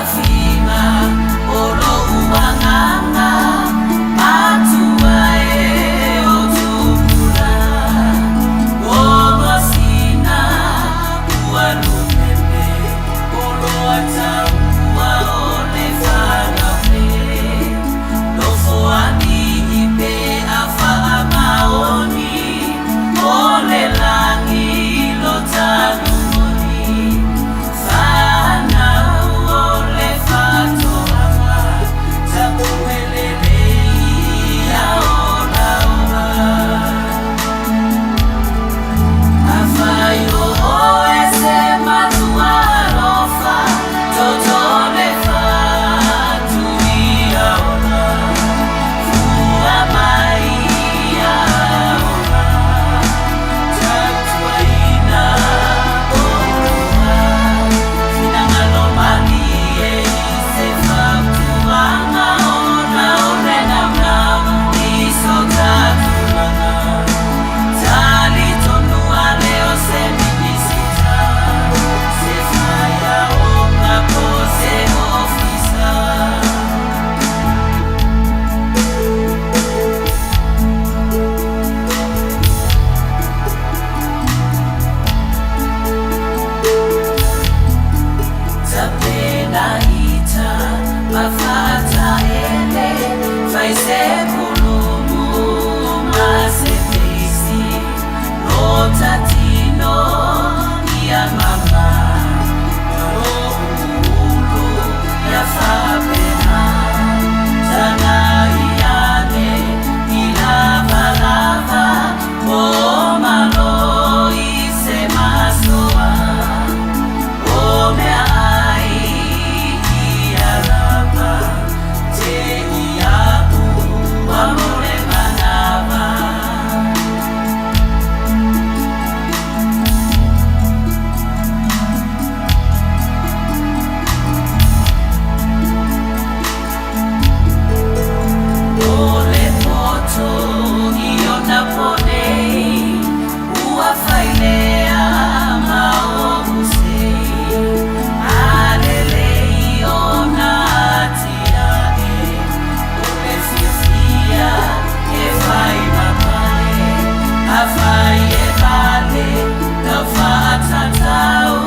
Tauafiga o lou agaga matua e o tupulaga o masina ua lumeme o loa taua o le fanau lele nofoalii pe a faamaoni o le lagi lo talumoni fanau o le faatoaga tapuelelei ia olaola. Afai o oe se matua alofa, toto le fatuia ola, fua mai ia ola, tautuaina olua, finagalo malie i se fautuaga ona o le naunau i so ta tulaga. Talitonu ale o se Minisita, se faiaoga po o se ofisa. Tapenaita ma faataele, fai se pulumu ma se feisi, lo ta tino ia mama, ma lou ulu ia faapena. Tagai ane i lavalava po o malo i se masoa. O meaai ia lava, te iaʻu ua mo le manawa. O le poto i ona po nei, ua failea ma ou sei, a lelei ona atiae, o le fiafia e fai ma pale, afai e vale lau faatatau,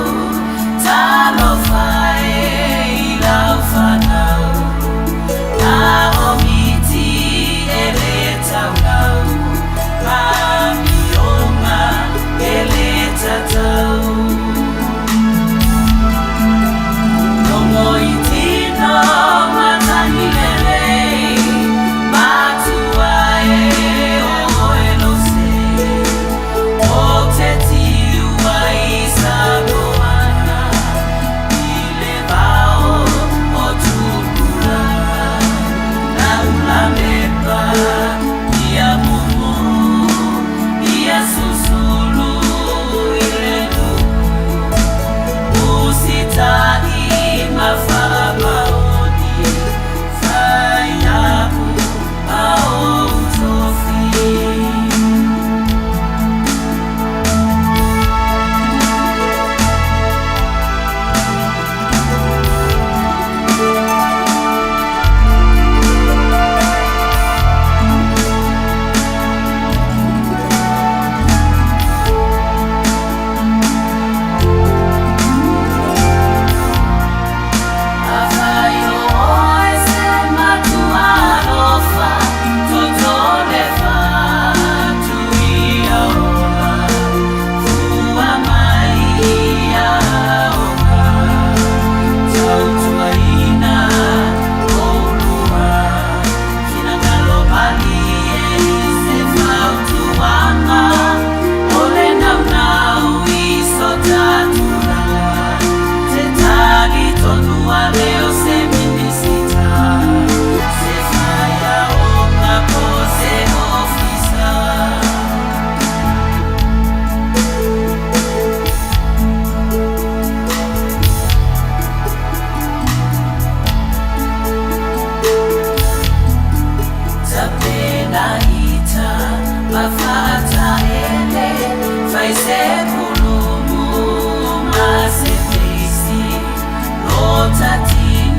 talofa e i lau fanau. A o miti e le taulau, ma amioga e le tatau. Logo i tino matagi lelei, matua e o oe lou sei. O te tiu ai Samoana, i le vao o tupulaga. Laulamepa ia mumu, ia susulu i le nuu. Usita'i ma faamaoni, fai aʻu ma ou tofi. Afai o oe se matua alofa, toto le fatuia ola, fua mai ia ola, tautuaina olua, finagalo malie i se fautuaga, o le naunau i so ta tulaga. Te talitonu ale o se Minisita, se faiaoga po o se ofisa. Tapenaita ma faataele, fai se pulumu ma se feisi, lo ta tino.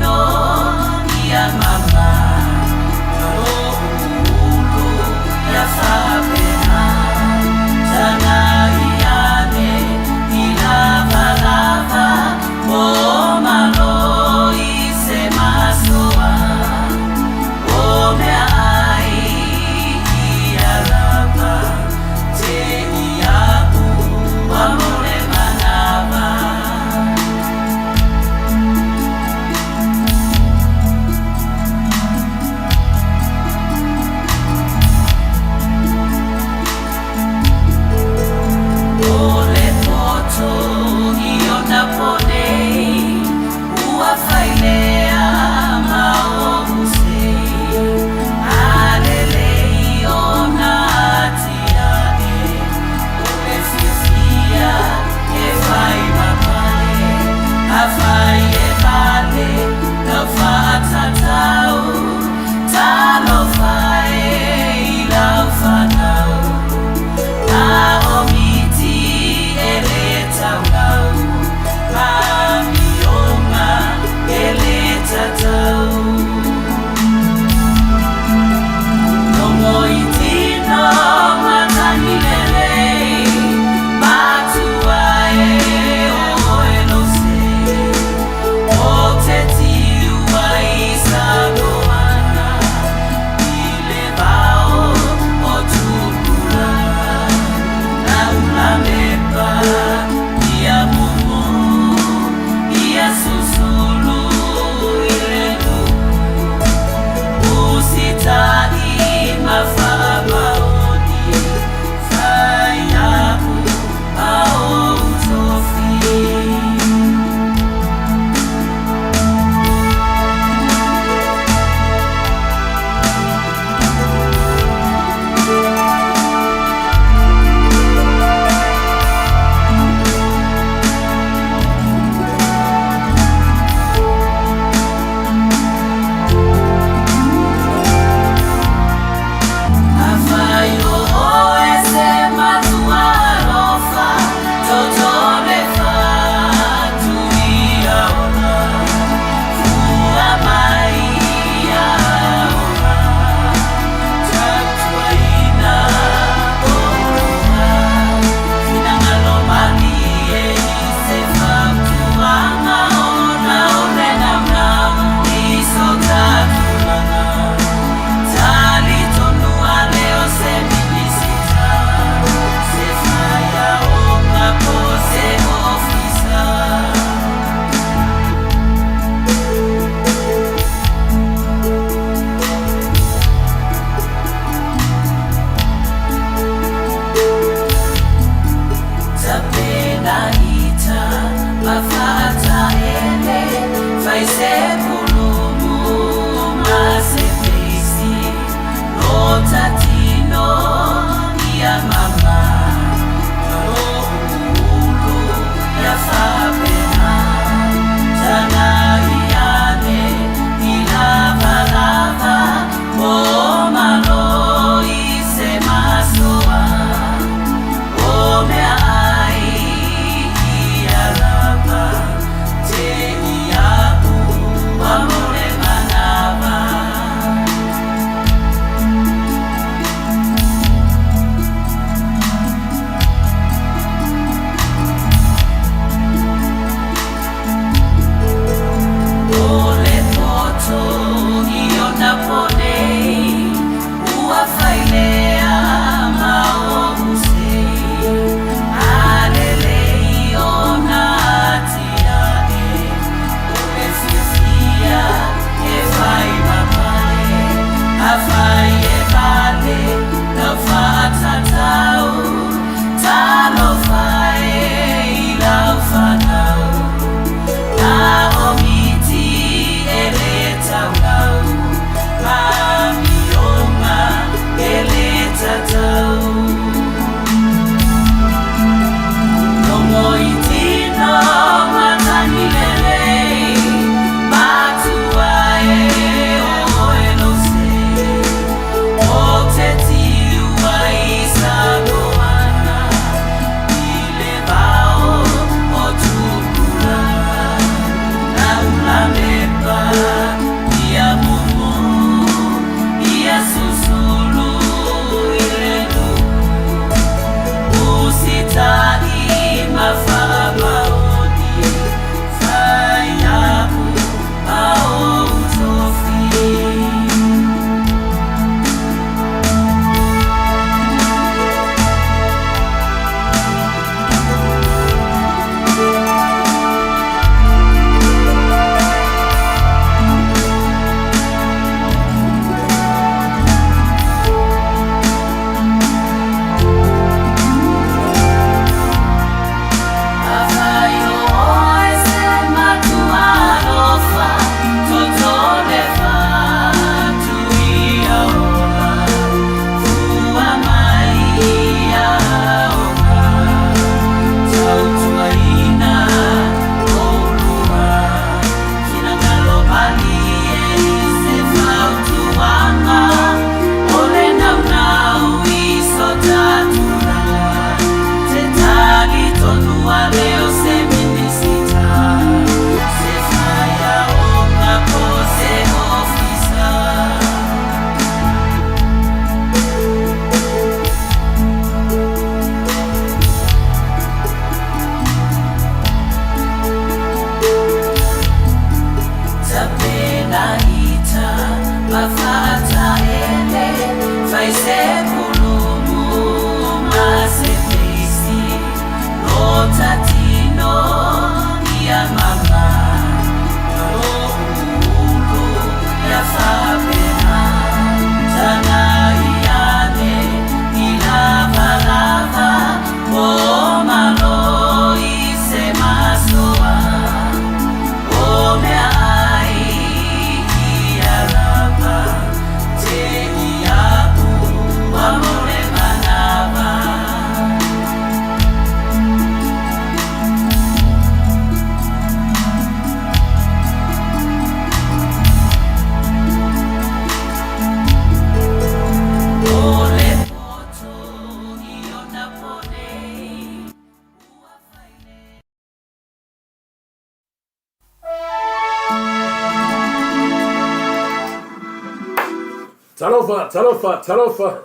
Talofa, talofa, talofa.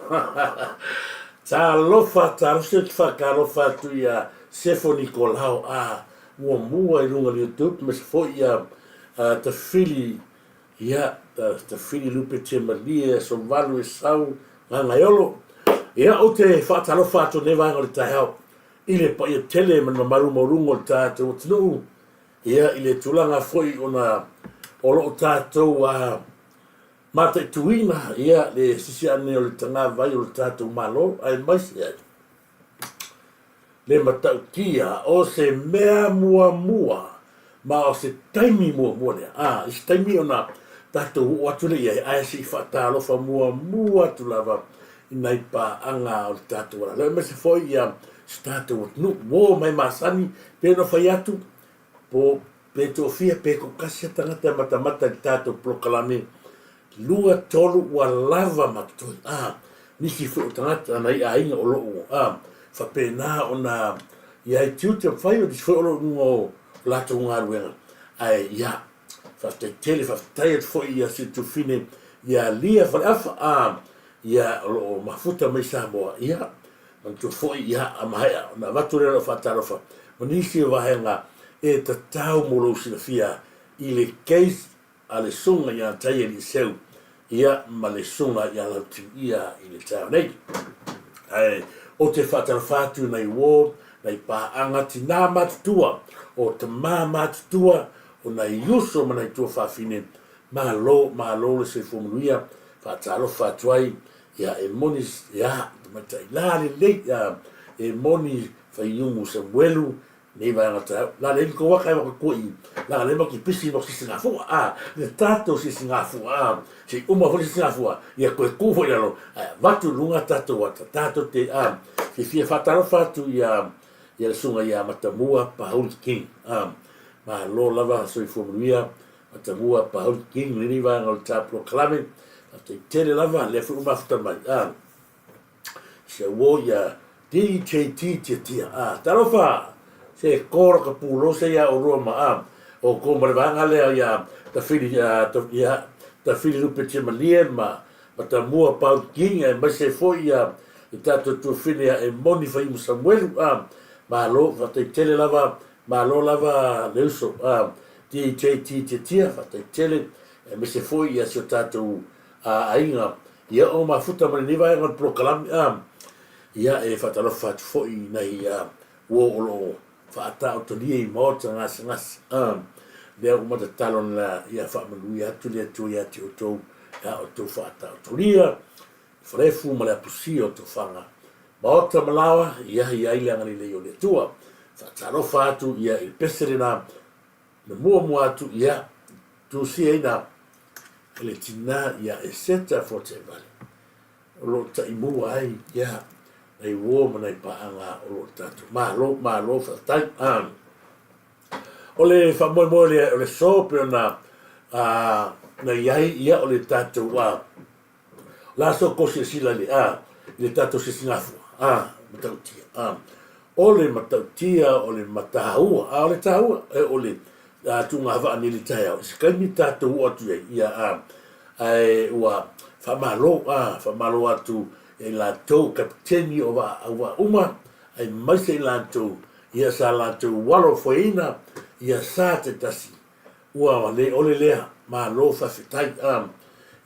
Talofa, talofa, se te whakalofa atu ia Sefo Nikolao a muamua i runga o le YouTube ma se foi ia Tafili ia Tafili Lupe Temalie Aso Valu e Sau Gagaeolo. Ia ou te faatalofa atu nei vaega o le taeao i le paia tele ma le mamalu maualuga o le tatou atunuu ia i le tulaga foi ona o lo o tatou mataituina ia le sisi ane o le tagavai o le tatou Malo aemaise ai le matautia o se mea muamua ma o se taimi muamua lea a i se taimi ona tatou oo atu lea i ai ae se i faatalofa muamua atu lava i nai paaga o le tatou alalo aemaise foi ia se tatou atunuu uo mai masani pe ona fai atu po pe toafia pe toatasi a tagata e matamata i le tatou polokalame lua tolu ua lava ma totoe a nisi foi o tagata nai aiga o loo a faapena ona i ai tiute ma fai o nisi foi o loo i luga o latou galuega ae ia faafetai tele faafetai atu foi ia si tufine ia Lia Faleafa a ia o loo mafuta mai Samoa ia manatua foi ia a maea ona avatu lea o lau faatalofa ma nisi o vaega e tatau mo lou silafia i le case a le Susuga ia Tai Eliseu ia ma le Susuga ia Lautiuia i le taeao nei. Ae ou te faatalofa atu i nai uo, nai paaga tinā matutua, o tamā matutua, o nai uso ma nai tuafafine, malo, malo le soifua manuia, faatalofa atu ai ia e moni, ia, tamaitai la lelei, ia, e moni Faiumu Samuelu, Nei vaega taeao, la le ko waka e waka kua i, la le maki pisi mo sisigafua, a, le tatou sisigafua, a, se uma foi sisigafua, ia koe ku foi lalo, ae avatu i luga tatou ata, tatou te, a, fiafia faatalofa atu ia, ia le susuga ia Matamua Pauli King, a, malo lava soifua manuia, Matamua Pauli King, lenei vaega o le ta polokalame, faafetai tele lava, lea foi ua mafuta mai, a. Se uo ia DJT Tiatia. Ah, talofa! Se kora ka pūlo se ia o rua ma a. O ko ma le vaega lea ia Tawhiri, ia Tawhiri Rupe Tiamalie ma Matamua Paul King aemaise foi ia le tatou tuafine ia Emoni Faiumu Samuelu. Ah, malo, faafetai tele lava, malo lava le uso. Ah, DJT Tiatia, faafetai tele, aemaise foi ia si o tatou aiga Ia o mafuta ma lenei vaega o le polokalame, a, ia e faatalofa atu foi i nai a, uo o lo o faataotolia i maota gasegase, a, lea ua matatalo na ia faamanuia atu le Atua ia te outou ia outou faataotolia i falefu ma le apusia o tofaga maota ma laoa, ia i ai le agalelei o le Atua. Faatalofa atu ia i le pese lena na muamua atu ia tusiaina e le tinā ia Eseta Fortevale o lo o taimua ai ia nai uo ma nai paaga o lo o tatou Malo, malo faafetai. O le faamoemoe lea o le aso pei ona na i ai ia o le tatou la so ko silasila i le a i le tatou sisigafua a matautia a o le matautia o le mataua a o le taua e o le a tugavaa nei le taeao i se taimi tatou oo atu i ai ia a ae ua faamalo a faamalo atu i latou kapiteni o vaa au vaa uma aemaise i latou ia sa latou alo foeina ia sa te tasi Ua le ole lea, malo faafetai. A,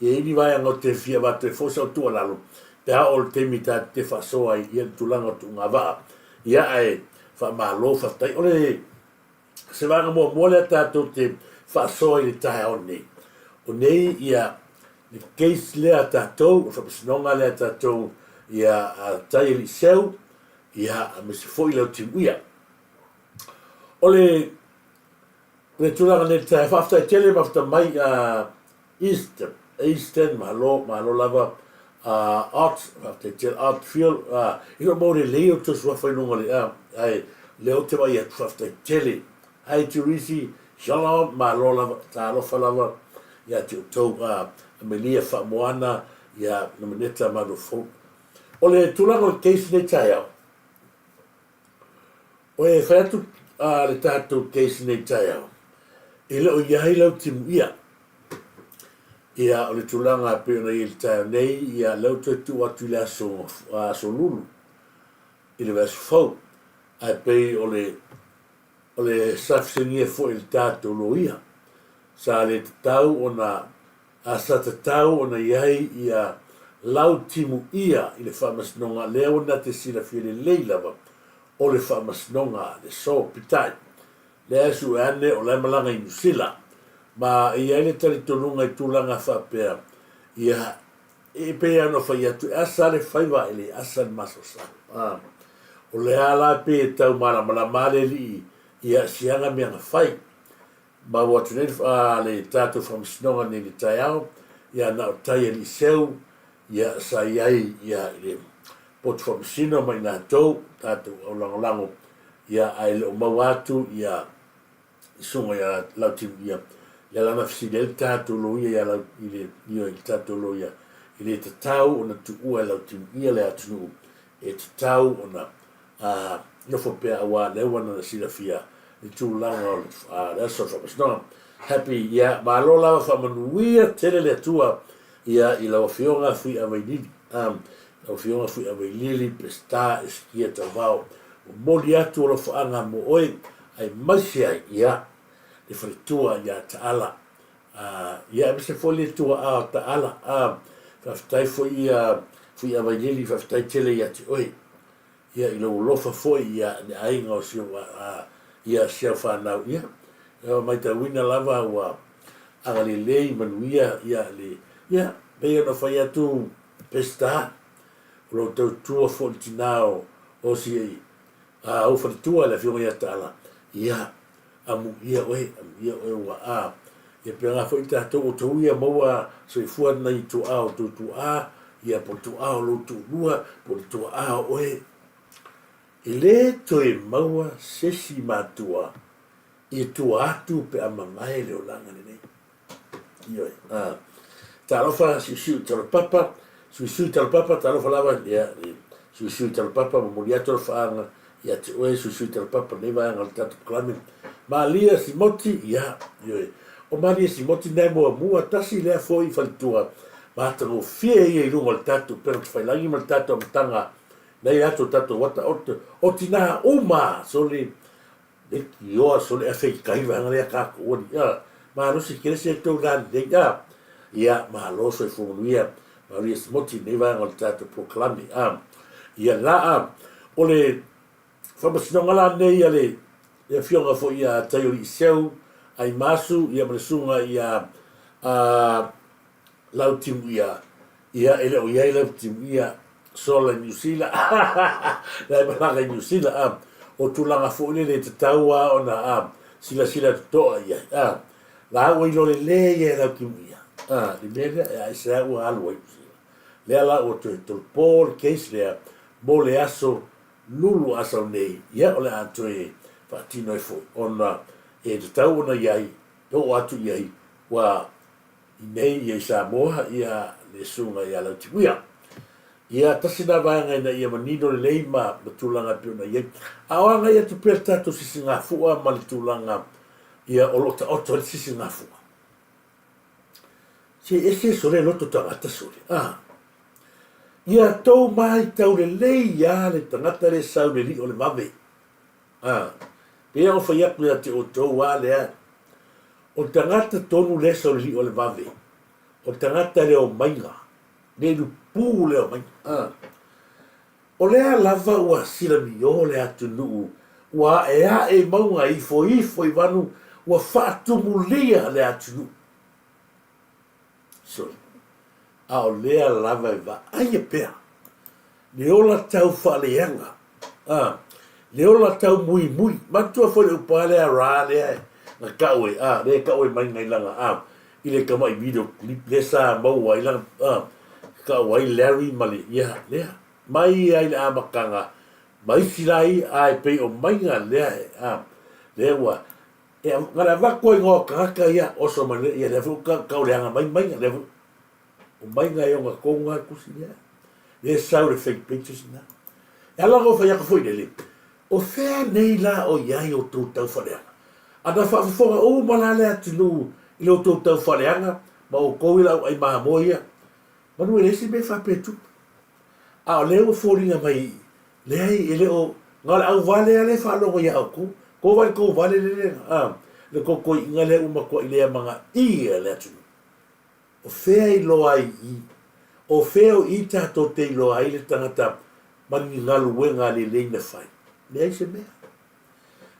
e i ai ni vaega ou te fia avatu ai foi sau tuualalo pe a oo i le taimi tatou te faasoa ai i le tulaga o tuugavaa. Ia ae faamalo faafetai. O le se vaega muamua lea tatou te faasoa i le taeao nei, o nei ia le case lea a tatou, o le faamasinoga lea a tatou ia a Tai Eliseu, ia aemaise foi Leutimuia. O le Le tulaga nei tae faafetai tele mafuta mai a East Eastern malo malo lava a Art faafetai tele Art Field a i lou mau lelei o tou suafa i luga o le a ae lea ou te vaai atu faafetai tele Hi Turisi Shalom malo lava talofa lava ia te outou a Amelia Faamoana ia Nomeneta Malofou O le tulaga o le case nei taeao Oi e fai atu a le tatou case nei taeao, e le o i ai lau timuia. Ia, o le tulaga e pei ona i ai i le taeao nei, ia, lea ua toe tuu atu i le aso, aso Lulu, i le vaiaso fou. Ae pei o le, o le sa fesiligia foi e le tatou loia, sa le tatau ona, a sa tatau ona i ai ia lautimuia i le faamasinoga, lea ua na te silafia lelei lava o le faamasinoga a le aso. Peitai, Lea e sue ane o la e malaga i Niu Sila. Ma e i ai le talitonuga i tulaga faapea, ia, e pei lava ona fai atu, e asa le faiva e le asa le masaosao. A, o lea la e pei e tau malamalama le alii i aafiaga mea na fai. Maua atu nei le tatou faamasinoga nei i le taeao, ia na o tai alii seu, ia sa i ai ia i le potu faamasino ma i latou, tatou au lagolago, ia ae le o maua atu ia susuga ia Lautimuia, lea la na fesili ai le tatou loia ia Lau, i le, ioe, i le tatou loia, e le tatau ona tuua e Lautimuia le atunuu, e tatau ona a, nofo pea aua lea ua na silafia le tulaga o le, a, le aso o le faamasinoga. Happy, ia, malo lava faamanuia tele le Atua ia i lau Afioga Fuiavailili, a, lau Afioga Fuiavailili Peseta Esikia Tauvao, momoli atu alofaaga mo oe aemaise ai ia le faletua ia Taala, a, ia aemaise foi le tuaa o Taala, a, faafetai foi ia Fuiavailili, faafetai tele ia te oe. Ia i lou alofa foi ia le aiga o si ou a ia si au fanau ia ua maitauina lava ua agalelei manuia ia le ia pei ona fai atu Peseta o lou tautua foi le tina o o si a ou faletua le afioga ia Taala ia amuia oe amuia oe ua a ia pena foi tatou o tou ia maua soifua nai tuaa o tou tuaa ia po o le tuaa o lou tuulua po o le tuaa o oe e le toe maua se isi matua i tua atu pe a mamae le olaga lenei. Ioe. A. Talofa siusiu talopapa, suisui talopapa, talofa lava, ia, suisui talopapa, momoli atu alofaaga ia te oe, suisui talopapa, lenei vaega o le tatou polokalame. Malia Simoti, ia, ioe. O Malia Simoti na e muamua, tasi lea foi faletua matagofie ia i luga o le tatou upega tafailagi ma le tatou amataga nei atu o tatou ata o tinā uma sole Leitioa sole afe i kai vaega lea tatou ali a malosi tele se tou la lelei a ia malo soifua manuia Maria Simoti nei vaega o le tatou polokalame a ia la a o le faamasinoga la nei a le le afioga foi ia Taioliiseu Aimasu ia ma le susuga ia a Lautimuia, ia e le o i ai Lautimuia sola i Niu Sila, la e malaga i Niu Sila, a, o tulaga foi lele e tatau lava ona a, silasila totoa i ai, a, la ua iloa lelei e Lautimuia, a, le mea lea, e aisea ua alu ai i Niu Sila. Lea la ua toe tolopo le case lea mo le aso Lulu a sau nei, ia o le a toe faatino ai foi, ona e tatau ona i ai, e oo atu i ai, ua I nei ia i Samoa ia le susuga ia Lautimuia. Ia tasi na vaega ina ia manino lelei ma ma tulaga e pei ona i ai. A o agai atu pea le tatou sisigafua ma le tulaga ia o lo o taoto ai le sisigafua. Se ese sole loto tagata sole. A. Ia tou maitau lelei ia le tagata le sau le lio le vave. A. Pei ona fai atu ia te outou a lea O le tagata tonu lea sau le lio le vave, o le tagata le omaiga, le lupu le omaiga. A. O lea lava ua silamio le atunuu, ua aeae i mauga, ifoifo i vanu, ua faatumulia le atunuu. Sorry. A o lea lava e vaaia pea le ola tau faaleaga, a, le ola tau muimui. Manatua foi le upu a lea ra lea na kau e, a, lea e kau e mai ngai lana, a, i le tama'i video clip lea sa maua ai lana, a, kau ai Larry ma le, ia, lea, mai ai le amataga ma isi la ia, a e pei o maiga lea e, a, lea ua, e, na le avatu ai igoa o tagata ia, oso mai lea, ia lea foi ua tau leaga mai maiga, lea foi, O maiga e ona tou na tusi lea. Lea sau le fake pages na. E ala ona ou fai atu foi lele, o fea nei la o i ai outou taufaaleaga? A na faafofoga uma la le atunuu i lo outou taufaaleaga Ma outou i lau ai mamoe ia. Manu e leai se mea e faapea e tupu. A o lea ua foliga mai, leai, e le o, na o le auvale lava lea e faalogo ia outou. Tou vaai i le tou vale lele, a, le tou toeaiina lea ua matuai le amanaia le atunuu. O fea e iloa ai i i? O fea o i tatou te iloa ai le tagata ma ni galuega lelei na fai? Leai se mea.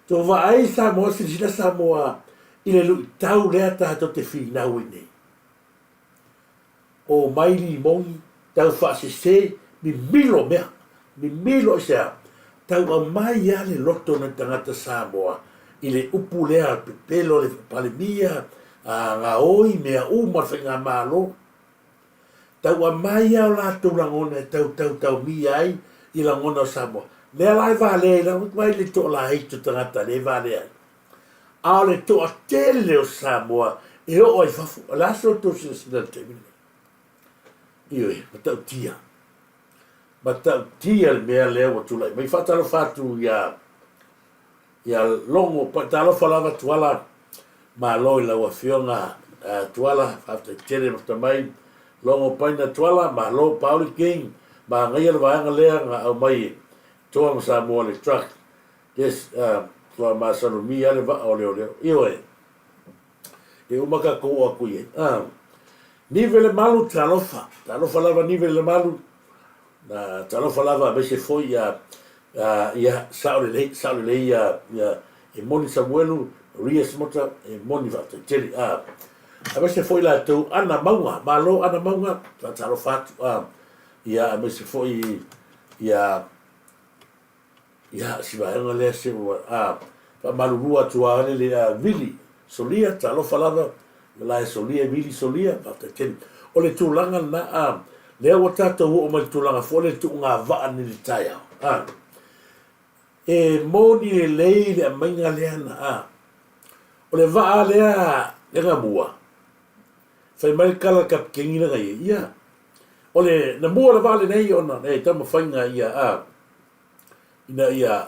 Tou vaai Samoa, silasila Samoa i le luitau lea tatou te finau ai nei. Omai limoni, tau faasese, mimilo mea. Mimilo aisea? Tau aumai lava le loto o nai tagata Samoa i le upu lea pepelo le Palemia, gaoi mea uma le faigamalo. Tau aumai lava o latou lagona e tau tautaumia ai i lagona o Samoa. Lea la e valea ai lava, vaai i le toalaiti o tagata lea e valea ai. A o le toatele o Samoa e oo ai i fafo, o le a se outou silasila i le taimi lenei? Ioe, matautia. Matautia le mea lea ua tulai mai. Faatalofa atu ia ia Logo, talofa lava Tuala, malo i lau afioga Tuala, faafetai tele mata mai. Logo Paina Tuala, malo Pauli King, manaia le vaega lea na aumai e Toa ma Samoa le truck. Yes, ua masalomia le vaa o leoleo. Ioe. E uma tatou oo atu i ai. Ah. Nive le malu, talofa. Talofa lava Nive le malu. Na talofa lava aemaise foi ia ia sao lelei, sao lelei ia ia e moni Samuelu, Maria Simota, e moni faafetai tele. Ah. Aemaise foi latou Ana Mauga, malo Ana Mauga, faatalofa atu. Ah. Ia aemaise foi ia Ia, si vaega lea se ua, a, faamalulu atu a le le a Vili Solia, talofa lava, la e Solia, Vili Solia, faafetai tele. O le tulaga lena, a, lea ua tatou oo mai le tulaga foi lea i le tuuga vaa nei i le taeao, a, e moni lelei le aumaiga lea na, a, o le vaa lea le gamua, fai mai le tala a le kapikeni lea na i ai, ia, o le, na mua le vaa lenei ona e taumafaiga ia, a, ina ia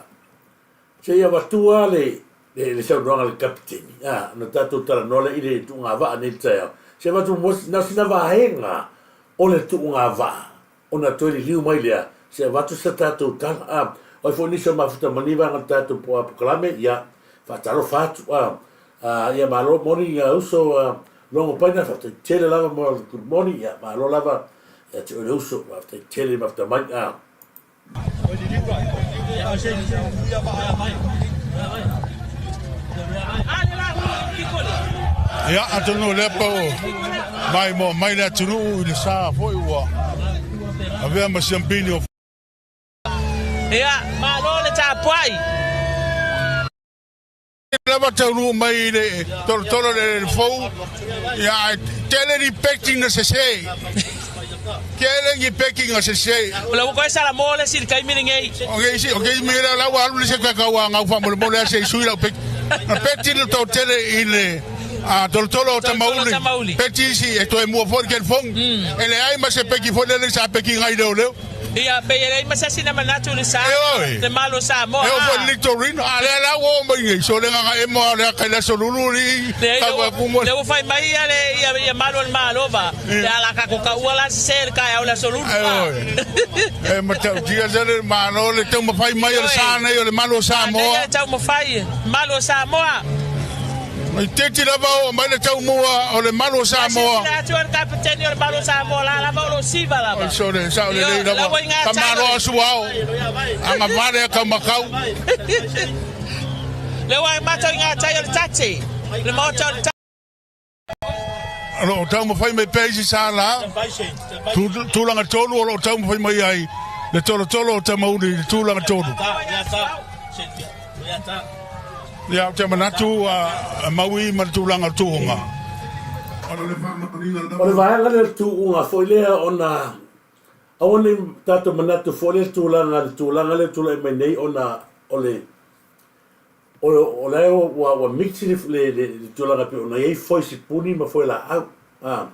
se i avatua le le saunoaga a le kapiteni, a, ona tatou talanoa lea i le tuuga vaa nei i le taeao, se i avatu muamua na o sina vaega o le tuuga vaa ona toe liliu mai lea se i avatu se tatou tala, a, o ai foi nisi o mafuta mai lenei vaega o le tatou polokalame, ia, faatalofa atu, a, a, ia malo moni ia uso, a, Logo Paina, faafetai tele lava mo le good morning, ia, malo lava ia te oe le uso, faafetai tele mafuta mai, a. Ia, atonu o lea pau maimoa mai le atunuu i le sa foi ua avea ma siampini o. Ia, malo le tapuai. Lava taunuu mai i le tolotolo le le fou ia ae tele ni peki na sese tele ni peki na sese. O la ua koe Salamo le isi i le taimi lenei. O ke isi o ke isi la la ua alu le se ka ua ngau faamolemole a se i sui lau peki. Na peti le toatele i le a tolotolo o Tamauli. Peti isi e toe mua foi le telefoni. E leai ma se peki foi lele sa peki ngai leoleo. Ia, pei e leai ma se asi na manatu i le sa, le malo o Samoa. E oo foi i le Litorina, a lea la ua oo mai nei, sole gaga emo a o le aka i le aso lulu li tau atu mo. Lea ua fai mai ia le ia, ia malo o le Malo va, le ala ka ko ka ua la sese le kaeao le aso lulu va. E matautia se le Malo le taumafai mai o le sa nei o le malo o Samoa. Manaia le taumafai, malo o Samoa. Itiiti lava oo mai le taumua o le malu o Samoa. Silasila atu le kapeteni o le malu o Samoa la lava o lo siva lava. Sole sao lelei lava. Tamaloa o suao. Agavale a kaumakau. Le ua matou i ngā tai o le tate. Le maota o le tate. O lo o taumafai mai pea isi sa la. Tulaga tolu o lo o taumafai mai ai le tolotolo o Tamauli i le tulaga tolu. Ia, ou te manatu ua maui ma le tulaga o le tuuga. O le vaega lea o le tuuga foi lea ona aua ne i tatou manatu foi lea i le tulaga le tulaga lea ua tulai mai nei ona o le o la ua ua mix le le le tulaga e pei ona i ai foi sipuni ma foi laau. A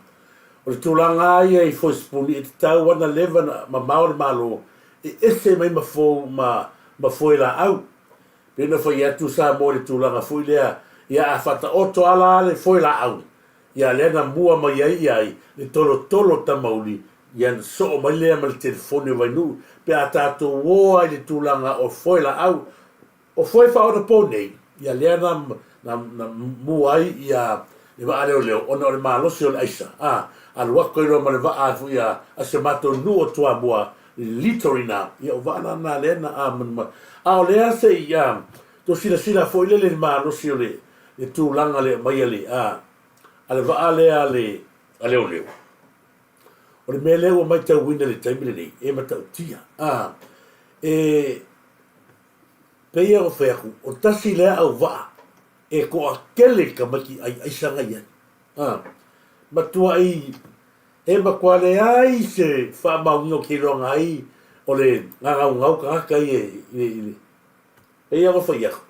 o le tulaga lava ia i foi sipuni e tatau lava ona leva ona mamao le Malo e ese mai ma fou ma ma foi laau. Pei ona fai atu Samoa i le tulaga foi lea, ia a faataoto lava la le foe laau, Ia lea na mua mai ai ia ai le tolotolo o Tamauli, ia na soo mai lea ma le telefoni o Vainuu pe a tatou o ai i le tulaga o foe laau, o foe faaonapo nei, ia lea na, na, na mua ai ia le vaa leoleo ona o le malosi o le aisa, a, alu atu ai loa ma le vaa foi a, a si o matou nuu o Toamua, Litorina, ia o vaa la na lea na amanu mai. A o lea se i, a, tou silasila foi lele i le malosi o le, le tulaga le aumai a le, a, a le vaa lea a le, a leoleo. O le mea lea ua matauina i le taimi lenei, e matautia, a, e, pei ona fai atu, o tasi lea auvaa e toatele tamaiti ai aisa na i ai. A, matuai, e matua leai se faamaoniga ou te iloaina ai o le gagaugau tagata ia i le, pei ona fai atu,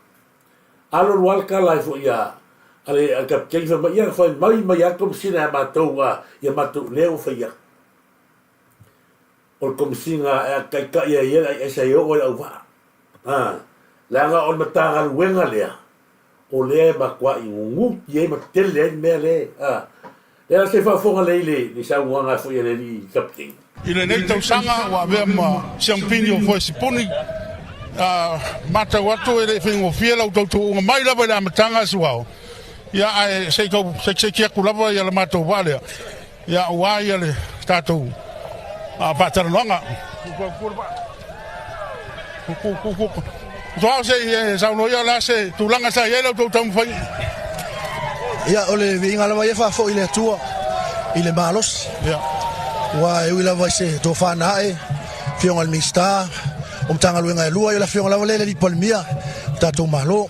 Alu alu lava le tala ai foi a a le a le kapiteni fai mai, ia fai mai mai lava le Komesina ia matou a ia matou lea ua fai atu. O le Komesina e taitai ai ia le aiaisa e oo ai le auvaa. A, leaga o le Matagaluega lea, o lea e matuai guguti ai ma tele ai le mea lea. A, lea la se i faafofoga lelei i le le saunoaga foi a le alii kapiteni. I lenei tausaga ua avea ma siamupini o Foe Sipuni, a matau atu e le i faigofie lau tautuuga mai lava i le amataga Suao, ia ae se i tau sekiseiki atu lava ia le matou vaa lea, ia aua ia le tatou faatalanoaga. Suao se i e saunoa ia o le a se tulaga sa i ai la outou taumafaiga? Ia, o le viiga lava ia faafoi i le Atua i le malosi. Ia. Aua e ui lava i se tofa na ae, Afioga i le Minisita o Matagaluega e lua, ia o le Afioga lava lea i le Alii Palemia o le tatou Malo.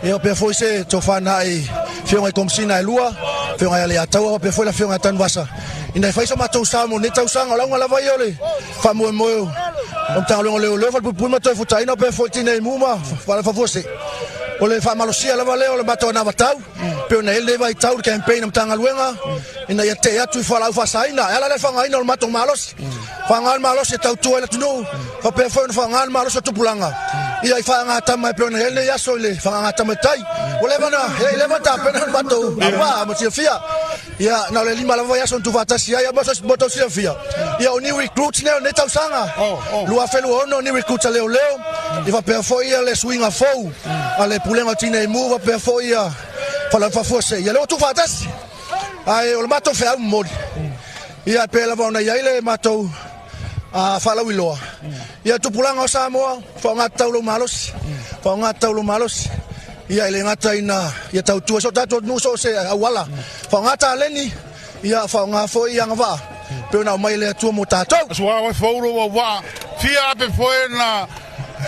Ia faapea foi se tofa na ae i Afioga i Komesina e lua, Afioga ia Leiataua faapea foi le Afioga ia Tanuvasa, ina ia fai so matou sao mo lenei tausaga. O le auga lava ia o le faamoemoe o Matagaluega o Leoleo, Falepuipui ma Toefutaina faapea foi Tineimu ma Falefafuasei. O le faamalosia lava lea o le matou anavatau pei ona i ai lenei vaitau i le campaign a Matagaluega ina ia tee atu i fualaau faasaina e ala lea le faaaogaina o le matou malosi. Faaaoga le malosi e tautua ai le atunuu faapea foi ona faaaoga le malosi o tupulaga ia i faagatama e pei ona i ai lenei aso i le faagatama i tai. Ua leva ona leva ona tapena le matou auvaa mo le silafia. Ia, na o le 5 lava vaiaso na tuufaatasi ai, mo tou silafia, ia o new recruits nei o lenei tausaga, 2026 new recruits a leoleo, ia faapea foi ia le suiga fou a le Pulega o Tinei Mu faapea foi ia Faleafa Faafuasei, ia lea ua tuufaatasi. Ae o le matou feau momoli, ia e pei lava ona i ai le matou faalauiloa, ia tupulaga o Samoa, faaaoga tatau lou malosi, faaaoga tatau lou malosi. Ia e le gata ina ia tautua i so tatou atunuu so o se auala, faaaoga taleni, ia faaaoga foi agavaa e pei ona aumai e le Atua mo tatou. Suafa e fou lou auvaa, fia ape foe na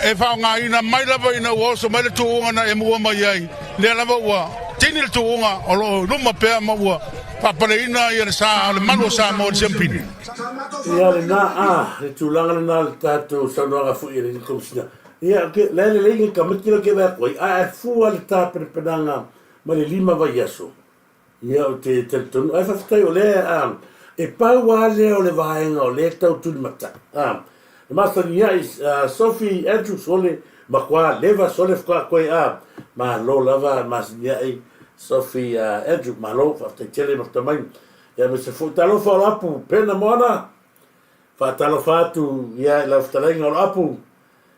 e faaaogaina mai lava ina ua oso mai le tuuga na e mua mai ai, lea lava ua tini le tuuga o lo o i luma pea ma ua faapaleina ia le sa o le malu o Samoa i le siampini. Ia lena a, le tulaga lena o le tatou saunoaga foi a le Komesina. Ia, ok, la e lelei le tamaiti la ke vae atu ai, ae fua le tapenapenaga ma le 5 vaiaso, ia ou te talitonu, ae faafetai o lea a, e pau lava lea o le vaega o lea e tau tulimatai, a, e masani ai a, Sophie Andrew Sole, matua leva Sole faatoa toe a, malo lava masani ai Sophie Andrew, malo, faafetai tele mafuta mai, ia aemaise foi talofa o Apu, Pena Moana, Faatalofa atu ia i lau fetalaiga o Loapu,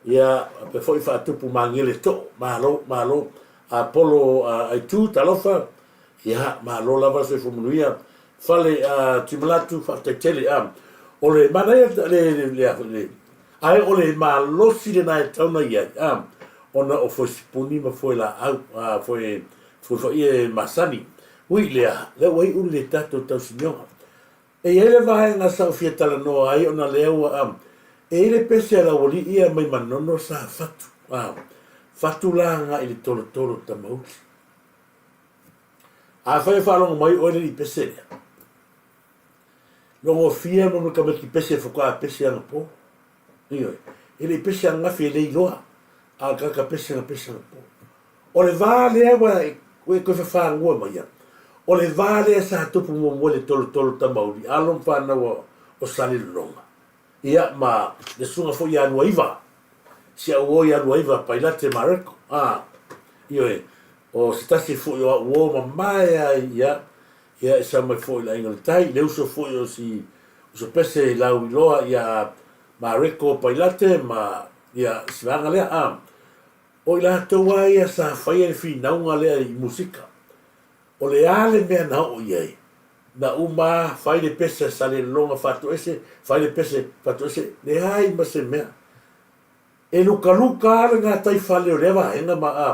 ia faapea foi Faatupu Magele Too, malo, malo. Apolo Aitu, talofa, ia malo lava le soifua manuia. Fale Tuimalatu, faafetai tele. O le manaia le, le, le, le, ae o le malosi lena e tatau ona i ai, ona o foe sipuni ma foe laau, foe, foe foi e masani. Ui i lea, lea ua iu le tatou tausinioga. E i ai le vaega sa ou fia talanoa ai ona lea ua e i ai le pese a le aualii ia mai Manono sa fatu, a, fatu la agai i le tolotolo o Tamauli. Afai e faalogo mai oe le alii pese lea, logofia ma tamaiti pese faatoa pese anapo. Ioe, e le i pese ananafi e le iloa, a o le tagata pese na pese anapo. O le va lea ua e toe fafagoa maia, o le va lea sa tupu muamua i le tolotolo tamauli, alo ma fanau o Salelologa, ia ma le susuga foi ia Luaiva, si au uo ia Luaiva Pailate Mareko, a, ioe, o se tasi foi o au uo mamae ai, ia, Ia, e sau mai foi i le Aiga i le Tai, le uso foi o si uso pese i Lauiloa ia Mareko Pailate ma ia si vaega lea, a. O i latou lava ia sa faia le finauga lea i musika. O le a le mea na oo i ai? Na uma lava, fai le pese a Salelologa Faatoese, fai le pese Faatoese, leai ma se mea. E lukaluka lava le gataifale o lea vaega ma a,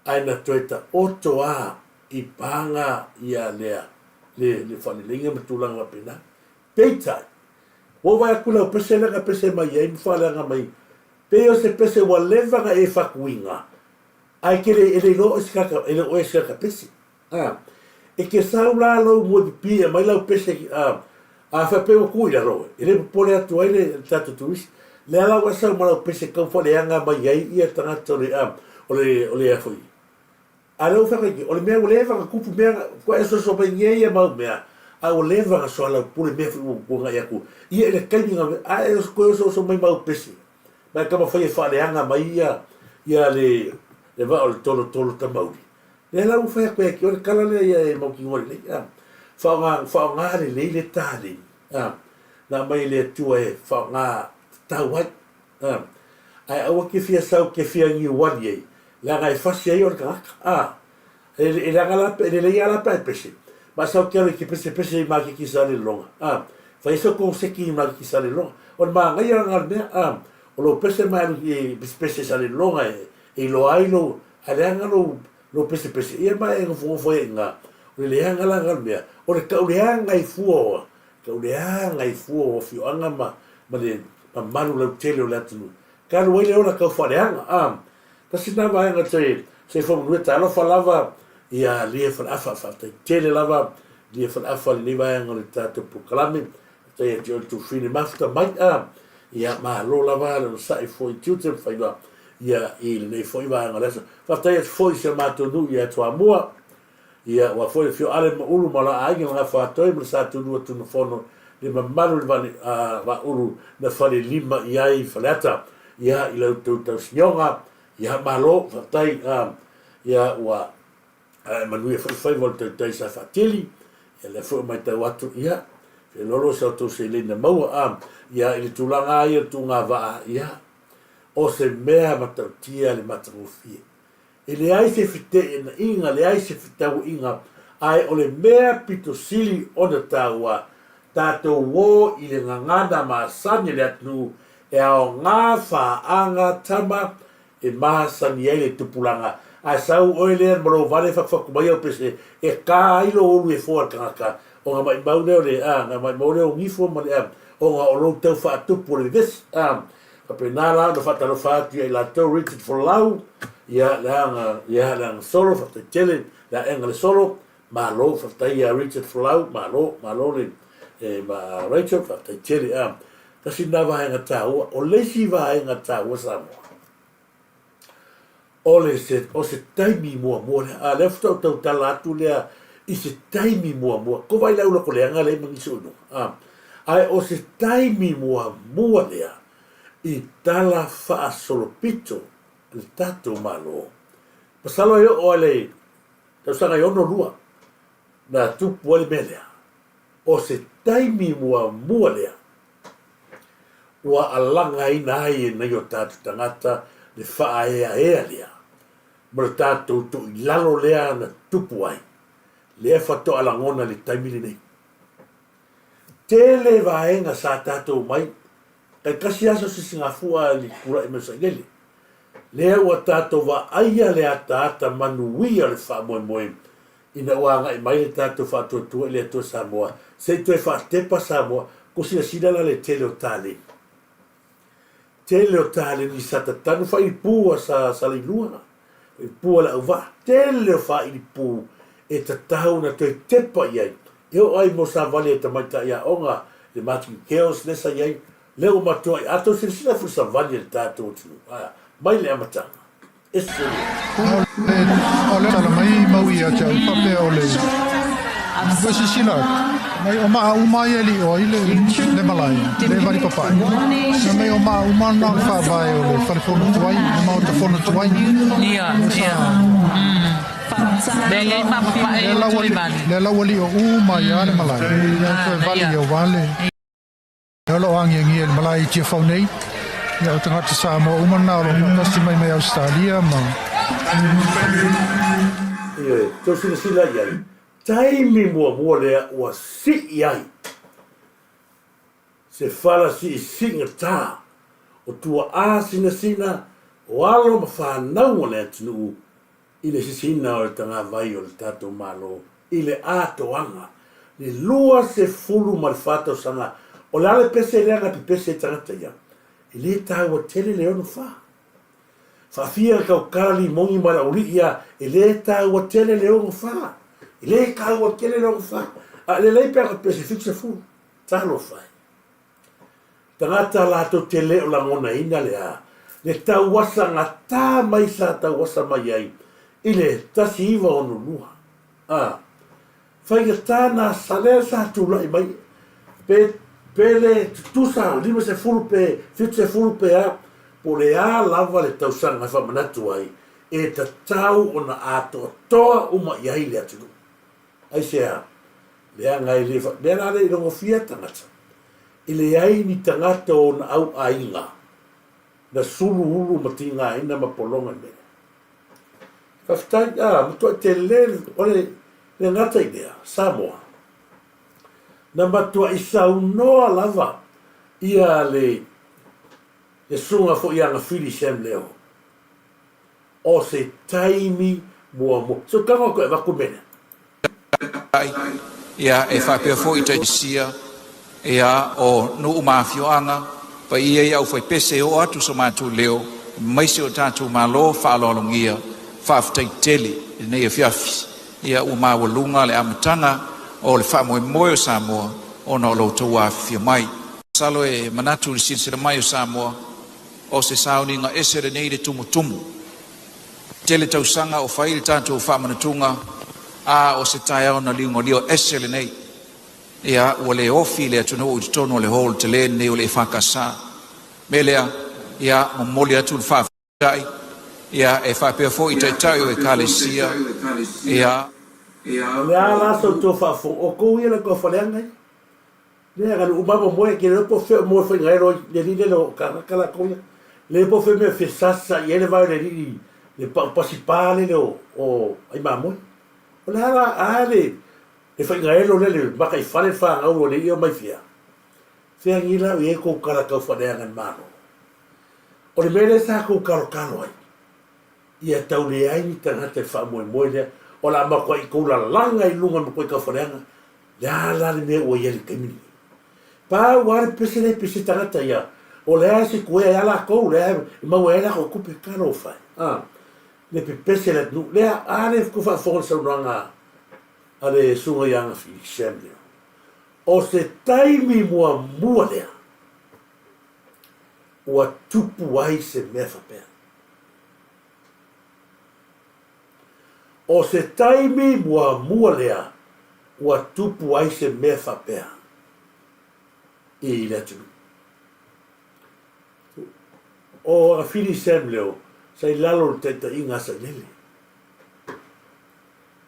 ae na toe taoto lava i paga ia lea, le, le faaleleiga ma tulaga faapena. Peitai, ua ou vaai atu i lau pese lea na pese mai ai ma faaleaga mai, pei o se pese ua leva ona e fatuina, ae e te le, e le iloa oe se tagata, e le o oe se tagata pese. A, e te sau la lou moe pipii e aumai lau pese, a, a faapea ua tu i lalo oe, e le popole atu ai le tatou turisi. Lea la ua e sau ma lau pese e tau faaleaga mai ai ia tagata o le, a, o le, o le a foi. A o lea ua fai o le mea ua leva ona tupu mea, ua e ososo mai nei ia mau mea, a ua leva ona soalaupule mea foi ua tuanai atu ia i le taimi na, a e toe osooso mai mau pese, ma e taumafai e faaleaga mai ia, ia le, le vaa o le tolotolo tamauli. Lea la ua fai atu ia te oe le tala lea ia e mautinoa lelei, a, faaaoga, faaaoga lelei le taleni, a, na aumai e le Atua e faaaoga tatau ai. A, ae aua te fia sau te fia niuali ai, leaga e fasi ai o le tagata. A, e, e leaga la, e lelei lava la pe a e pese, ma e sau te alu e te pesepese i maketi Salelologa. A, fai ai sau konoseki i maketi Salelologa. O le manaia lena o le mea, a, o lou pese ma e alu e pesepese i Salelologa e, e iloa ai lou, ae leaga lou, lou pesepese, ia ma e nofonofo ai i ina. O le leaga la lena o le mea, o le tauleaga i fua o, Tauleaga i fua o afioaga ma ma le mamalu lautele o le atunuu. Talu ai le ola tau faaleaga, a. Tasi lena vaega te soifua manuia talofa lava ia Lie Faleafa, faafetai tele lava Lie Faleafa lenei vaega o le tatou polokalame, faafetai ia te oe le Tufine Mafuta mai, a. Ia malo lava le onosai foi i tiute ma faiva ia i lenei foi vaega o le aso. Faafetai atu foi i si o matou nuu ia Toamua, Ia, ua foi le fio ale ma Ulu ma la aiga le Gafaatoi ma le Satulua Tunufono le mamalu le vale a Vaaulu na falelima i ai Faleata. Ia, i la outou tausinioga, ia, malo, faafetai, a, ia, ua ae manuia foi faiva o le tautai sa faatili, ia, lea foi ua matau atu, ia, feoloolo sa outou seleni na maua, a, ia, i le tulaga lava ia o le tuuga vaa, ia, o se mea matautia le matagofie. E leai se feteenaiga, leai se fetauaiga, ae o le mea pito sili ona taua, tatou o i le gagana masani a le atunuu e aoga faaga tama e masani ai le tupulaga. Ae sau oe lea ma lou vale fatufatu mai au pese e ka ai lou ulu e foa i le tagata, ona maimau lea o le a, ona maimau lea o gifo ma le a, ona o lou tau faatupu o le vevesi, a. Faapena la ona faatalofa atu ia i latou Richard Folau, ia leaga, ia leaga solo, faafetai tele, le aega le solo, malo, faafetai ia Richard Folau, malo, malo le, e, ma Rachel, faafetai tele, a. Tasi lena vaega taua, o le isi vaega taua Samoa, o le se, o se taimi muamua lea, a lea faatoa ou tautala atu lea i se taimi muamua, ko vai le au loko leaga lea i manisi o i luga, a, ae o se taimi muamua lea i tala faasolopito a le tatou Malo. Masalo e oo lava i le tausaga e 62 na tupu ai le mea lea, o se taimi muamua lea ua alagaina ai e nai o tatou tagata le faaeaea lea ma le tatou toilalo lea na tupu ai, lea faatoa lagona i le taimi lenei. Tele vaega sa tatou omai, taitasi aso sisigafua i le tulai mai o Sailele. Lea ua tatou vaaia le ataata manuia o le faamoemoe ina ua agai mai le tatou faatuatua i le Atua Samoa, se i toe faatepa Samoa, ko silasila la le tele o taleni. Tele o taleni sa tatanu failipū a sa Saleilua, failipū a le auvaa, tele o failipū e tatau ona toe tepa i ai. E oo ai mo savali a tamaitai aoga le Martin Girls lea sa i ai, lea ua matuai, a tou silasila foi i savali a le tatou atunuu, a, mai le amataga. Ese le. O le tala mai mau ia te au faapea o le ua silasila atu, mai o maa uma ia e le i o ai le, le malae, le vali papae. Na mai o maa uma na o le faavae o le fale fono tuai, le maota fono tuai. Ia, ia. Lea i ai mapapae Lea la ua lea la ua li'o uma ai lava le malae, ia toe vali aua le o lo o agiagia i le malae i Tiafau nei. Ia o tagata Samoa uma na o lo o faatasi mai mai Ausetalia ma Ioe, tou silasila i ai, taimi muamua lea ua sii ai se fala siisiigata o tuaa sinasina o alo ma fanau o le atunuu i le sisiina o le tagavai o le tatou Malo i le atoaga le 24 tausaga. O le a le pese lea na pepese ai tagata ia? E le taua tele le 64. Faafia na tautala limogi ma le aulii ia, e le taua tele le 64. E le taua tele le 64. A lelei pe a pepese 70. Talofa e. Tagata latou te le o lagonaina le a, le tauasa gatā mai sa tauasa mai ai i le 1962. A, faigata nā sa lea sa tulai mai pe, pe le tutusa 50 pe 70 pe a, po o le a lava le tausaga e faamanatu ai, e tatau ona atoatoa uma i ai le atunuu. Aisea? Leaga e le fa... Mea la lea i logofia tagata, e leai ni tagata o ona au aiga na suluulu ma tigaina ma pologa i mea ia. Faafetai, a, matuai tele le, o le, le gata i lea, Samoa, na matuai saunoa lava ia le, le susuga foi ia Gafili Sam Leo, O se taimi muamua. Se o tago atu e avatu le mea lea. Ia, e faapea foi Taisia, ia, o nuu ma afioaga, paia i aufaipese e oo atu so matou leo, aemaise o tatou Malo faaaloalogia, faafetai tele i lenei afiafi. Ia, ua maualuga le amataga o le faamoemoe o Samoa ona o lo outou afifio mai. Masalo e manatu i le silasila mai o Samoa, O se sauniga ese lenei i le tumutumu. Tele tausaga o fai le tatou faamanatuga, a o se taeao na liugalio ese lenei. Ia, ua le ofi le atunuu i totonu o le hall tele lenei o le EFKS. Mea lea, ia, momoli atu le faafetai, ia, e faapea foi i Taitai o Ekalesia, ia, O le a la sa outou faafofoga, o tou ia le tou faleaga ia. Lea ka uma mo moe ke le po fe mo fe ngai ro le li le lo ka ka la ko ia. Le po fe me fe sa sa i le vai le li le pa pa si pa le le o o ai ma moe. O le ala a le le fai ngai ro le le maka i fale fa ngau o le i o mai fia. Fea ngi la i e ko kala kau fa le ngan malo. O le mele sa ko kalo kalo ai. Ia tau leai ni tagata i le faamoemoe lea, o le a matuai tou lalaga i luga ma tou taufaleaga, le a la le mea ua i ai i le taimi lenei? Pau lava le pese lea e pese tagata ia, o le a se kuea ia latou, lea e maua ai latou tupe, talofa e, a, le pepese le atunuu, lea, a lea tou faafofoga i le saunoaga a le susuga ia Agafili Sam Leo, o se taimi muamua lea ua tupu ai se mea faapea. O se taimi muamua lea ua tupu ai se mea faapea i le atunuu. O Agafili Sam Leo sa i lalo o le taitaiga a Sailele.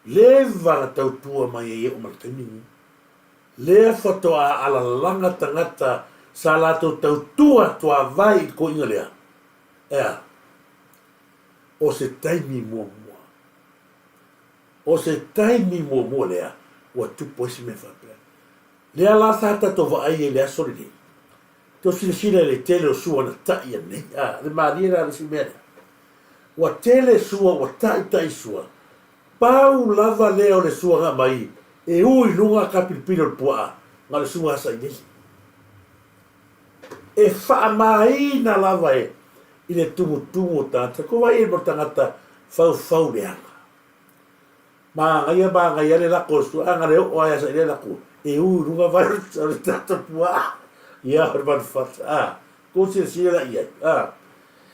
Leva na tautua mai ai e oo mai le taimi lenei. Lea faatoa alalaga tagata sa latou tautua tuavae i le toeaina lea. Ea, o se taimi muamua. O se taimi muamua lea ua tupu ai se mea faapea. Lea la sa tatou vaai ai i le aso lenei, tou silasila i le tele o sua na ta'i anei. A, le malie la le isi mea lea. Ua tele sua ua ta'i ta'i sua, pau lava lea o le sua na aumai e u i luga kapilipili o le puaa, na o le sua a Sailele. E faamāina lava e i le tumutumu o tagata. Ko wai e mo tagata faufau leaga. Māngaia māngaia le lako o sua, anga le oo ai asa i le lako, e u i luga vai o le tata puaa. Ia o le manufata. A, kou silasila la i ai. A,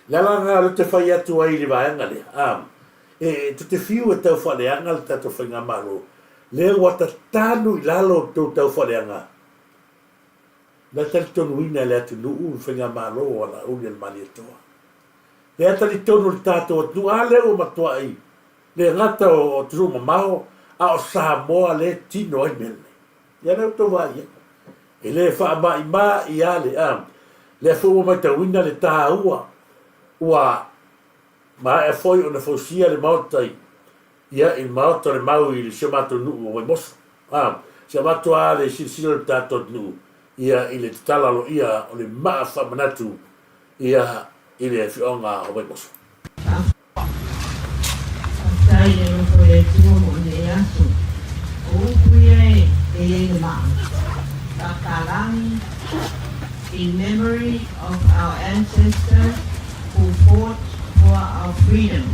le ala lena o lea ou te fai atu ai i le vaega lea. A, e, to te fiu e tau faaleaga le tatou faigamalo, lea ua tatanu i lalo o le tou tau faaleaga. Na talitonuina e le atunuu le faigamalo o Alauli a le Malietoa. Lea talitonu le tatou atunuu, a lea ua matuai Le gata o atunuu mamao, a o Samoa lea e tino ai le mea lenei. Ia lea ua outou vaai i ai. E le faamaimai a le a. Lea foi ua matauina le taua ua maea foi ona fausia le Maota i, ia, i le Maota o le Mau i si o matou nuu o Vaimoso. A, se avatu lava le silasila o le tatou atunuu, ia, i le tatala aloaia o le maa faamanatu, ia, i le afioaga o Vaimoso. Faafetai i le alofa o le Atua mo lenei aso. O upu ia e i ai le maa, Takalagi, in memory of our ancestors who fought for our freedom.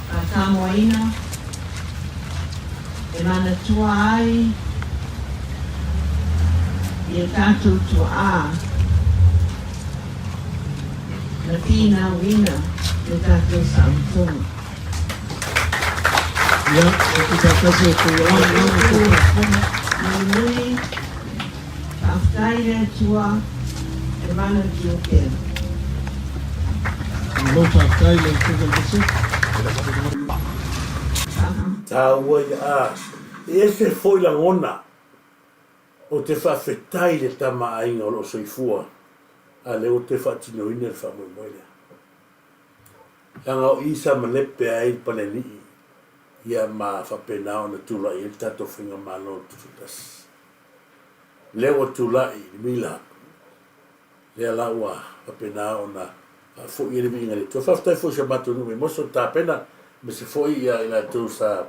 Faatamoaina e manatua ai i a tatou tuaa na finauina le tatou saolotoga. Ia, ou te faatasi atu i au i le faafofoga. Mulimuli, faafetai i le Atua e manatua pea. Malo faafetai i lau Afioga i le Bishop. Taua ia a e ese foi lagona ou te faafetai i le tama aiga o loo soifua a lea ua toe faatinoina le faamoemoe lea. Leaga o i sa malepe ai le Palealii ia ma faapena ona tulai ai le tatou Faigamalo Tutoatasi. Lea ua tulai i le mila, lea la ua faapena ona faafoi ai le viiga i le Atua. Faafetai foi i si o matou nuu Mimoso i tapena, aemaise foi ia i latou sa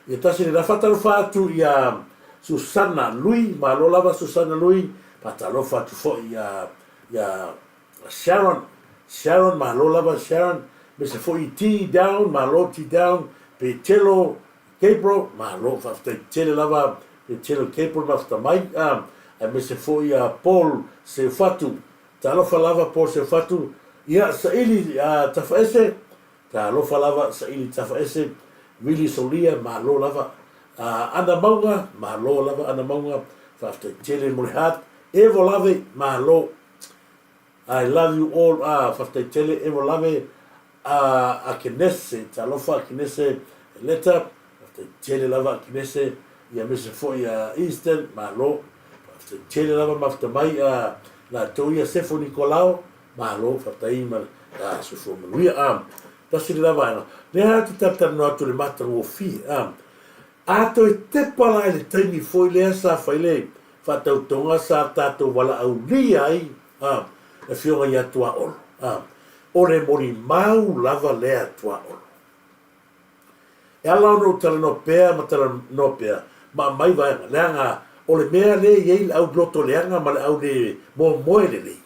ia tasi le la. Faatalofa atu ia Susana Lui, malo lava Susana Lui, faatalofa atu foi ia ia Sharon, Sharon, malo lava Sharon, aemaise foi T Down, malo T Down, Petelo Gabriel, malo, faafetai tele lava Petelo Gabriel mafuta mai, aemaise foi ia Paul Seufatu, talofa lava Paul Seufatu, ia Saili Tafaese, talofa lava Saili Tafaese, Willie Solia, malo lava, Ana Mauga, malo lava Ana Mauga, faafetai tele mo le heart, Evo Lave, malo. I love you all ah faafetai tele Evo lave ah Akenese talofa Akenese Leta faafetai tele lava Akenese ia aemaise foi a Eastern malo faafetai tele lava mafuta mai ah latou ia Sefo Nikolao malo faafetai ma ah soifua manuia ah tasi le la vaega lea ou te talatalanoa atu i le matagofie ah A toe tepa la i le taimi foi lea sa fai le faatautoga sa tatou valaaulia ai a le Afioga ia Tuaolo, a, o le molimau lava lea a Tuaolo. E ala ona ou talanoa pea ma talanoa pea ma aumai vaega, leaga o le mea lea e i ai le au loto leaga ma le au le moemoe lelei.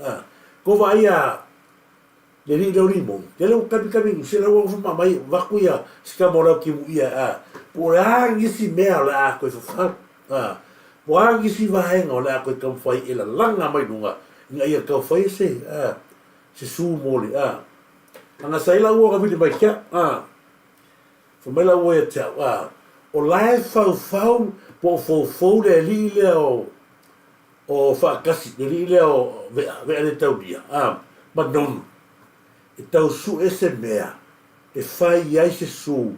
A, ko vaaia Le alii lea o Limoni, lele ua kamikami u se lau fa ma mai vaku ia se tama o lau kimu ia a po o le a nisi mea o le a koe fafau a po o a nisi vaega o le a koe taumafai e lalaga mai luga ina ia tau fai se a se su mo le a anga sa i lau ua vili mai kia a fa mai lau ua ia te au a o la e faufau po o foufou le alii lea o o Faatasi, le alii lea o Vea, Vea le taulia, a, ma Nonu, e tau sue se mea e fai ai se su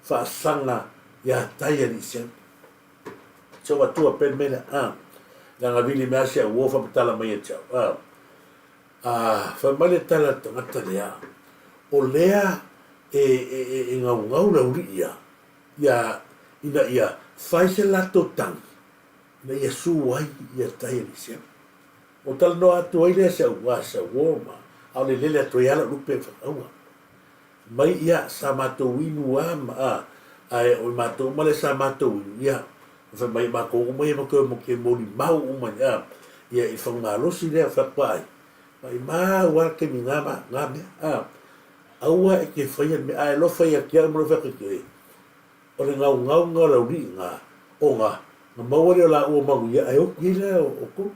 faasaga iā tai alii Siama. Se ua atua pea le mea lea, a, leaga vili mai a si au uo faamatala mai ia te au, a, a, fai mai le tala a le tagata lea, o lea e, e, e, e gaugau le aulii ia, ia, ina ia fai se latou tagi, Ina ia su ai ia tai alii Siama. Ua talanoa atu ai lea si au a si au uo ma aole lele atu ai a lau lupe whakaua. Mai ia sa matou inu a ma a ae o matou uma lea sa matou inu ia fai mai makou uma ia matou mo ke moli mau uma ia ia i whakamalosi lea whakwa ai. Mai mau a ke mi ngā ma ngā mea a aua e ke whaia me ae lofa ia ki au ma lofa ki koe. O le gaugauga o le auliiga o ga, na maua lea o laua manuia ae oki ai lea o Kulu.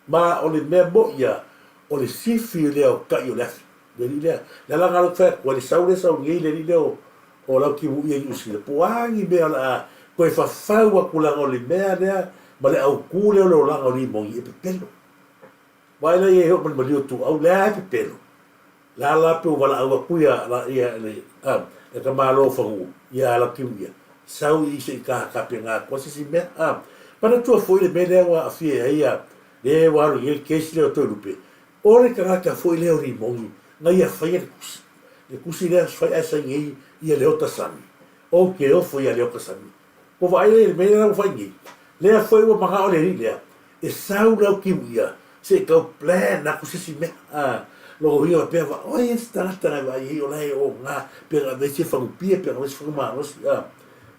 Ma o le mea moi ia, o le sifi lea o tai o le afi, le alii lea. Le ala na fai atu ai le sau lea sau nei le alii lea o o Laukimuia i Niu Sila, po o a ni mea o le a toe fafau atu leaga o le mea lea ma le autu lea o le olaga o Limoni e pepelo. Vaai la i ai e oo mai le maliu o Tuuau, lea lava e pepelo. La la pe ua valaau atu ia la ia le a le tamālo o Fagu'u ia Alakiu ia sau i se i kahakape atoa se isi mea a. Manatua foi le mea lea ua aafia ai ia le ua alu i ai le kesi lea o Toelupe, o le tagata foi lea o Rimoni na ia faia le tusi, le tusi lea fai ae saini ai ia Leota Sami. Ou te ofo ia Leota Sami. Ua vaai lea i le mea lea ua fai nei, lea foi ua manao le alii lea e sau le autiu ia se i tau plan atu se isi mea a lona uiga faapea va oi e se tagata na e vaai ai o la e oga pe na ave ai se fagupia pe na ave ai se fagumalosi a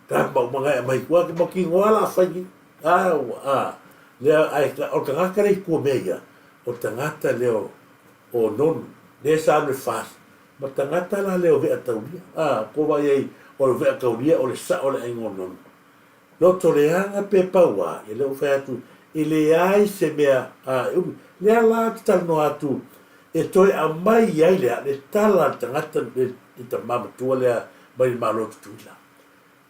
ta ma uma na e aumai tua ke mautinoa la fai nei a ua a lea ae o le tagata lea i tua mea ia o le tagata lea o o Nonu lea sa alu e FAST ma tagata la lea o Vea Taulia a ko vaai ai o le Vea Taulia o le sa'o o le aiga o Nonu loto leaga pe pau a ia lea ua fai atu e leai se mea a e umi lea la ou te talanoa atu e toe aumai ai le le tala a le tagata le tama matua lea mai le Malo o Tutuila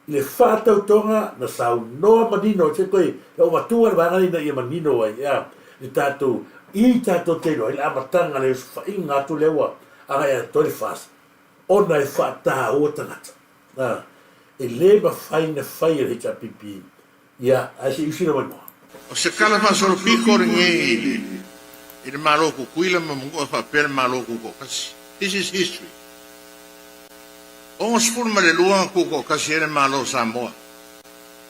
i le faatautoga na saunoa manino se toe na ou avatua le vaega lea ina ia manino ai a le tatou i tatou te iloa ai le amataga le osofaiga atu lea ua agai atoa le FAST ona e faataua tagata a e le mafai na fai e le HRPP ia ae se i usi lava igoa. O se tala faasolopito lenei i le Malo o Tutuila ma Manua faapea le Malo o Tutoatasi. This is history. 62 na tutoatasi ai le Malo o Samoa.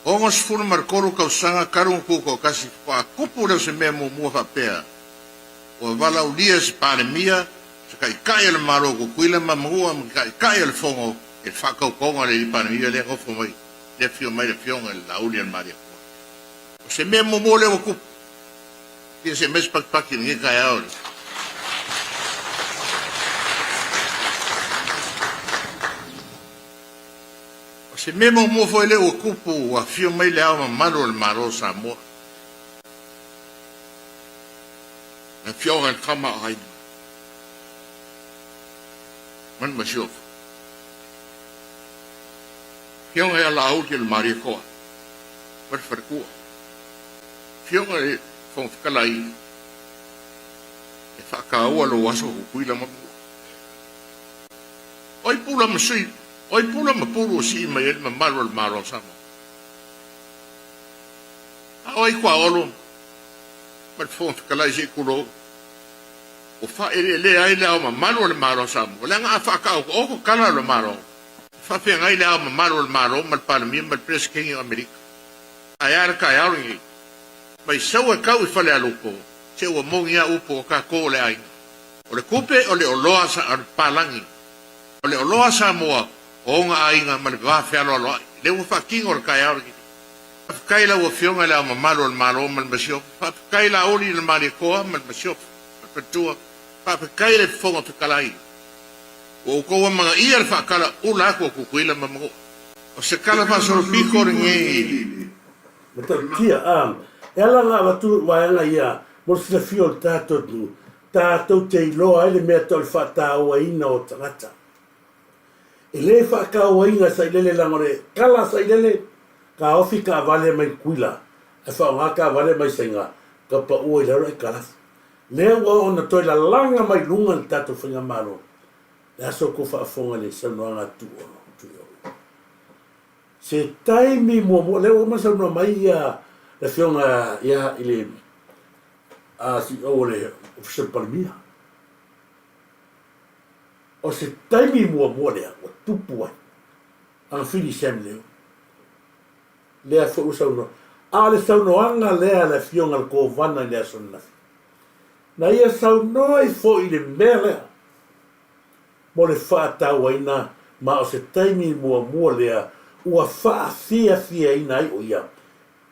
63 tausaga talu ona tutoatasi faatoa tupu lea o se mea muamua faapea ua valaaulia se Palemia, se Taitai o le Malo o Tutuila ma Manua ma le Taitai o le Fono i le faatautoga o le Palemia lea nofo mai, lea afio mai le Afioga i le Laauli-a-le-Malietoa. O se mea muamua lea ua tupu, ia se i aumai se patipati i lenei taeao i le. O se mea muamua foi lea ua tupu ua afio mai Le Ao Mamalu o le Malo o Samoa, le Afioga i le Tamaoaiga ma le Masiofo, Afioga ia Laauli o le Malietoa ma le Faletua, Afioga i le Fofoga Fetalai, e faataua lou aso Tutuila ma Pua. O ai pula ma sui, o ai pula ma pulu o sii mai ai le mamalu o le Malo o Samoa? A o ai tuaolo ma le Fofoga Fetalai se i tulou, ua faaeleelea ai le Ao Mamalu o le Malo o Samoa, leaga a faataotooto tala o le Malo, e faafeagai le Ao Mamalu o le Malo ma le Palemia ma le Peresetene o Amerika. Ae a le taeao lenei? Mai sau e tau i Falealupo, se ua moni a upu o tatou o le aiga. O le tupe o le oloa sa o le papalagi. O le oloa Samoa o ona aiga ma le va fealoaloai. Lea ua faatino le taeao lenei. Faafetai i lau Afioga i Le Ao Mamalu o le Malo ma le Masiofo. Faafetai i Laauli i le Malietoa ma le Masiofo ma le Faletua. Faafetai i le Fofoga Fetalai. Ua outou amanaia le faatala ula atu o Tutuila ma Manua. O se tala faasolopito lenei. Matautia, a, e ala ona avatu vaega ia mo le silafia o le tatou atunuu, tatou te iloa ai le mea tau le faatauaina o tagata. E le faatauaina sailele leaga o le tala a sailele, taofi taavale mai Tutuila ae faaaoga taavale mai Saina, tau paua i lalo aitalafu. Lea ua oo ina toe lalaga mai luga le tatou faigamalo, le aso tou faafofoga i le saunoaga a Tuuolo, Tuiolo. Se taimi muamua, lea ua uma saunoa mai ia le afioga ia i le CEO o le Ofisa o le Palemia. O se taimi muamua lea ua tupu ai Agafili Sam Leo. Lea foi ua saunoa. A o le saunoaga lea a le afioga i le Kovana i le aso ananafi, na ia saunoa ai foi i le mea lea mo le faatauaina ma o se taimi muamua lea ua faafiafiaina ai o ia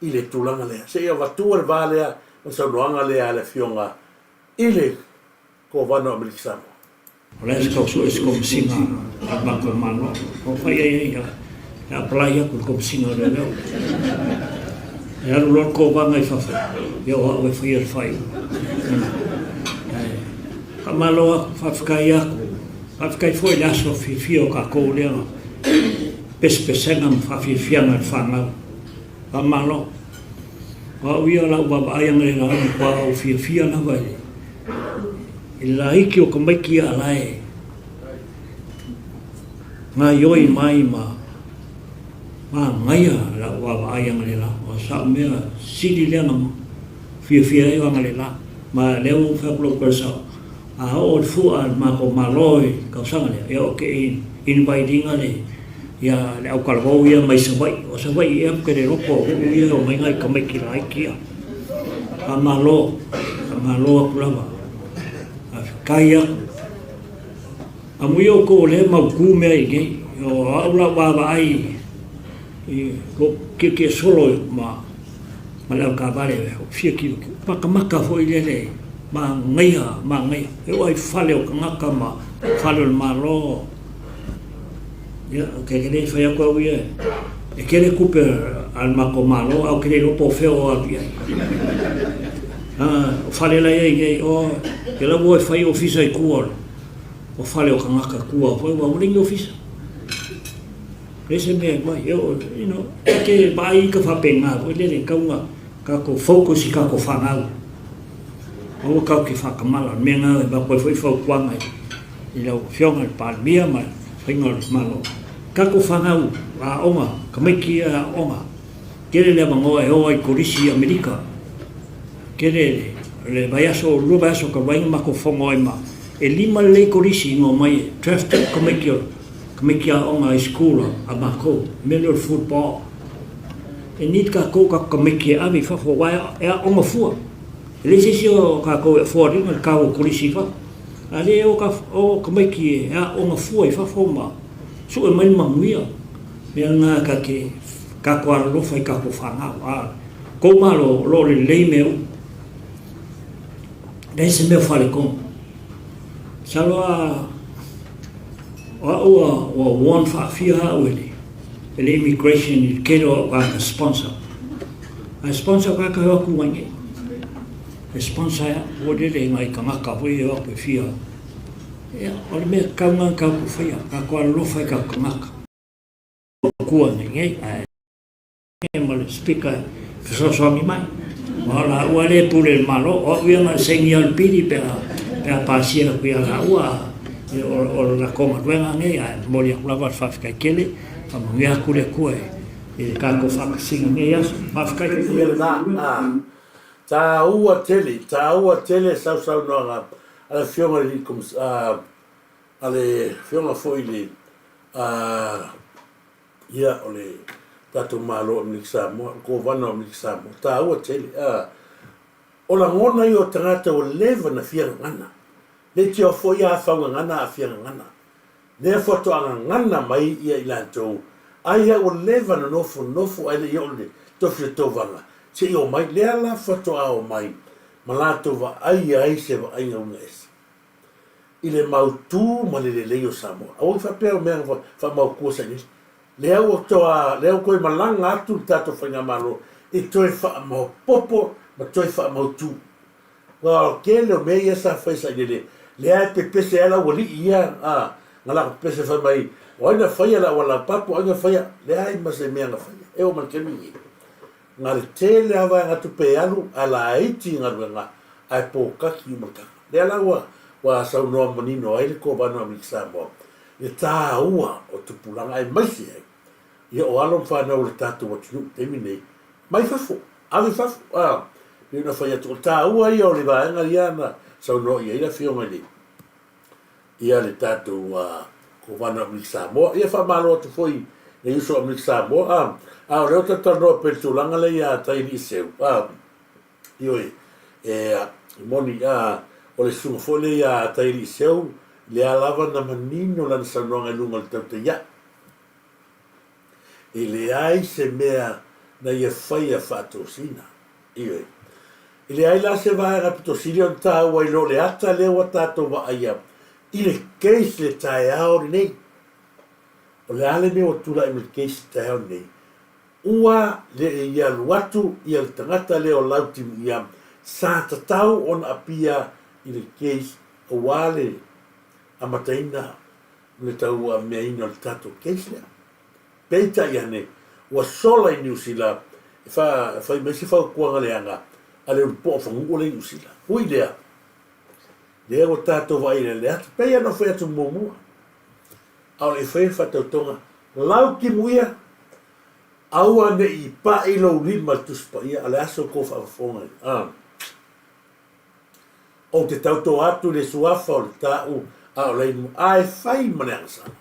i le tulaga lea. Se i avatua le va lea ma le saunoaga lea a le afioga i le Kovana o Amerika Samoa. O le a se tau sue i se Komesina a le matou Malo? Ua fai ai ai e apalai atu i le Komesina o Leoleo. E alu loa le kovana i fafo, ia o au e faia le faaiuga. Ae faamalo atu, faafetai atu. Faafetai foi i le aso fiafia o tatou lea pesepesega ma faafiafiaga i le fanau. Faamalo. O au ia o lau vaavaai analeila ua matua ou fiafia lava i le laiti o tamaiti ia a la e. Gaioi mai ma magaia lau vaavaai angalelā. O sa'u mea sili lea na fiafia ai o angalelā. Ma lea ua ou fai atu lau tala sao, a oo le fua a le matou Malo i le tausaga lea, ia ou te invite ina le ia le autalavou ia mai Savaii. O Savaii ea ou te le loto o nuu ia e omai nai tamaiti laiti ia. Faamalo, faamalo atu lava. Faafetai atu. Amuia outou o lea e mautu mea i inei. O au la vaavaai i lou tietie solo ma ma le avetaavale fia tilotilo. Matamata foi lele manaia, manaia. E oo lava i fale o tagata ma fale o le Malo. Ia, ou te le fai atu au ia, e tele tupe a le matou Malo ae ou te le iloa po o fea o alu i ai. O fale la e i ai nei, o te lau o e fai ofisa i tua o fale o tagata tua foi, aua ua leai ni ofisa. Leai se mea e fai, you know, e te vaai ita faapena foi lele, e tatau ona tatou focus i tatou fanau. Aua tatou te faatamala, o le mea lena e avatu ai foi fautuaga i lau Afioga i le Palemia ma le faiga o le Malo. Tatou fanau aoga, tamaiti ia e aooga, tele le avanoa e o ai i kolisi i Amerika. Tele le vaiaso, lua vaiaso talu ai na matou fono ai ma, e lima lelei kolisi na omai e draft up tamaiti o tamaiti aoga i school a matou, mea lea o le football. E need tatou tatou tamaiti e ave i fafo aua e aooga fua. E leai se isi o tatou e afford ina le tau o kolisi i fafo. A lea e o o tamaiti e aooga fua i fafo ma sue mai le manuia. Mea lena ta te tatou alolofa i tatou fanau. A kou Malo o lo o lelei mea uma. Leai se mea o faaletonu. Masalo a o au ua ua warn faafia au e le e le immigration i le tele o au tagata sponsor. Ae sponsor tagata e o atu mai nei. E sponsor e au foi lele i nai tagata foi e o atu e fia. Ia, o le mea tatau lena ona tatou faia, tatou alolofa i tatou tagata. Kua nei nei, ae ma le Speaker e fesoasoani mai. Aua o laua lea e pule i le Malo, o au ia na o le sainia o le pili pe a, pe a pasia atu ia laua, o, o le latou galuega nei, ae momoli atu lava le faafetai tele, faamanuia atu le Atua i le tatou faatasiga i lenei aso. Faafetai. Ia lena, a. Taua tele, taua tele sausaunoaga a le Afioga i le Alii Komisi, a, a le Afioga foi i le, a, Ia, o le tatou Malo o Amerika Samoa, le Kovana o Amerika Samoa, taua tele. A, o lagona ia o tagata ua leva na fia gagana. Le tio foi a fau gagana a fia gagana. Lea faatoa gagana mai ia i latou, ai a ua leva na nofo nofo ae le i oo le tofi o tauvaga se i omai. Lea la faatoa omai ma latou vaai ai se vaaiga uiga ese. i le mautu ma le lelei o Samoa. Aua i faapea o mea na faamautua sa i lea ua toa, lea ua toe malaga atu le tatou faigamalo e toe faamaopopo ma toe faamautu. Aua o le tele o mea ia sa fai sa i lele, lea e pepese ai le aualii ia, a, na lako pepese fai mai, o ai na faia le auala laupapa, o ai na faia, leai ma se mea na faia. E oo mai le taimi lenei. Na le tele lava vaegatupe e alu ae laiti galuega ae pōkaki uma le taga. Lea la ua ua saunoa manino ai le Kovana o Amerika Samoa i le tāua o tupulaga aemaise ai ia o alo ma fanau o le tatou atunuu i le taimi lenei mai fafo, ave i fafo. A, pei ona fai atu, o le tāua ia o le vaega ia na saunoa i ai le Afioga i le ia le tatou Kovana o Amerika Samoa. Ia faamalo atu foi i le uso o Amerika Samoa. A, a o lea ou te talanoa pea i le tulaga lea ia Taialii Seu. A, ioe, e, e moni, a, o le susuga foi lea ia Taialii Seu, lea lava na manino lana saunoaga i luga o le tautaia'i. E leai se mea na ia faia faatosina. Ioe. E leai la se vaega pito sili ona taua i lo le ata lea ua tatou vaaia i le case i le taeao lenei. O le a le mea ua tulai mai i le case i le taeao lenei? Ua le i alu atu ia le tagata lea o Lautimuia sa tatau ona appear i le case aua le amataina o le tauameaina o le tatou case lea. Peitai ane, ua sola i Niu Sila e fai mai se fautuaga leaga a le ulupo'o fanua lea i Niu Sila. Ui lea, lea ua tatou vaai i le atu, pei ona fai atu muamua. A o le i faia le faatautoga, lau timuia, aua ne i paʻi lou lima i le Tusi Paia, a o le aso tou faafofoga ai. A. Ou te tautō atu i le suafa o le tāu a o le inu, a e fai ma le agasala.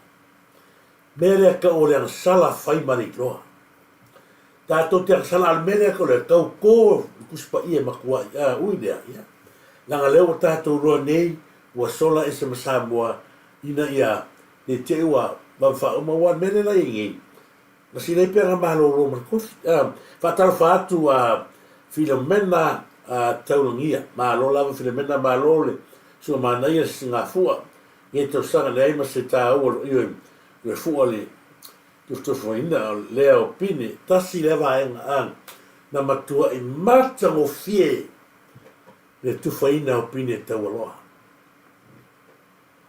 Mea lea tau o le agasala fai ma le iloa. Tatou te agasala a o le mea lea tau o le tautō i le Tusi Paia e matuai, a ui lea, ia. Leaga lea ua tatou iloa nei ua sola ese ma Samoa ina ia ne i te i ua vave faauma aua o le mea lea la i ai nei, na silai pea na malolo ma le kofi. A, faatalofa atu a Filomena a Taulagia. Malo lava Filomena, malo le susuga manaia le sisigafua. Nei tausaga leai ma se taua ioe ioe fua le tufatufaina o lea o Pine. Tasi lea vaega a na matuai matagofie le tufaina o Pine Taualoa.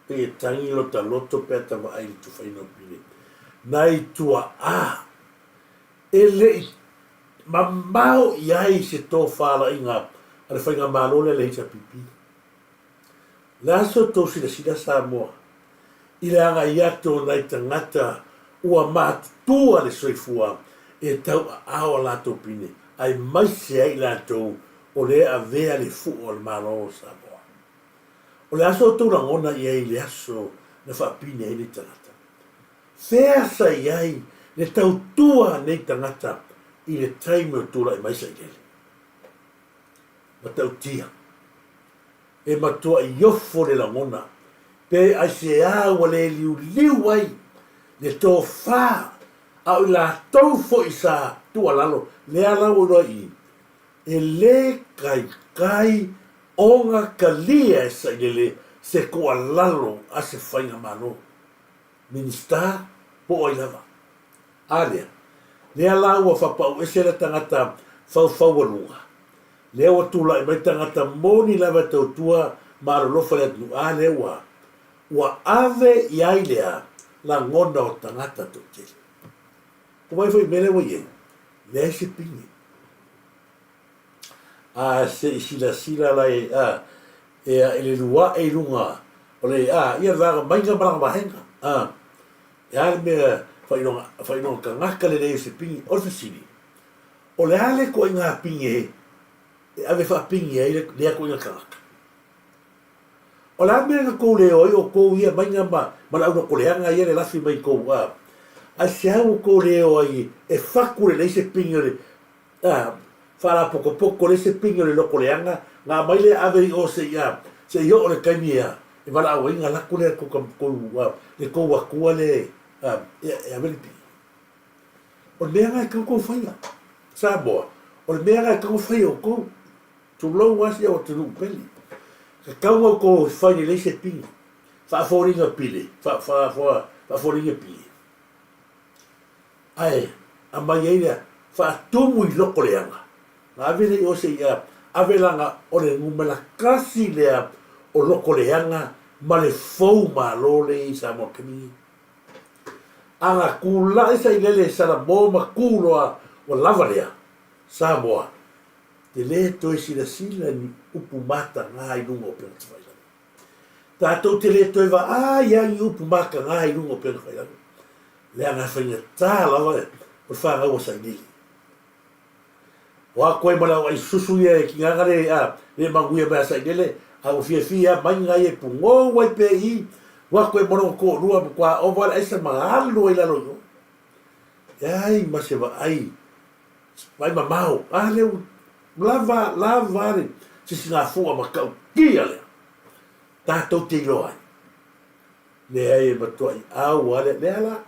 Pei e tangi lota loto pe a ta vaai i le tufaina o Pine. Nai tuaa e le i mamao i ai se tofalaiga a le Faigamalo lea a le HRPP. Le aso tou silasila Samoa i le agai atu o nai tagata ua matutua le soifua e tauaao a latou pine aemaise ai i latou o lea e avea le fua o le Malo o Samoa. O le aso tou lagona i ai i le aso na faapine ai nei tagata? Fea sa i ai le tautua a nei tagata i le taimi o tulai mai Sailele? Matautia. E matuai ofo le lagona, pe aisea ua le liuliu ai le tofa a o i latou foi sa tuualalo lea la ua iloa i i, e le kaikai ona talia e Sailele se tuualalo a se faigamalo, Minista po o ai lava. A lea, lea la ua faapauese le tagata faufaualuga, lea ua tulai mai tagata moni lava e tautua ma alolofa i le atunuu, a lea ua, ua ave i ai lea lagona o tagata toatele. Ua vaai foi i mea lea ua i ai, leai se pine. A se i silasila la e, a, e a, i le luaʻe i luga o le, a, ia le vaega maiga ma lana vaega, a, e a le mea faailoga, faailoga tagata le leai o se pine. O le fesili, o le a le ituaiga pine e ave faapine ai lea ituaiga tagata? O le a le mea na tou le o ai outou ia maiga ma, ma le aulotoleaga ia le lafi mai tou, a, aisea ua tou le o ai e fatu lelei se pine o le, A, faalapotopoto le isi pine o le loto leaga, na aumai lea ave i o se i a, se i oo le taimi e a, e valaau ai na alu atu lea tou tou a, le tou atua le a, e, e ave le pine. O le mea na e tatau tou faia. Samoa, o le mea na e tatau ona faia e outou. Tulou lava si au atunuu pele. Tatau ona outou fai lelei se pine. Faafoliga pile, fa, fa, fa, faafoliga pile. Ae aumai ai lea, faatumu i loko leaga, na ave lea i o se i ave laga o le numera kasi lea o loko leaga ma le fou malo lea i Samoa taimi nei. A na tula'i sailele Salamo ma tu loa ua lava lea, Samoa, te le toe silasila ni upu matagā i luga o upega tafailagi. Tatou te le toe vaai ai i upu matagā i luga o upega tafailagi. Leaga e faigata lava o le fanau a Sailele. O atu ai ma le auai susu ia e kinaga le a le manuia mai a Sailele, a ua fiafia a maiga ia e pugou ai pea i i, o atu ai ma lona toalua matua ova le aisa ma alu ai lalo i o. Leai ma se vaai, vaai mamao, a lea ua lava, lava le sisigafua matautia lea tatou te iloa ai. Leai e matuai au a lea, lea la,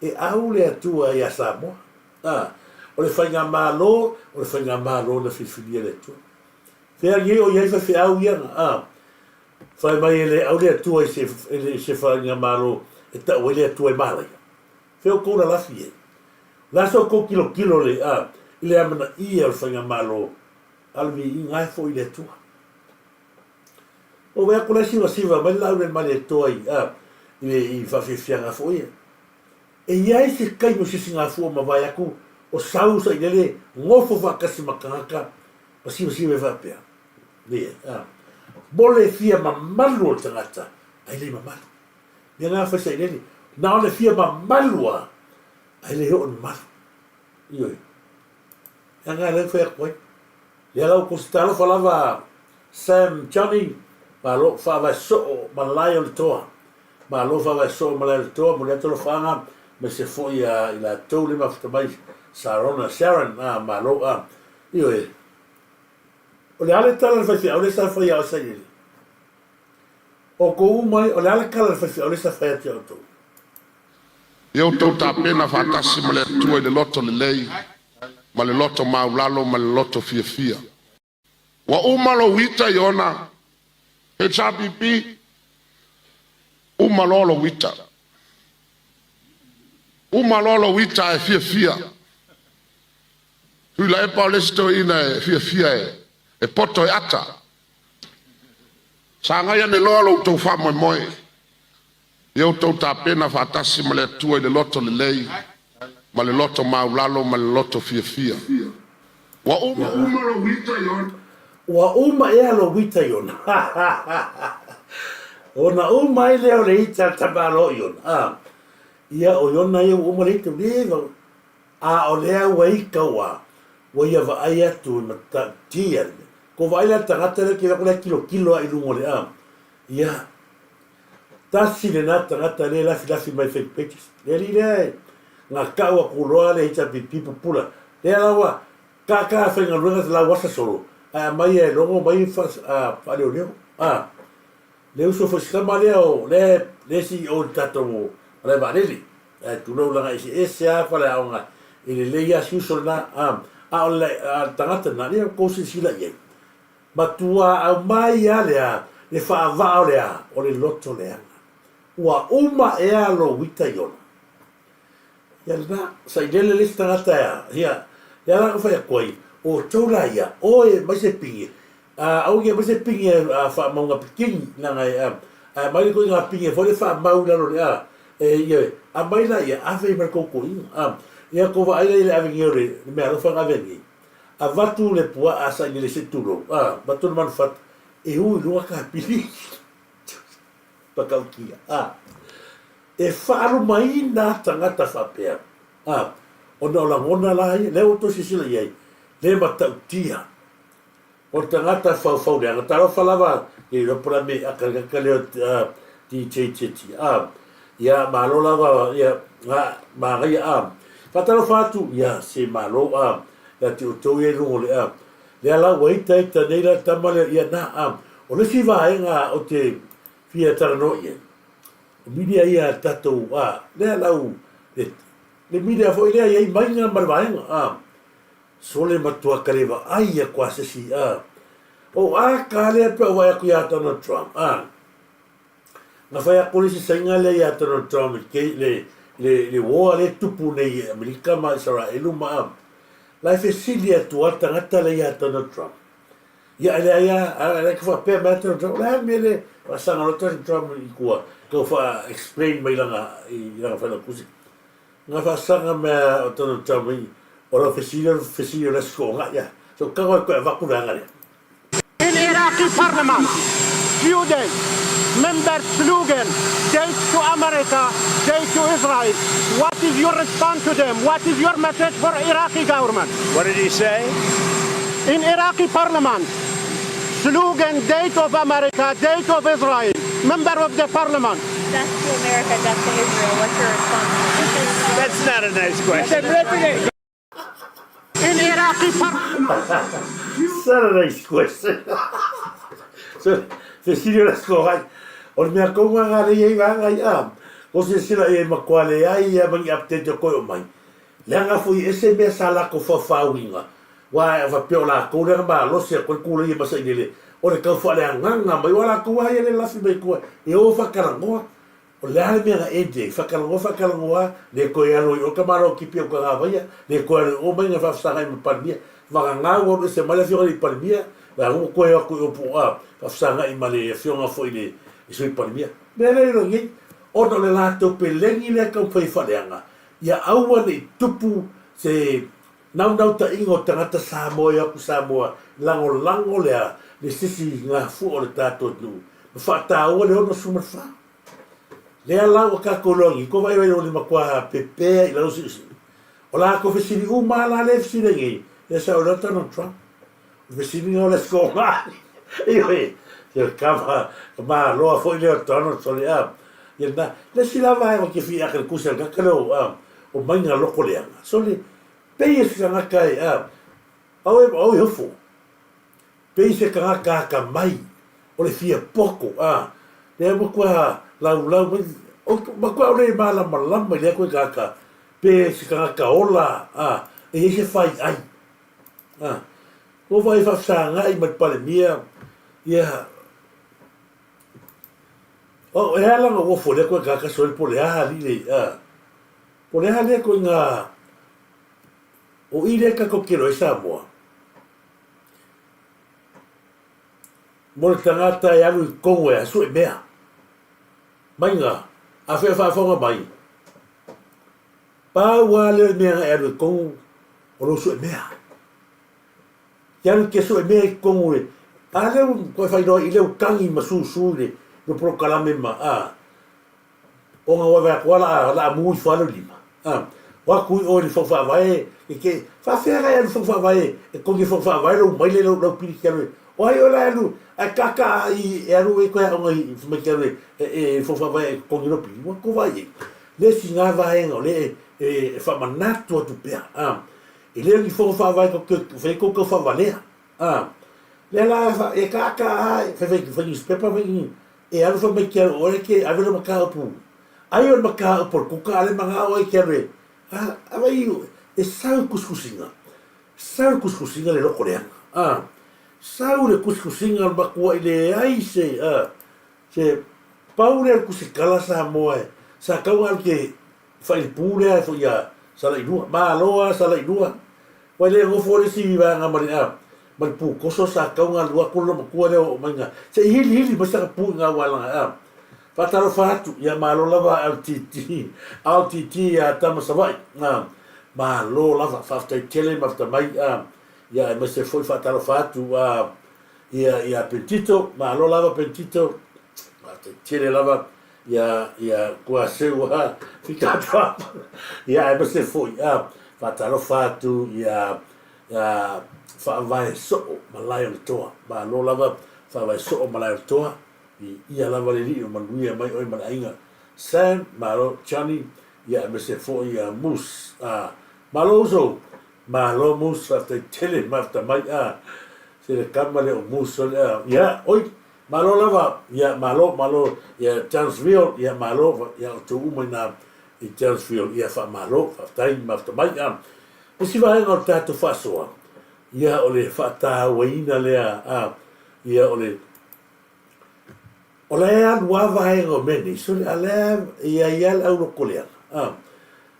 e au le Atua ia Samoa. A, o le faigamalo, o le faigamalo na filifilia e le Atua. Fea nei o i ai faifeau ia na, a, fai mai e le au le Atua i se, i se faigamalo e tau ai le Atua e malaia. Fea outou lalafi ai? O le a sa outou tilotilo le, a, i le amanaia o le faigamalo, a le viiga e foi i le Atua. Ua vaai atu la e sivasiva mai le laau le Malietoa i, a, i le i faafiafiaga foi ia. E i ai se taimi o Sisigafua mavae atu o sau sailele nofo faatasi ma tagata ma sivasiva ai faapea, Leai, a, mo le fia mamalu o le tagata, ai le mamalu. Mea na fai sailele. Na o le fia mamalu lava, ae le oo i le malu. Ioe. Leaga lea ua fai atu ai. Lea la ua kosi talofa lava Sam Johnny, malo faavae soo malae o le toa. Malo faavae soo malae o le toa, momoli atu alofaaga aemaise foi ia i latou le mafuta mai Sarona Sharon, a malo a. Ioe. O le a le tala a le faifeau lea sa fai ia oe Sailele? Outou uma ai, o le a le tala a le faifeau lea sa fai atu ia outou? Ia outou tapena faatasi ma le Atua i le loto lelei ma le loto maulalo ma le loto fiafia. Ua uma lou ita Iona, HRPP, uma loa lou ita. Uma loa lou ita ae fiafia. Tuilaepa o le isi toeaina e fiafia e poto e ata. Sagai ane loa lo outou faamoemoe. Ia outou tapena faatasi ma le Atua i le loto lelei ma le loto maulalo ma le loto fiafia. Ua uma lou ita Iona. Ua uma ea lou ita Iona? Ona uma ai lea o le ita a le tamaloa Iona. A, ia o Iona ia ua uma le ita, ua leva. A o lea ua ita ua, ua ia vaai atu i matautia le mea. Ko vaai la le tagata lea ke lea tilotilo lava i luga o le a. Ia, tasi lena tagata lea e lafilafi mai fake pages. Le alii lea e gatau atu loa le HRPP pupula. Lea la ua kaka faigaluega te lau asa solo, ae aumai e logo mai faaleoleo. A, le uso foi si tama lea o lea le CEO i le tatou malae vaalele. Ae tulou leaga eseese lava faleaoga e lelei lava si uso lena. A, a o le tagata lena, lea ua tou silasila i ai. Matua aumai a le a, le faavaa o le a, o le loto leaga. Ua uma ea lou ita Iona? Ia lena, sailele le isi tagata e a, ia, lea la na fai atu ai, o tou la ia, oe aumai se pine, a, aua ne i aumai se pine a faamauga pikini, leaga e, a, ae aumai le ituaiga pine foi lea e faamau i lalo o le a, e, ia, aumai laia, ave ai ma le tou toeaina, a, ia tou vaai la i le ave nei o le meaalofa na ave nei. Avatu le puaa sailele se tulou, a, avatu le manufata, e u i luga kapili. Matautia, a. E faalumaina a tagata faapea, a, ona o lagona la ia, lea ua outou silasila i ai, le matautia. O le tagata faufau leaga, talofa lava, ke iloa po o le a me aka le tagata lea o DJ Titi, a. Ia, malo lava, ia, a, manaia, a. Faatalofa atu, ia, se malo, a, ia te outou ia i luga o le, a. Lea la ua ita ita nei la le tama lea, ia na, a. O le isi vaega ou te fia talanoa i ai, o media ia a le tatou, a, lea la u, le, le media foi lea e i ai maiga ma le vaega, a. Sole matua ka le vaai atu a se isi, a. O a ka lea pe a ou vaai atu ia Donald Trump, a. Na fai atu le isi saina lea ia Donald Trump i le, le, le war lea e tupu nei i Amerika ma Isaraelu ma a. La e fesili atu a le tagata lea ia Donald Trump. Ia e leai a, a lea ke faapea mai a Donald Trump, o le a le mea lea faasaga loa Donald Trump i tua, tau faa explain mai lana, i lana failautusi. Na faasaga mea o Donald Trump i, o lau fesili o le fesili o le aso toonai a. So tago e toe avatu le aga lea. In Iraqi parliament few days member slogan death to America death to Israel what is your response to them what is your message for Iraqi government What did he say? In Iraqi parliament slogan death of America death of Israel member of the parliament Death to America death to Israel what's your response That's not a nice question. Mr. President In Iraqi parliament That's a nice question. So, fesili o le Aso Toonai, o le mea tonu lava lea e i ai vaega ia, ko silasila i ai matua leai ia ma ni update o toe omai. Leaga foi e ese mea sa latou faufauina, aua e faapea o latou lea na malosi atu ai kulaia ma sailele, o le tau faaleagaga mai, aua o latou lava ia lea e lafi mai tua e o faatalanoa. O le a le mea na end ai? Faatalanoa, faatalanoa, le toe alu ai i o le tamaloa tipi o Utagavaia, le toe alu ai i o mai na faafesagai ma Palemia. Vagana ua alu ese mai le afioga i le Palemia, la ua toe o atu i o po o a, faafesagai ma le afioga foi i le Sui Palemia. Mea lea i lou nei, ona o le latou pelegi lea e taumafai e faaleaga, ia aua ne i tupu se naunautaiga o tagata Samoa e o atu Samoa lagolago le a, le sisi gafua o le tatou atunuu ma faataua le 64. Lea la ua tatou iloa nei, ko vaivai o le matua pepea i lalo siusiu. O latou fesili uma lava la lea e fesili ai nei, lea sa ou iloa Donald Trump. O le fesiliga o le aso Ioe, se kama, kama loa foi lea o Donald sole a. Ia na, le isi la vaega ou te fia aka le tusi a le tagata lea o, a, o maiga loko leaga. Sole, pei e se tagata e, a, au e, au e ofo. Pei se tagata atamai, o le fia poto, a, lea matua laulau mai, o, matua o le malamalama i lea koe tagata, pe se tagata ola, a, e i ai se fai ai. A, ua vaai faafesagai ma le Palemia, ia, o, e ala ona uofo lea koe tagata sole po o le a alii le, a, po o le a lea koe ngā, o i lea tatou te iloa ai Samoa. Mo le tagata e alu i totonu e asu e mea. Maiga, afea faafofoga mai, pau lava lea o le mea na e alu i totonu o lou suemea. Te alu te suemea i totonu e, a lea ua toe faailoa i leu tagi ma susu i le lou polokalame ma, a, Ona ua vaai atu lava la a mu ifo lava lou lima. A, o atu i oe i le fono faavae, e te, faafefea la e alu i le fono faavae e togi e fono faavae lou maile lau lau pili te alu e, o ai oe la e alu ae taataa i e alu e toe aoga i fai mai te alu e e i le fono faavae e togi lou pili. Ua tou vaai i ai. Le isi na vaega o lea e e faamanatu atu pea, a, e le o ni fono faavae tou te fai ai tou tau faavalea. A, lea la e taataa lava e fai fai newspaper fai ni E alu fai mai ke alu oe ke ave le mataupu. Ai o le mataupu o le kuka ale manao ai ke alu e a a vai e sau le kusikusiga. Sau le kusikusiga le loko leaga. A sau le kusikusiga o le matua i leai se a se pau lea o le kusikala Samoa e sa tau alu ke failipu lea foi ia Salailua. Malo a Salailua. Ua le nofo le isi vaega ma le a ma le pu koso sa tau ga lua atu le loomatua lea oo mai ga se i hilihili mai sana pu i ga ualaga a faatalofa atu ia malo lava LTT LTT ia tama Savaii a malo lava faafetai tele ma atamai a ia aemaise foi faatalofa atu a ia ia Pentito malo lava Pentito faafetai tele lava ia ia Kuaseu a fika atu ia aemaise foi a faatalofa atu ia ia faavae soo ma lae o le toa. Malo lava faavae soo ma lae o le toa. I ia lava le alii o manuia mai oe ma le aiga. Sam, malo Johnny, ia aemaise foi ia Moose. A, malo uso. Malo Moose, faafetai tele mafuta mai. A, se le kama lea o Moose o le a. Ia, oi, malo lava. Ia, malo, malo. Ia, Townsville, ia, malo. Ia, outou uma ina i Townsville, ia, faamalo, faafetai mafuta mai. A, Isi vaega o le tatou faasoa, ia o le faatauaina lea a, ia o le, o la e alu lava vaega o mea nei, sole, a lea e i ai lava le aulokoleaga, a,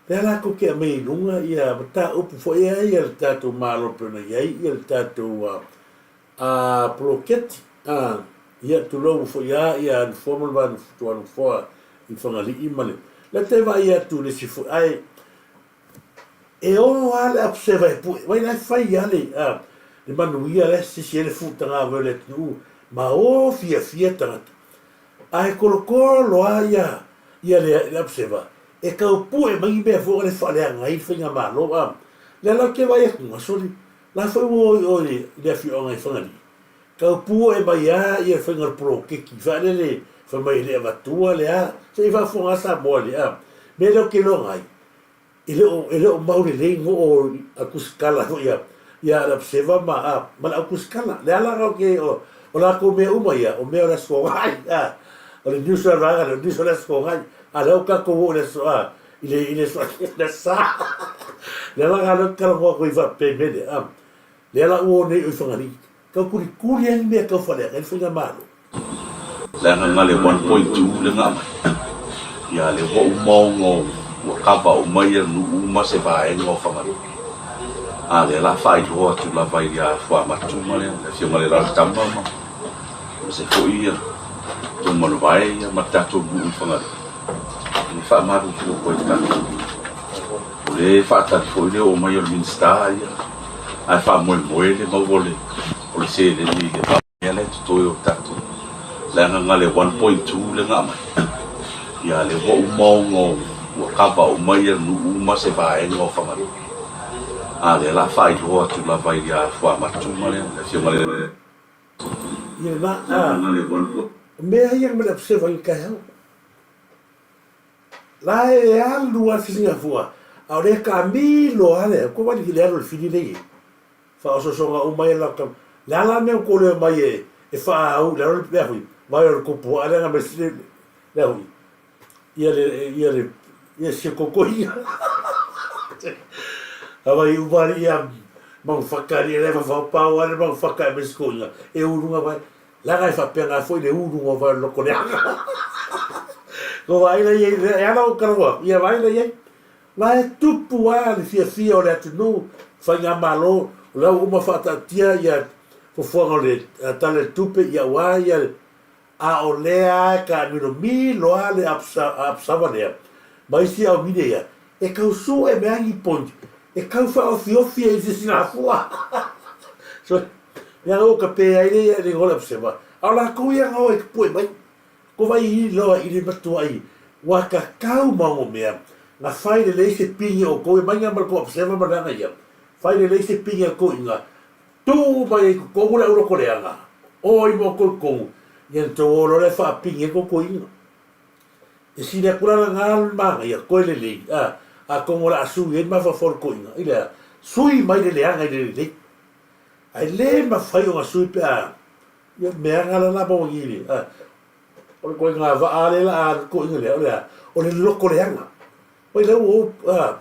lea latou te aumai i luga ia mataupu foi ia ia le tatou Malo e pei ona i ai ia le tatou a, a poloketi, a, ia tulou foi lava ia Nofoa ma le va Nofoa i Fagalii ma le, lea te vaai atu i le isi foi, ae E ono lava le apu seva e pue, vai la e fai lava le, a, le manuia la e sisi ai le fuutagavai o le atunuu ma o fiafia tagata. Ae kolokolo lava ia, ia le, le apu seva, e tau pue mai ni mea foi le faaleaga ai le faigamalo, a. Lea la ou te vaai atu, sole, la foi ua o i o i le afioaga i Fagalii, tau pue mai lava ia le faiga o le poloketi faalele fai mai e le avatua le a, se i faafofoga lava Samoa i le, a, mea lea ou te iloga ai, E le o, e le o mau lelei ngo o a kusikala foi ia, ia le Abseva ma, a, ma le au kusikala. Le ala o ke, o, o lakou mea uma ia, o mea o le aso gai, a, o le news o le vaega lea, o news o le aso gai, a lea ua tatou oo i le aso, a, i le, i le aso, le sa. Le ala lea ou te talanoa atu ai faapea i mea lea, a, lea la ua o nei o i Fagalii, Tau kulikuli ai ni mea tau faleaka ai le faigamalo. Leaga na le 1.2 le na aumai. Ia lea ua uma ona ua cover uma ia nuu ma se vaega o Fagalii. A lea la faailoa atu lava ia Fuamatu ma le afioga i le Lalatama ma se foi ia Tumanuvae ia ma le tatou nuu i Fagalii. E faamalulu atu ai i le tatou nuu. O lea e faatali foi le oo mai o le Minisita ia, ae faamoemoe le maua o le seleni i le mea lea e totoe o tatou, leaga na le 1.2 lea na aumai. Ia lea ua uma ona ua kava uma ia nuu ma se vaega o Fagalii. A lea la faailoa atu lava ia Fuamatu ma le afioga i le. Ia la a mea ia ma le observe ai le taeao. La e alu a le Singafua a o lea e taamilo a le ko wali le alu le fili lea i faaosoosoga uma ia la le a la mea ua tou mai e e faaau le alo le hui vai o le kopu a le me le hui ia le ia le ia se koko ia Ava i uma ia mangufaka ia le fa pau ale mangufaka e mesko ia e urunga vai Leaga e faapena foi le ulu o vai loko leaga. Ko vaai la iai, e ala ou kalaua, ia vaai la iai. La e tupu a le fiafia o le atunuu, faigamalo, o la ua uma faataatia ia fuafuaga o le Tala i le Tupe, ia aua ia a o lea e taamilomilo a le apsava lea ma isi au mine ia, e tau sue mea ni point, e tau faaofiofi ai i se sina fua. So, Ia o ka pe ai le le ngola psema. A o lakou ia nga o e pue mai. Ko vai i loa i le matua i ua ka kau mau o mea. Nga fai le lei se pingi o kou e mai nga ma ko psema ma langa ia. Fai le lei se pingi a ko inga. Tu mai ai ko kou le uro ko le anga. O i mo ko kou. Ia to o lo le fa pingi ko ko inga. E sili aku la nga ma ia koe le lei. A a kongo la asu i ma fa for ko inga. I le sui mai le leanga i le lei. Ae le mafai ona sui pe a ia mea nga la la mo i a o le koe nga va a le la a ko inga le o le a o le loko leaga oi le o a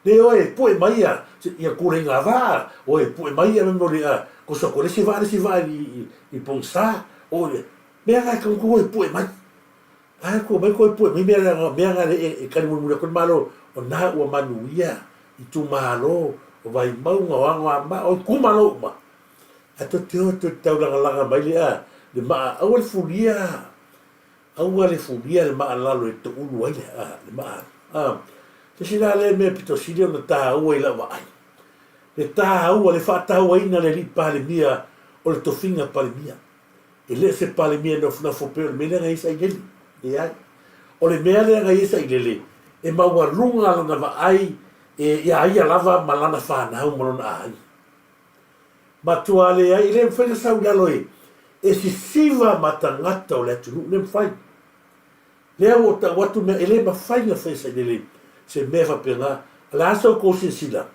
le o e pue mai ia ia kule nga va o e pue mai ia me le a ko so ko le si va le si va i i pongsa o le mea nga ko ko e pue mai Ae ko mai koe pue mai mea nga mea nga e kali mulimuli aku le Malo o na ua manuia itumalo o Vaimauga o Anoamaa o itumalo uma ae tou te o tou te taulagalaga mai le a le maa aua le fulia aua le fulia le maa lalo e toulu ai le a le maa a se isi la lea mea pito sili ona taua i lau vaai le taua le faatauaina le alii Palemia o le tofiga Palemia. E le o se Palemia e nofonofo pei o le mea lea na i ai Sailele. Leai. O le mea lea na i ai Sailele, e maualuga lana vaai iā ia lava ma lana fanau ma lona aiga. Matua leai, e le mafai ona sau i lalo e e sisiva ma tagata o le atunuu, e le mafai. Lea ua ou tau atu mea, e le mafai ona fai e Sailele se mea faapena. O le a sa outou silasila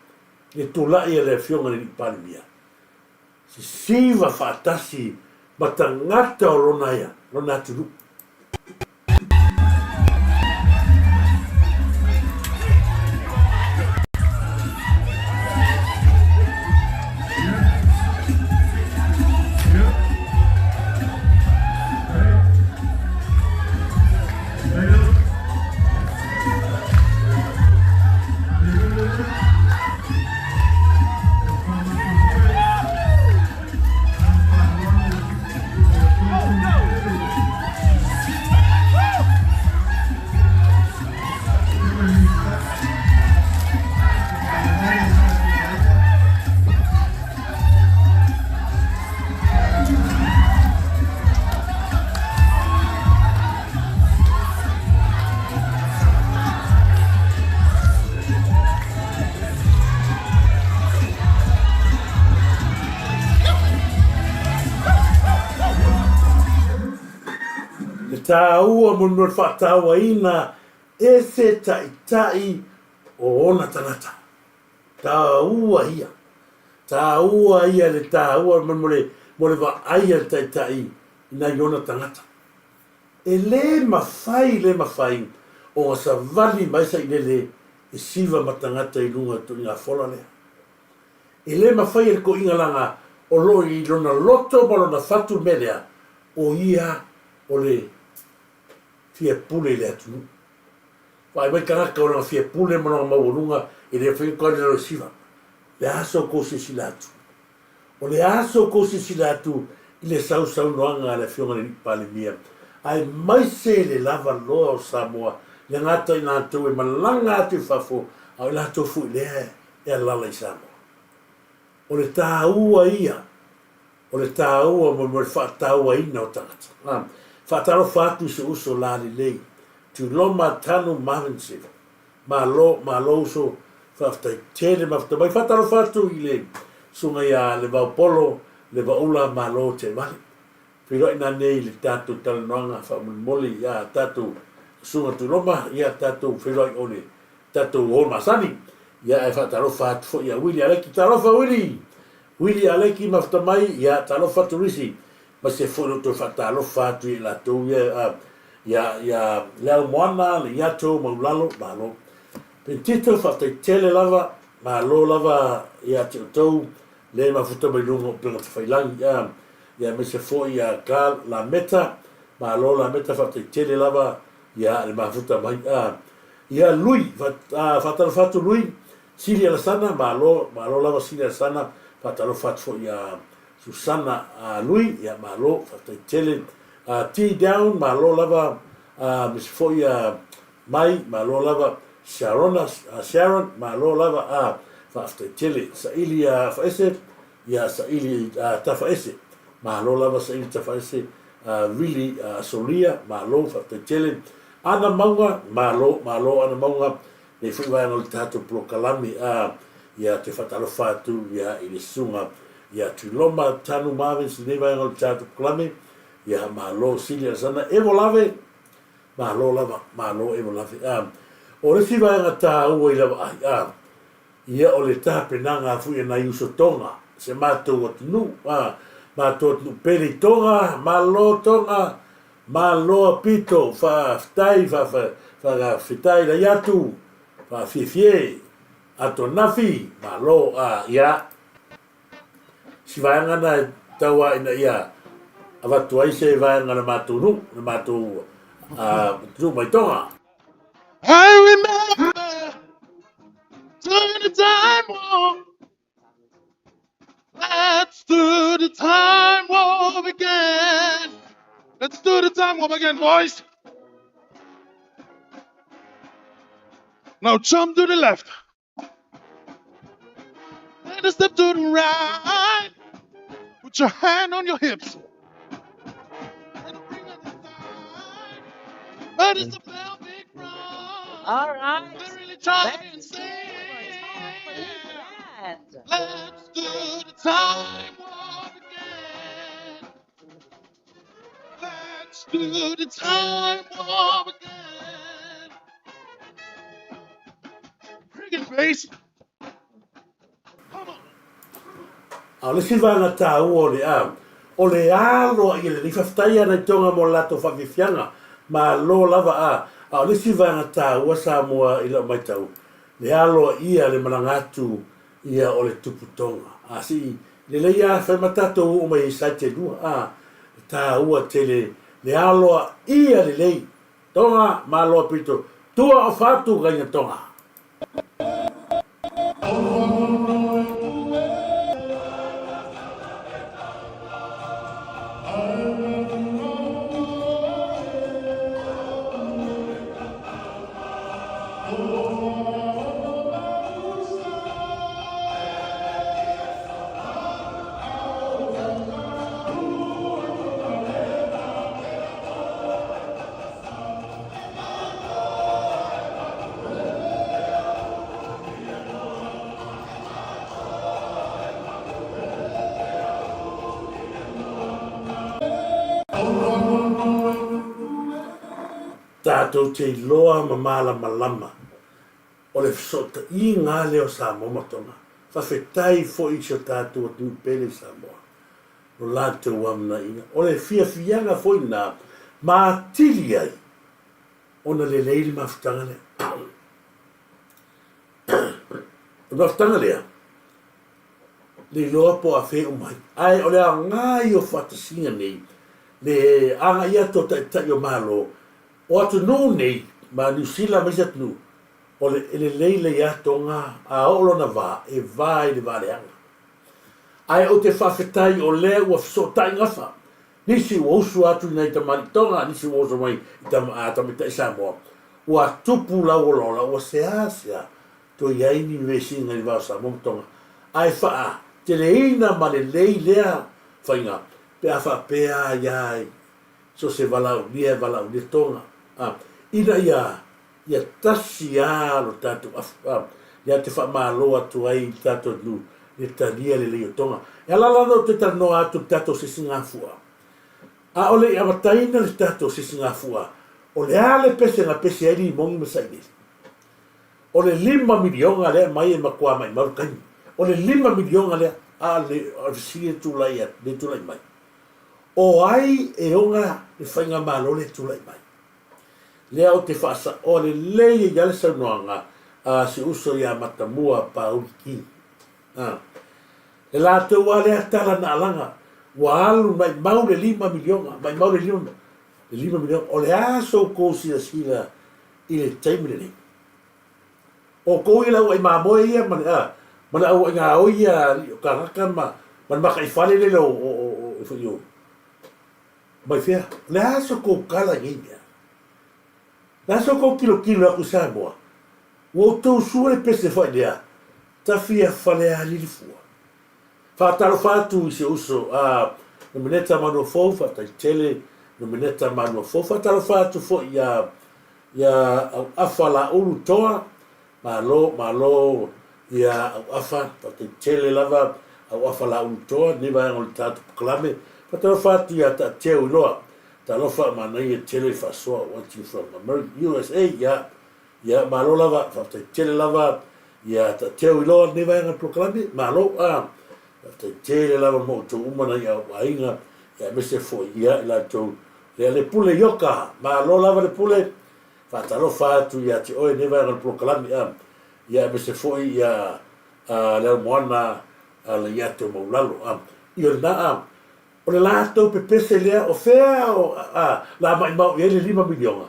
i le tulai a le Afioga i le Alii Palemia? Sisiva faatasi ma tagata o lona ia, lona atunuu. Le tāua mo le faatauaina e se taitai o ona tagata. Tāua ia. Tāua ia le tāua mo le, mo le vaai a le taitai i nai ona tagata. E lē mafai, lē mafai ona savali mai sailele e siva ma tagata i luga o le toʻiga fola lea. E lē mafai e le toʻiga laga o loo i lona loto ma lona fatu le mea lea, o ia o le fia pule i le atunuu. Vaai mai tagata o lona fia pule ma lona maualuga e le mafai ona toe alu i lalo e siva. Le a sa outou silasila atu? O le a sa outou silasila atu i le sausaunoaga a le Afioga i le Alii Palemia, aemaise le lava loa o Samoa, le gata i latou e malaga atu i fafo, a o i latou foi lea e alala i Samoa. O le taua ia, o le taua mo le faatauaina o tagata. Faatalofa atu i si ou uso lalelei. Tuiloma Tanu Marvin Sefa. Malo, malo uso, faafetai tele mafuta mai. Faatalofa atu i le susuga ia Levaopolo Levaula Malo Tevale. Feiloai nanei i le tatou talanoaga faamolemole ia tatou susuga Tuiloma, ia tatou feiloai o le tatou hall masani. Ia ae faatalofa atu foi ia Willie Aleki. Talofa Willie! Willie Aleki mafuta mai, ia talofa atu Risi. Aemaise foi lo toe faatalofa atu ia i latou ia, ia, ia Leaumoana, Leiato, Maulalo, malo. Pentito, faafetai tele lava, malo lava ia te outou, le mafuta mai luga o upega tafailagi, a, ia aemaise foi ia Carl Lameta, malo Lameta, faafetai tele lava ia le mafuta mai, a, ia Lui, faatalofa atu Lui, Sili Alasana, malo, malo lava Sili Alasana, faatalofa atu foi ia Susana Lui, ia malo, faafetai tele. T Down, malo lava, aemaise foi Mai, malo lava. Sharona, Sharon, malo lava, faafetai tele. Saili Faese, ia Saili Tafaese, malo lava Saili Tafaese. Vili Solia, malo, faafetai tele. Ana Mauga, malo, malo Ana Mauga, Nei foi vaega o le tatou polokalame a ia te faatalofa atu ia i le susuga ia Tuiloma Tanu Marvins lenei vaega o le tatou polokalame ia malo sili Alesana Evo Lave malo lava malo Evo Lave a o le isi vaega taua i lava ai a ia o le tapenaga foi a nai uso Tonga se matou atunuu a matou atunuu pele i Tonga malo Tonga Malo pito faafetai faafetai lai atu faafiefie ato nafi malo a ia si vaega na e tau a ina ia avatu ai se vaega na matou nuu na matou nuu mai Tonga. I remember during the time warp. Let's do the time warp again. Let's do the time warp again, boys. Now jump to the left. And a step to the right. Put your hand on your hips. And bring it aside. But it's the pelvic All right. I really try and Let's say. band. Let's do the time warp again. Let's do the time warp again. Bring it, bass. A o le isi vaega taua o le a, o le alo a ia lelei faafetai ana i Tonga mo le latou faafiafiaga, malo lava a, a o le isi vaega taua Samoa i lau matau, le alo a ia le malaga atu ia o le tupu Tonga. A si lelei a fai ma tatou oo mai i site e lua a, e taua tele le alo a ia lelei Tonga malo a pito tua o fatu kainga Tonga. Tatou te iloa ma malamalama o le fesootaiga lea o Samoa ma Tonga. Faafetai foi i si o tatou atunuu pele i Samoa lo latou amanaina. O le fiafiaga foi lena ma atili ai ona lelei le mafutaga lea. O le mafutaga lea, le iloa po o afea uma ai. Ae o le aoga ia o faatasiga nei, le agai atu o taitai o Malo, o atunuu nei, ma Niu Sila ma isi atunuu, o le e lelei le iatoga a oo lona va, e va i le va leaga. Ae ou te faafetai o lea ua fesootai gafa Nisi ua usu atu i nai tamalii Tonga, nisi ua oso mai i tamaitai Samoa. Ua tupu lau olaola, ua seasea toe i ai ni vesiga i le va o Samoa ma Tonga. Ae faateleina ma lelei lea faiga pe a faapea ia ai so o se valaaulia e valaaulia Tonga. Ina ia ia tasi lava lo tatou afu, a, lea te faamalo atu ai i le tatou atunuu i le talia lelei o Toga. E ala la ona ou toe talanoa atu i le tatou sisigafua. A o le i amataina le tatou sisigafua, o le a le pese na pese ai Limogi ma Sailele? O le $5 miliona lea e aumai e matua maimau le taimi. O le $5 miliona lea, a o le fesili e tulai atu, le tulai mai, o ai e ona le faigamalo lea e tulai mai? Lea ou te faasaoa lelei ai lava le saunoaga a si uso ia Matamua Pauli King. A. Le latou lava lea tala na alaga, ua alu maimau le $5 miliona, maimau le $5 miliona. O le a so outou silasila i le taimi lenei? O outou ia le auai mamoe ia ma le, a, ma le auai gaoi ia a alii o tagata ma, ma le makaifale lele o, o, o, o, o, o, Mai fea? O le a so kou tala i nei mea? O le a so kou tilotilo atu i Samoa? Ua outou sua le pese fai lea, tafia Falealili fua. Faatalofa atu i si ou uso a Nomeneta Manuafou, faafetai tele Nomeneta Manuafou. Faatalofa atu foi ia ia Auafa Laulu Toa, Malo, malo ia Auafa, faafetai tele lava Auafa Laulu Toa, lenei vaega o le tatou polokalame. Faatalofa atu ia Taateu Iloa, talofa manaia tele le faasoa watching from America, USA, ia, ia malo lava, faafetai tele lava ia Taateu Iloa lenei vaega o le polokalame, malo, a, faafetai tele lava mo outou uma nai au aiga, ia aemaise foi ia i latou, ia le Pule Ioka, malo lava le Pule, Faatalofa atu ia te oe lenei vaega o le polokalame a, ia aemaise foi ia a le aumoana a Leiato Maulalo a. Ia o lena a, o le latou pepese lea o fea o a, la maimau i ai le $5 miliona?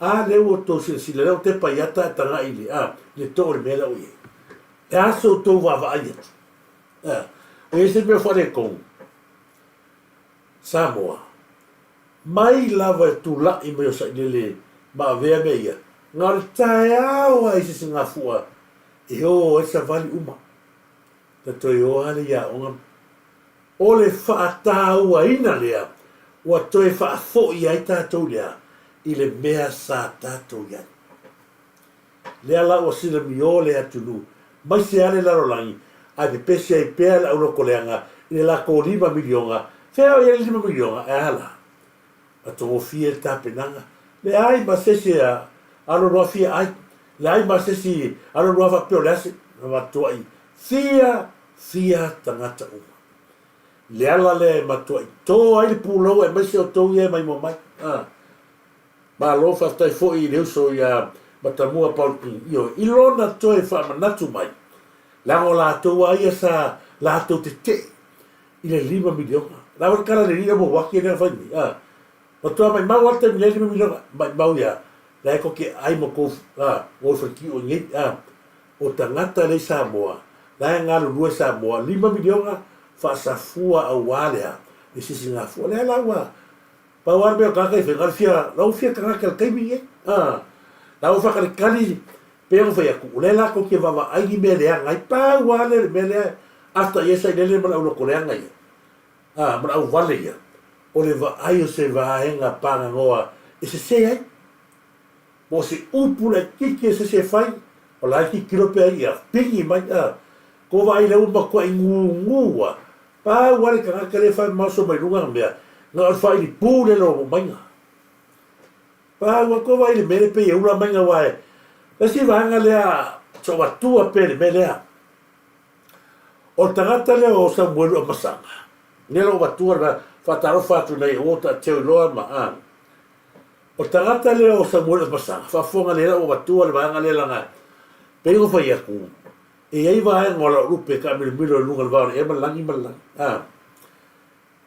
A lea ua outou silasila lea ua tepa i ata ae tagai i le a, i le too o le mea lea ua i ai. Le a se outou vaavaai atu? A, o i ai se mea o faaletonu? Samoa. Mai lava e tulai mai o Sailele ma avea mea ia, na o le taeao lava i Sisigafua e o ai savali uma, na toe o lava le i aoga ma. O le faatauaina lea ua toe faafoi ai tatou lea i le mea sa tatou i ai. Lea la ua silamio le atunuu, maise lava le lalolagi, ae pepesi ai pea le aulokoleaga i le latou $5 miliona. Fea o i ai le $5 miliona? E a la? Matagofie le tapenaga. Leai ma se isi e aloloa fia ai. Leai ma se isi e aloloa faapea o le a se matuai fia, fia tagata uma. Le ala lea e matuai to ai le pulou aemaise outou ia e maimoa mai. A. Malo faafetai foi i le uso ia Matamua Paul King, ioe, i lona toe faamanatu mai, leaga o latou a ia sa latou tetee i le $5 miliona. La ua kala le lila mo waki lea fai nei, a. Matua maimau a le taimi lea $5 miliona, maimau ia, la e koke ai mo kou, a, o fale o nei, a. O tagata lea i Samoa, la e galulue Samoa, $5 miliona faasafua auā lea, le sisigafua. Lea la ua, Pau lava le mea o tagata i fai, na o le fia, la ua fia tagata i le taimi lenei. A, la ua faatalikali, pei ona fai atu, o lea latou te vaavaai ni mea leaga ai. Pau lava lea o le mea lea e ata i ai Sailele ma le aulotoleaga ia, a, ma le auvale ia, o le vaai o se vaega paganoa e sese ai. Po o se upu laitiiti e sese e fai, o la e tilotilo pea ia pigi mai, a. Ko vaai lea ua matuai gūgū a, pau lava le tagata lea e fai maoso mai luga na mea, na o le faaili pū lea o maiga. Pau lava ko vaai le mea lea pei e ula maiga aua e le isi vaega lea sa ou atua pea i le mea lea. O le tagata lea o Samuelu Amasaga, lea la ua avatua le vaega, faatalofa atu nei ua taatia iloa ma a. O le tagata lea o Samuelu Amasaga, faafofoga lea la ua avatua le vaega lea leaga pei ona fai atu, E i ai vaega o lau lupe e taamilomilo i luga o le vao o le ea ma le lagi ma le lagi. A.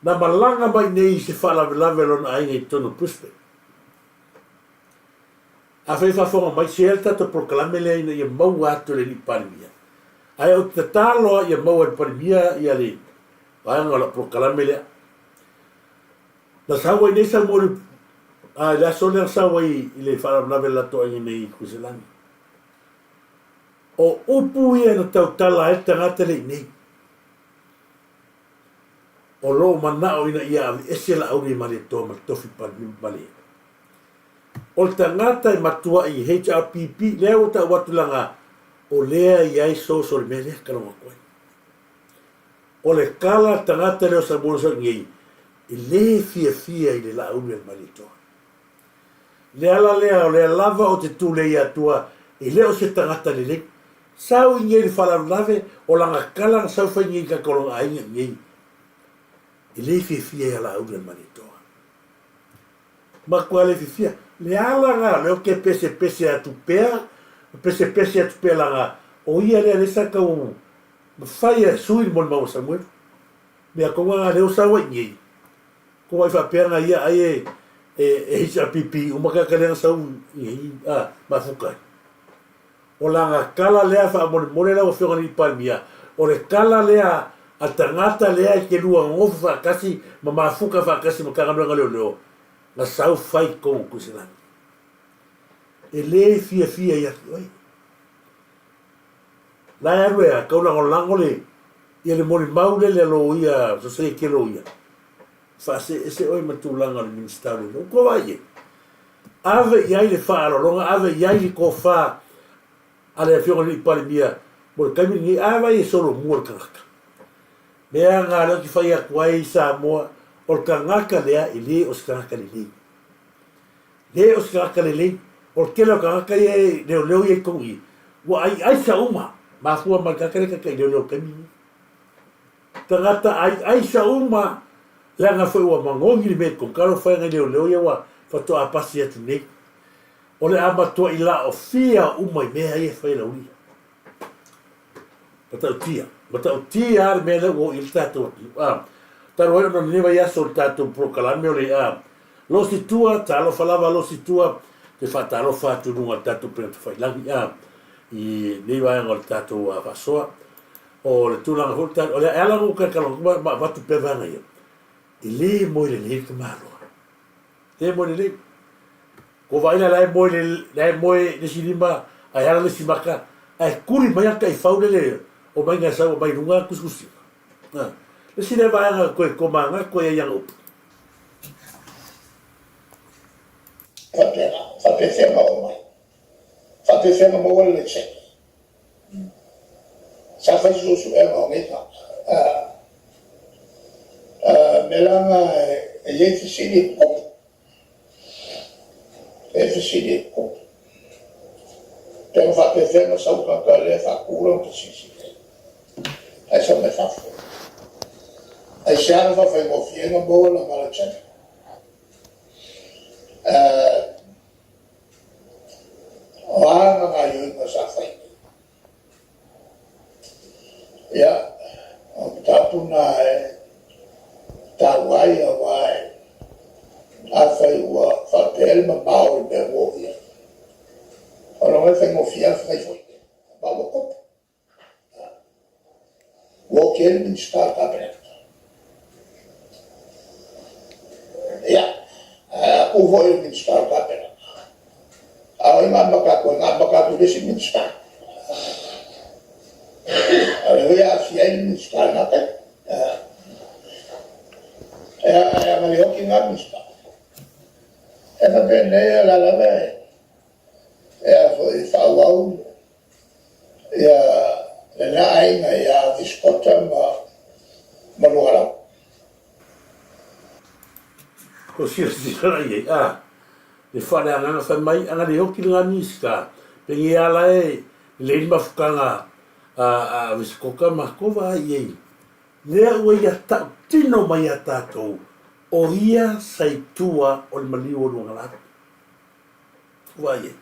Na malaga mai nei i se faalavelave a lona aiga i totonu o Brisbane. Afai e faafofoga mai, share le tatou polokalame lea ina ia maua atu e le Alii Palemia. Ae ou te tatalo lava ia maua e le Palemia ia le vaega o lau polokalame lea. Na sau ai nei Samuelu a i le aso lea na sau ai i le faalavelave a le latou aiga nei i Kuiselani. O upu ia na tautala ai le tagata lea i nei. O lou manao ina ia aveese Laauli Malietoa ma le tofi Palemia. O le tagata e matuai i HRPP, lea ua tau atu laga o lea e i ai source o le mea lea ka logo atu ai. O le kala a le tagata lea o Samoa sa nei, e le fiafia i le Laauli a le Malietoa. Le ala lea o lea lava o te tulei atua e le o se tagata lelei. Sau i nei le faalavelave o lana kala na sau fai nei i kaka o lona aiga i nei. E le fiafia ia Laauli a le Malietoa. Matua le fiafia. Le ala na lea ou te pesepese atu pea, pesepese atu pea laga o ia lea lea sa tau mafai e sui le molimau a Samuelu. Mea tonu lava lea ua sau ai i nei. Ko wai faapea na ia ai e e HRPP uma tagata lea na sau i a mafuta ai. O lana tala lea faamolemole lau Afioga i le Palemia, o le tala lea a tagata lea e te lua nofo faatasi ma mafuta faatasi ma Matagaluega Leoleo na sau fai i totonu o Tuisalani. E le fiafia ia te oe. La e alu e a, tau lagolago le ia le molimau lele a loia Sosaiete Loia, faasee ese oe ma tulaga o le Minisita o Leoleo. Ua tou vaai i ai? Ave i ai le faaaloaloga, ave i ai le tofa a le Afioga i le Alii Palemia mo le taimi lenei, a vaai e solomua le tagata. Mea na lea ou te fai atu ai i Samoa, o le tagata lea e le o se tagata lelei. Le o se tagata lelei. O le tele o tagata ia e leoleo ia i totonu i i, ua aiaisa uma, mafua mai le tagata lea e taitai leoleo i le taimi lenei. Tagata aiaisa uma, leaga foi ua magogi le mea i totonu, talofa e nai leoleo ia ua faatoa pasi atu nei. O le a matuai laofia uma i mea ia e fai e Laulia. Matautia, matautia lava le mea lea ua oo i ai le tatou atunuu. A, talu ai ona o lenei vaiaso o le tatou polokalame o le a Losi Tua, talofa lava Losi Tua, te faatalofa atu i luga o le tatou upega tafailagi a i lenei vaega o le tatou faasoa. O le tulaga foi o le ala ona ou tautala atu ma avatu pea vaega ia, e le moe lelei le tamaloa. Le moe lelei. Ko vaai la e moe la e moe le isi lima ae ala le isi maka ae kuli mai a taifau lele o mai nga sau mai luga kusikusi. Le isi lea vaega koe komanga koe ai ana upu. Faapena, faapefea na oo mai? Faapefea na maua le laisene? Sa fai suesuega o nei tagata. Mea la na e i ai fesili e tutupu. E fesili e tutupu. Pe na faapefea na sau tagata lea e faatu lana pisinisi nei. Ae sau mai fafo. Aisea na faafaigofie ai na maua lana laisene? O a ana gaoioiga sa fai? Ia, o mataupu na e taua ai aua e afai ua faapea le mamao o le mea ua oo i ai. O lona e faigofie lava fai foi ma ua tupu. Ua oti ai le Minisita o le Kapeneta. Ia, ae a tu foi le Minisita o le Kapeneta, a o ai na amata atu ai? Na amata atu i le isi Minisita. O lea foi e aafia ai le Minisita i lena taimi. Ia, ae ana le oti lena Minisita, e faapenei o la lava e a foi faaauau ia lena aiga ia Visikota ma Lualau. Ko silasila la i ai, a, le faaleagaga fai mai ana le oti lena Minisita, penei a la e lelei le mafutaga a Visikota ma ko vaai i ai, lea ua ia tautino mai ia tatou, o ia sa i tua o le maliu o Luagalalo. Ua vaai i ai.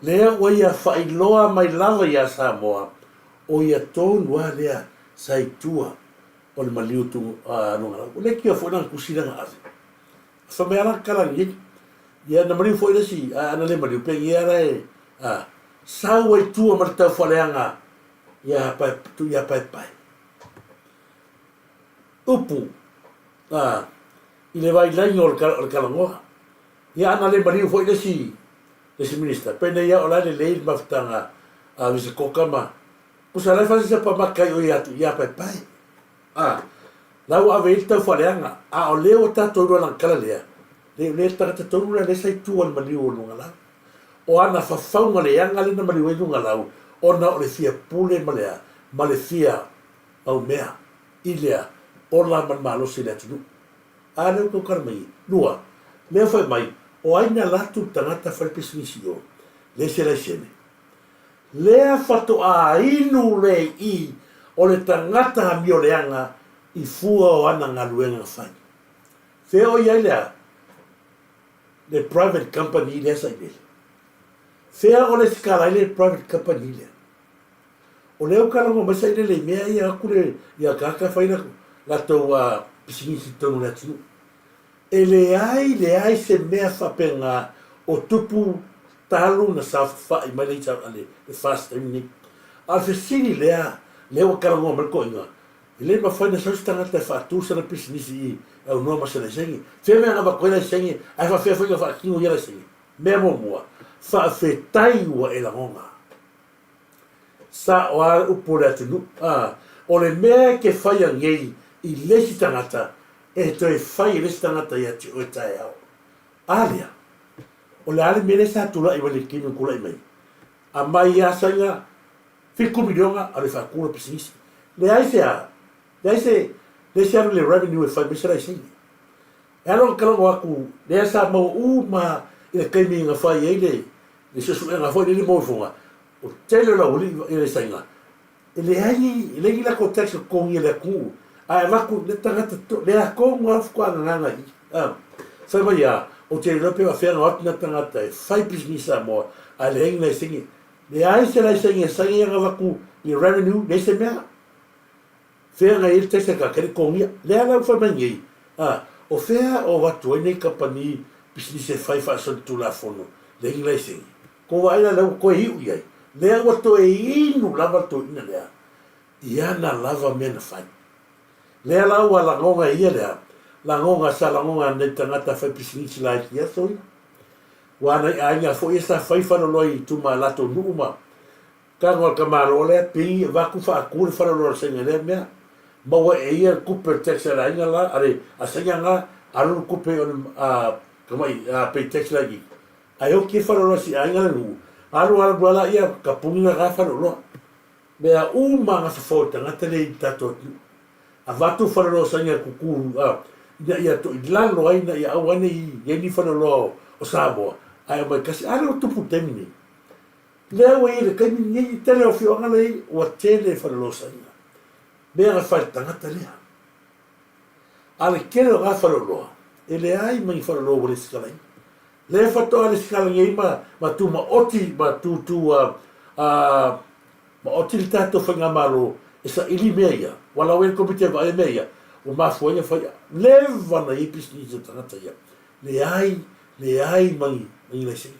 Lea ua ia faailoa mai lava iā Samoa, o ia tonu lava lea sa i tua o le maliu Luagalalo. Ua leitioa foi lana tusi lea na ave. Fai mai lava la tala nei, ia na maliu foi le isi, ae ana le maliu, penei lava la e sau ai tua ma le taufaaleaga iā Paepae. Upu i le vailaina o le talanoa. Ia ana le maliu foi le isi le isi Minista, penei a o la e lelei le mafutaga a Visekoka ma Kusa la e fai se pa maka i oi atu ia Paepae. A, la ua ave i ai le taufaaleaga, a o lea ua tatou iloa lana tala lea. Le, le tagata tonu lea lea sa i tua i le maliu o luga lau. O ana fafauga leaga lea na maliu ai luga lau, ona o le fia pule ma le a, ma le fia mau mea i lea ola ma le malosi o le atunuu. A lea ua tautala mai ai. Lua, lea fai mai, o ai na latou tagata fai pisinisi i o, le se laisene. Lea fatoa inu le i o le tagata amio leaga i fua o ana galuega fai. Fea o i ai lea le private company lea sa i lele? Fea o lesitala ai le private company lea? O lea ua lago mai sa i lele i mea ia atu le ia tagata fai latou pisinisi i totonu o le atunuu. E leai leai se mea faapena o tupu talu na saofafai mai le le FAST taimi nei. A o le fesili lea, lea ua talanoa mai le toeaina, e le mafai ona sau se tagata e faatu sana pisinisi i e aunoa ma se laisene. Fea mea na avatu ai laisene ae faafefea foi ona faatino ia laisene? Mea muamua, faafetai ua e lagona. Sao lava le upu o le atunuu, a, o le mea e te faia nei i le isi tagata, e toe fai e le isi tagata ia te oe taeao. A lea, o le a le mea lea sa tulai mai le taimi na tulai mai? Aumai lava saina 7 miliona alu e faatu lau pisinisi. Leai se a, leai se, leai se alu i le revenue e fai mai se laisene. E ala ona talanoa atu, lea sa maua uma i le taimi na fai ai le le suesuega foi lele mo ifoga, o tele o le aualii i le saina, e leai ni, e leai ni latou tax e totogi e le atunuu, ae avatu le tagata to, lea tonu lava faatoa gagana i i. A, fai mai a, ou te iloa pe faapefea ona o atu na tagata e fai pisinisi Samoa, ae leai ni laisene. Leai se laisene e saina ia na avatu i le revenue, leai se mea. Fea na i ai le tax a tagata e le totogia. Lea la ua fai mai nei, a, o fea o avatu ai nei kamupani pisinisi e fai faasolitulafono, leai ni laisene. Kou vaai la lea ua toe iu i ai, lea ua toe inu lava le toeaina lea i ana lava mea na fai. Lea la ua lagona e ia lea lagona sa lagona nei tagata fai pisinisi laiti aso ia. Ua nai aiga foi ia sa fai faleoloa i tuma latou nuu ma tago a le tamaloa lea pei avatu faatu le faleoloa a le saina lea mea. Maua e ia le tupe o le tax a le aiga la a le a saina na alu le tupe o le a tamai a pay tax laiti. Ae oti e faleoloa si aiga le nuu, alu alu lava laia ka puni lena faleoloa. Mea uma na fofo e tagata lea i le tatou atunuu. Avatu faleoloa saina kuku a ina ia toilalo ai ina ia aua ai ne i i ai ni faleoloa o Samoa ae aumai tasi. A lea ua tupu i le taimi nei. Lea ua i ai i le taimi nei i tele o afioaga lea i ua tele faleoloa saina. Mea na fai le tagata lea. A le tele o na faleoloa, e leai ma ni faleoloa ua lesitalaina. Lea faatoa lesitala nei ma ma tumaoti ma tutu a a maoti le tatou faigamalo e saili mea ia. Ua lawe le Komiti e vaaia mea ia, ua mafua ai ona fai leva ona i ai pisinisi a tagata ia. Leai, leai ma ni ma ni laisene.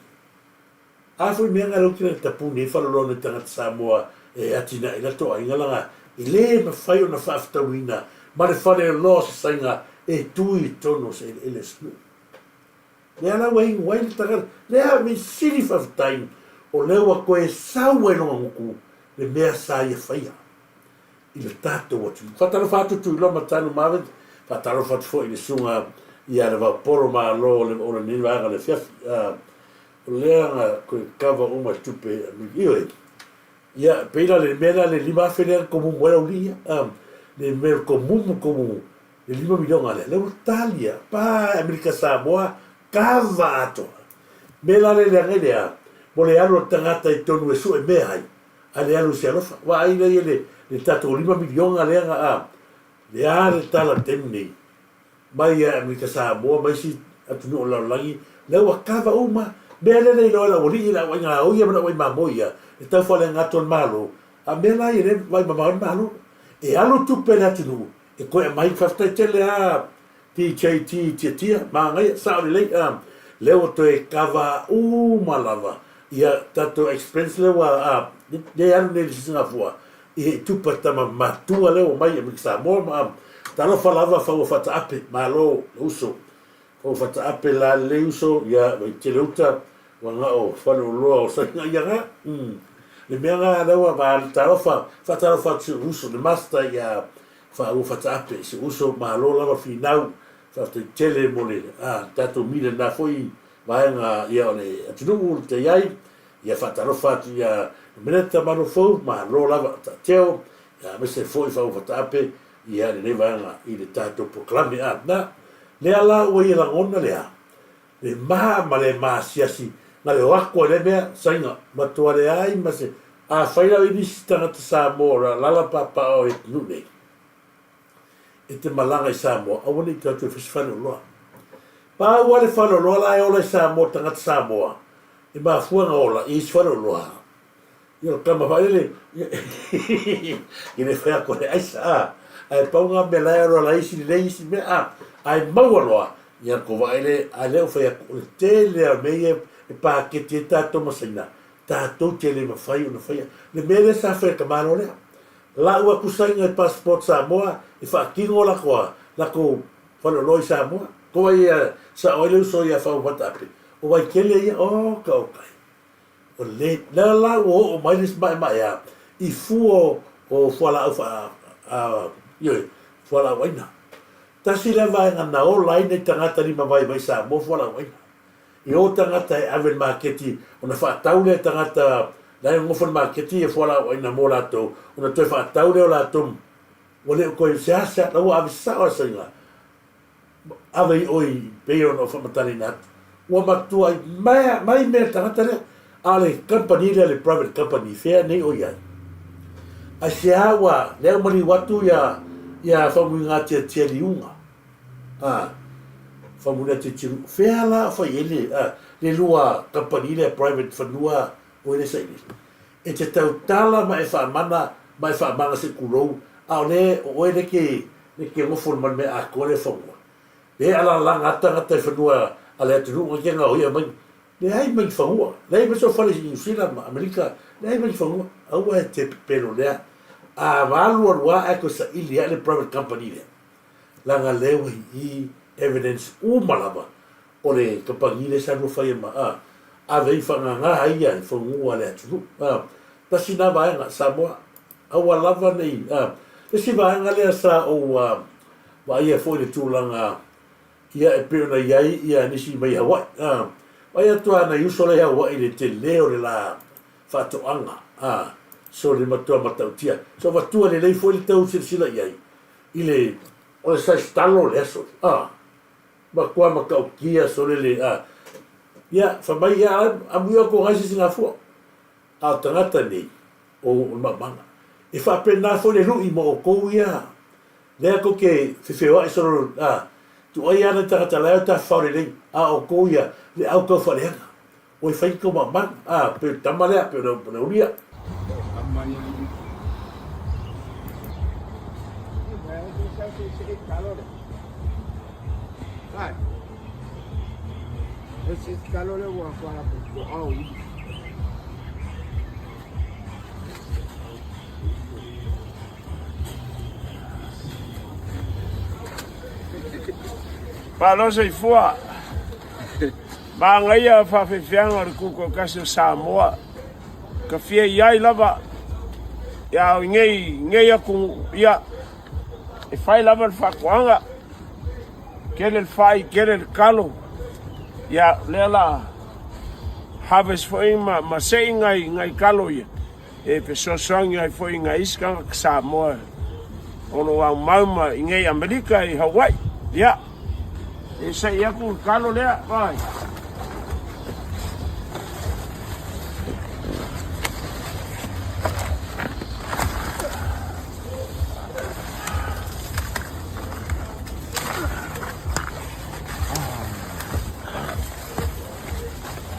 A foi mea na lea ou te tapuni ai faleoloa nai tagata Samoa e atinae latou aiga laga e le mafai ona faafetauina ma le faleoloa o se saiga e tu i totonu o se eleele o se nuu. Lea la ua inu ai le tagata, lea me sili faafetai o lea ua toe sau ai lona gutu le mea sa ia faia i le tatou atunuu. Faatalofa atu Tuiloa ma Tanu Marvin, faatalofa atu foi i le susuga ia Levaopolo Malo o lenei vaega o le afiafi. O lea na toe kava uma i tupe ioe. Ia, pei la le mea lea le 5,000 lea na tomumu ai au alii ia, le mea tomumu tomumu le 5 miliona lea, lea ua tali a, pa Amerika Samoa kava atoa. Mea la lea leaga i le a, mo le alu a le tagata i totonu e sue mea ai, ae le alu i se alofa. Vaai lea i le, le tatou 5 miliona lea na a, le a le tala i le taimi nei, mai ia Amerika Samoa ma isi atunuu o le lalolagi, lea ua kava uma mea lea le iloa e le aualii, le auai gaoia ma le auai mamoe ia, e tau faaleaga atu e le Malo. A o mea la ia lea e vaai mamao ai le Malo. E alu tupe a le atunuu e toe aumai. Faafetai tele lava DJT Tiatia, manaia, sao lelei, a, lea ua toe kava uma lava ia tatou expense lea ua, a, lea e alu nei i le Sisigafua, i tupe a le tama matua lea ua mai Amerika Samoa ma talofa lava faua faataape malo le uso faua faataape la lelei uso ia Vaitele uta ua na o faleoloa o saina ia na le mea na lea ua va talofa faatalofa atu si uso le master ia faua faataape si uso malo lava finau. Faafetai tele mo le tatou mile lena foi vaega ia o le atunuu o le i ai. Ia faatalofa atu ia Nomeneta Malofou, malo lava taateo, ia aemaise foi Faaulufataape ia lenei vaega i le tatou polokalame. A na, lea la ua ia lagona lea, le ma ma le maasiasi na le o atu ai lea mea, saina, matua leai ma se, afai la o i nisi tagata Samoa o le alaala paapaa o i atunuu nei, e te malaga i Samoa, aua ne i toe atu e fai se faleoloa. Pau lava le faleoloa la e ola i Samoa, tagata Samoa, e mafua ona ola i isi faleoloa. Ia o le tama foi lele, e le fai atu o le aisa, a, ae pau na mea la e ola ai isi lelei isi mea, a, ae maua loa, ia tou vaai le, a lea ua fai atu, o le tele lava o mea ia e paketi ai tatou ma Saina, tatou te le mafai ona faia. Le mea lea sa fai e le tamaloa lea, lau atu Saina i passport Samoa e faatino latou faleoloa i Samoa. Ko ai ia sao ai le uso ia Faumataape, o Vaitele ia, oka oka e. O le lea la ua oo mai le isi maemaea i fua o fualaau faa, ioe, fualaau aina. Tasi lea vaega na ola ai nai tagata limavaivai Samoa fualaau aina. I o tagata e ave i le maketi ona faatau lea e tagata la e nonofo i le maketi ia fualaau aina mo latou ona toe faatau lea o latou ua le o toe seasea la ua ave sao lava saina ave i oi pei ona ou faamatalaina atu ua matua ai mai mea le tagata lea a o le company lea le private company fea nei o i ai aisea ua lea ua maliu atu ia ia Faumuiga Tiatia Liuga a Faumuiga Tiatia Liuga fea la o fai ai le a le lua company lea private fanua o le saili e te tautala ma e faamana ma e faamana se kulou a o le o oe le ke le ke nofo ma le mea atoa le fanua le alalaga a tagata i fanua a le atunuu na ke gaoia mai leai mai fanua leai mai so fale i Niu Sila ma Amerika leai mai fanua aua e te pepelo lea a valu alu a ae toe saili ae le private company lea leaga lea ua i evidence uma lava o le kamupani lea sa lua faia ma a ave ai faagaga ai ia i fanua a le atunuu a tasi na vaega Samoa aua lava nei a le isi vaega lea sa ou a vaaia foi le tulaga ia e pei ona i ai ia nisi mai Hawaii a vaai atu a nai uso la i Hawaii le tele o le la faatoaga a so le matua matautia so avatua lelei foi le tau silasila i ai i le o le size talo lea sole a matua matautia sole le a ia fai mai ia amuia atu nai se singafua a o tagata nei o le maumana e faapena foi le lui ma outou ia lea tou te fefeoai solo a tuai ana tagata la e tafafao lelei a o outou ia le au tau faaleaga ua fai tou maumana a pe o le tama lea pe o le aulia. Malo soifua. Manaia faafefeaga o le Tutoatasi o Samoa. Ka fia i ai lava ia i nei, nei atunuu, ia e fai lava le faatoaga, tele le fai, tele le talo, ia lea la harvest foi ma, ma sei ngai, ngai talo ia, e fesoasoani ai foi i nai isi tagata Samoa o lo o aumau ma i nei Amerika i Hawaii. Ia, e sei atu le talo lea, vai.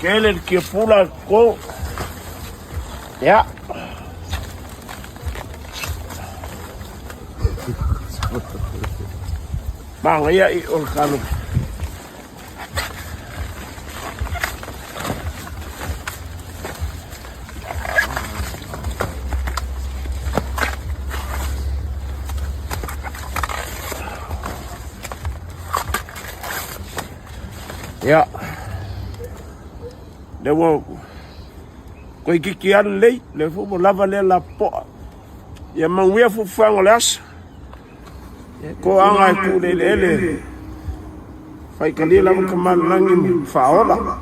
Tele le kiapula ko. Ia. Manaia i o le kalo. Ia. Lea ua toeitiiti lava lelei, lea foi ua lava lea lapopoa. Ia manuia fuafuaga o le aso. Toaga e tu i le eleele. Faitalia lava Tamalelagi ma Faaola.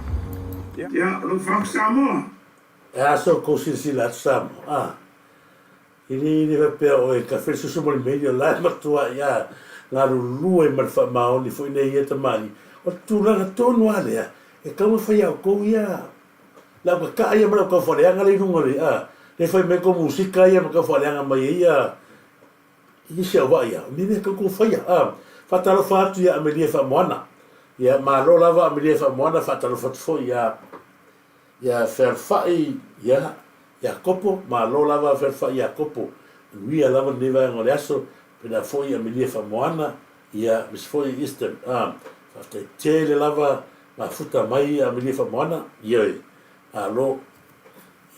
Ia, o lou faaofi Samoa. E a sa outou silasila atu Samoa? A. E le le faapea oe kafe le susu ma le meili o la e matuai a galulue ma le faamaoni foi nei ia tamalii. O le tulaga tonu a lea e tatau ona fai e outou ia le au kakaa ia ma le au taufaaleaga lea i luga o le a lea e fai mai ai tou musika ia ma taufaaleaga mai ai ia i isi au vaa ia. O mea ia e tatau ona outou faia a. Faatalofa atu ia Amelia Faamoana. Ia malo lava Amelia Faamoana faatalofa atu foi ia Ia Fealofai ia Iakopo, malo lava Fealofai Iakopo, manuia lava lenei vaega o le aso, pena foi Amelia Faamoana, ia aemaise foi Eastern, a, faafetai tele lava mafuta mai Amelia Faamoana, ioe, malo,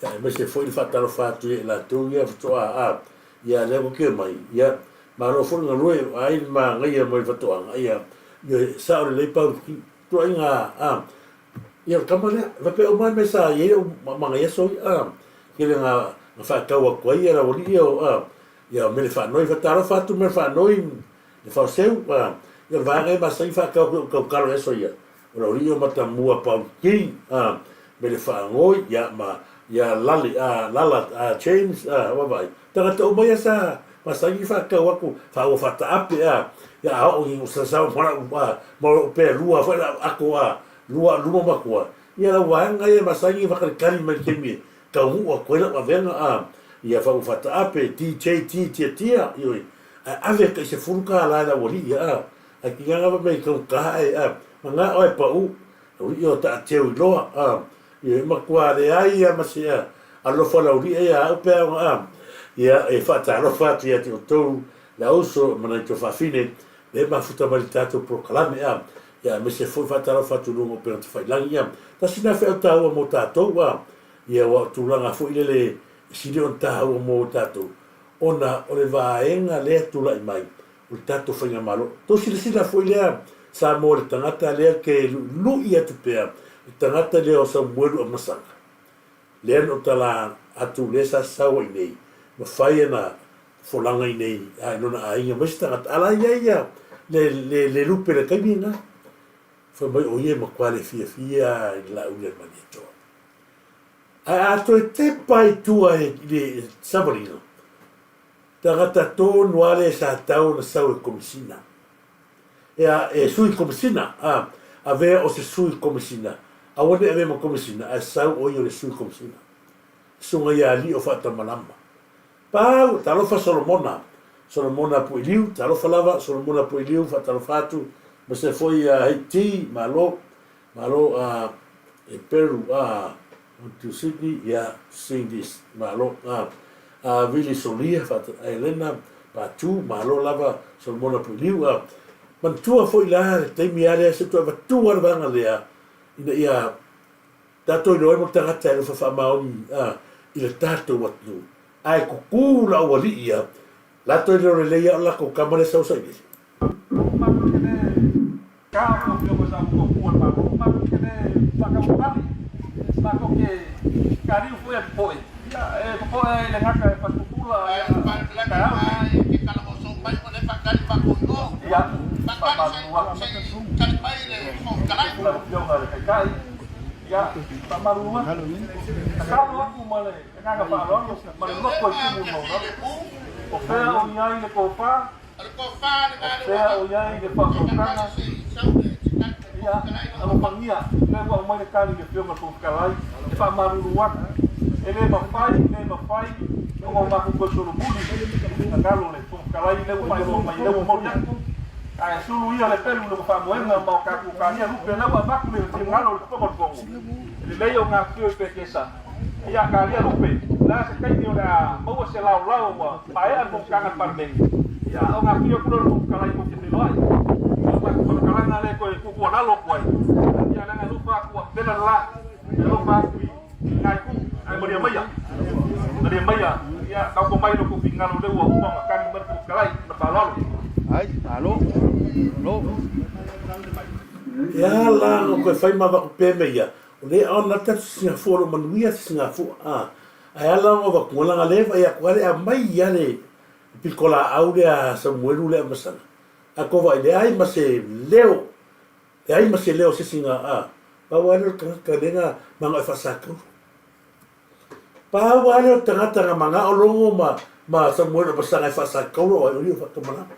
ia aemaise foi le faatalofa atu ia i latou ia faatoa, a, ia lea ua keu mai, ia, malo foi le galue, ai le manaia mai le faatoaga, ia, ioe, sao lelei Pauli, tuuaiga, a, Ia o le tama lea, e faapea uma lava mea sa i ai ou magaia aso ia, a, tele na faatau atu ai ia lau alii ia, a, ia o Mele Faanoi, faatalofa atu Mele Faanoi, le Faoseu, a, ia o le vaega ia masani faatau atu i ou tautalo i aso ia, o lau alii o Matamua Paul King, a, Mele Faanoi, ia ma, ia Lale, a, Lala, a, James, a, vaavaai, tagata uma ia sa masani faatau atu, faaua faataape, a, ia a oo i sasawa ma lau, a, ma lou pelua foi lau ato, a, Lua luma matua, ia lau vaega ia masani e whakalikali mai le taimi e taunuu atu ai lau avega a ia Faufataape, DJT Tiatia, ioe, ae ave tai $10 e lau alii ia a, ae tiga lava mea i taugata ae a, manga oe pau, lau alii o taateu iloa a, ioe, matua leai a ma se a, alofa lau alii ia au pe a ona a, ia e faatalofa atu ia te outou le auso ma nai tuafafine, le mafuta mai le tatou polokalame a, Ia aemaise foi faatalofa atu i luga o upega tafailagi. Ia, tasi lena feau taua mo tatou, a, ia aua o tulaga foi lele e sili ona taua mo tatou, ona o le vaega lea e tulai mai, o le tatou faigamalo. Tou silasila foi lea Samoa i le tagata lea ke luilui atu pea, le tagata lea o Samuelu Amasaga, lea na ou tala atu lea sa sau ai nei, ma fai ana folanga i nei a i lona aiga ma isi tagata, a la e i ai ia le, le, le lupe i le taimi lena. Fai mai o ia e matua le fiafia i le laau lea Malietoa. Ae a toe tepa i tua i le savaliga, tagata tonu lava lea sa tau ona sau e Komisina. Ea, e sui Komisina, a, avea o se sui Komisina, aua ne i avea ma Komisina, ae sau o ia o le sui Komisina. Susuga ia Alii o Faatamalama. Pau, talofa Solomona, Solomona Puiliu, talofa lava Solomona Puiliu, faatalofa atu, aemaise foi ia Haiti, malo, malo a e Peru, a went to Sydney, ia sing this, malo, a a Vili Solia, faata, Elena Patu, malo lava Solomona Puiliu, a manatua foi la le taimi a lea se toe avatua le vaega lea ina ia Tatou iloa ai mo tagata e alofa faamaoni i le tatou atunuu, ae kuku la aualii ia, latou e leo lelei a o latou tama lea sau sailele. Ia, faamalulu atu. Tatalo atu ma le agaga faaaloalo ma le loto e tumu i maualalo. O fea o i ai le tofa? O fea o i ai le faautautaga? Ia, alofagia, lea ua aumai le tali i le Afioga i le Fofoga Fetalai, e faamalulu atu. E le mafai, le mafai ona o matou toe solomuli i le finagalo o le Fofoga Fetalai, lea ua faailoa mai, lea ua moli atu. Ae sulu ia le pelu i lona faamoega ma o tatou kalia lupe lea ua avatu le finagalo i le Fofoga o le Fono. E lelei o gafifio i Petesa. Ia kalia lupe, o le a se taimi o le a maua se laolao ua maea le fonotaga a le Palemene, ia o gafifio atu lea o le Fofoga Fetalai tou te feiloai. Ia o matou faamatalaga lea e toe tuutuualalo atu ai, ia leaga e alofa atu ua vela le la, e alofa atu i lena itu, ae malie maia, malie maia, ia taoto mai lo outou finagalo lea ua uma ona tali mai le Fofoga Fetalai ma le faaaloalo. Ai, malo, malo. E a la ona toe fai ma avatu pea mea ia, o lea ona tatou sigafua o lo o manuia te sigafua, a, ae a la ona avatu, leaga lea e vaai atu lava le aumai lava le pitolaau lea a Samuelu lea Amasaga, a tou vaai, leai ma se leo. Leai ma se leo o se isi ga a. Pau lava lea o le tagata lea na manao e faasataulu. Pau lava lea o le tagata na manao logo ma ma Samuel Obasaga e faasataulu o ai o ia o faatamalama.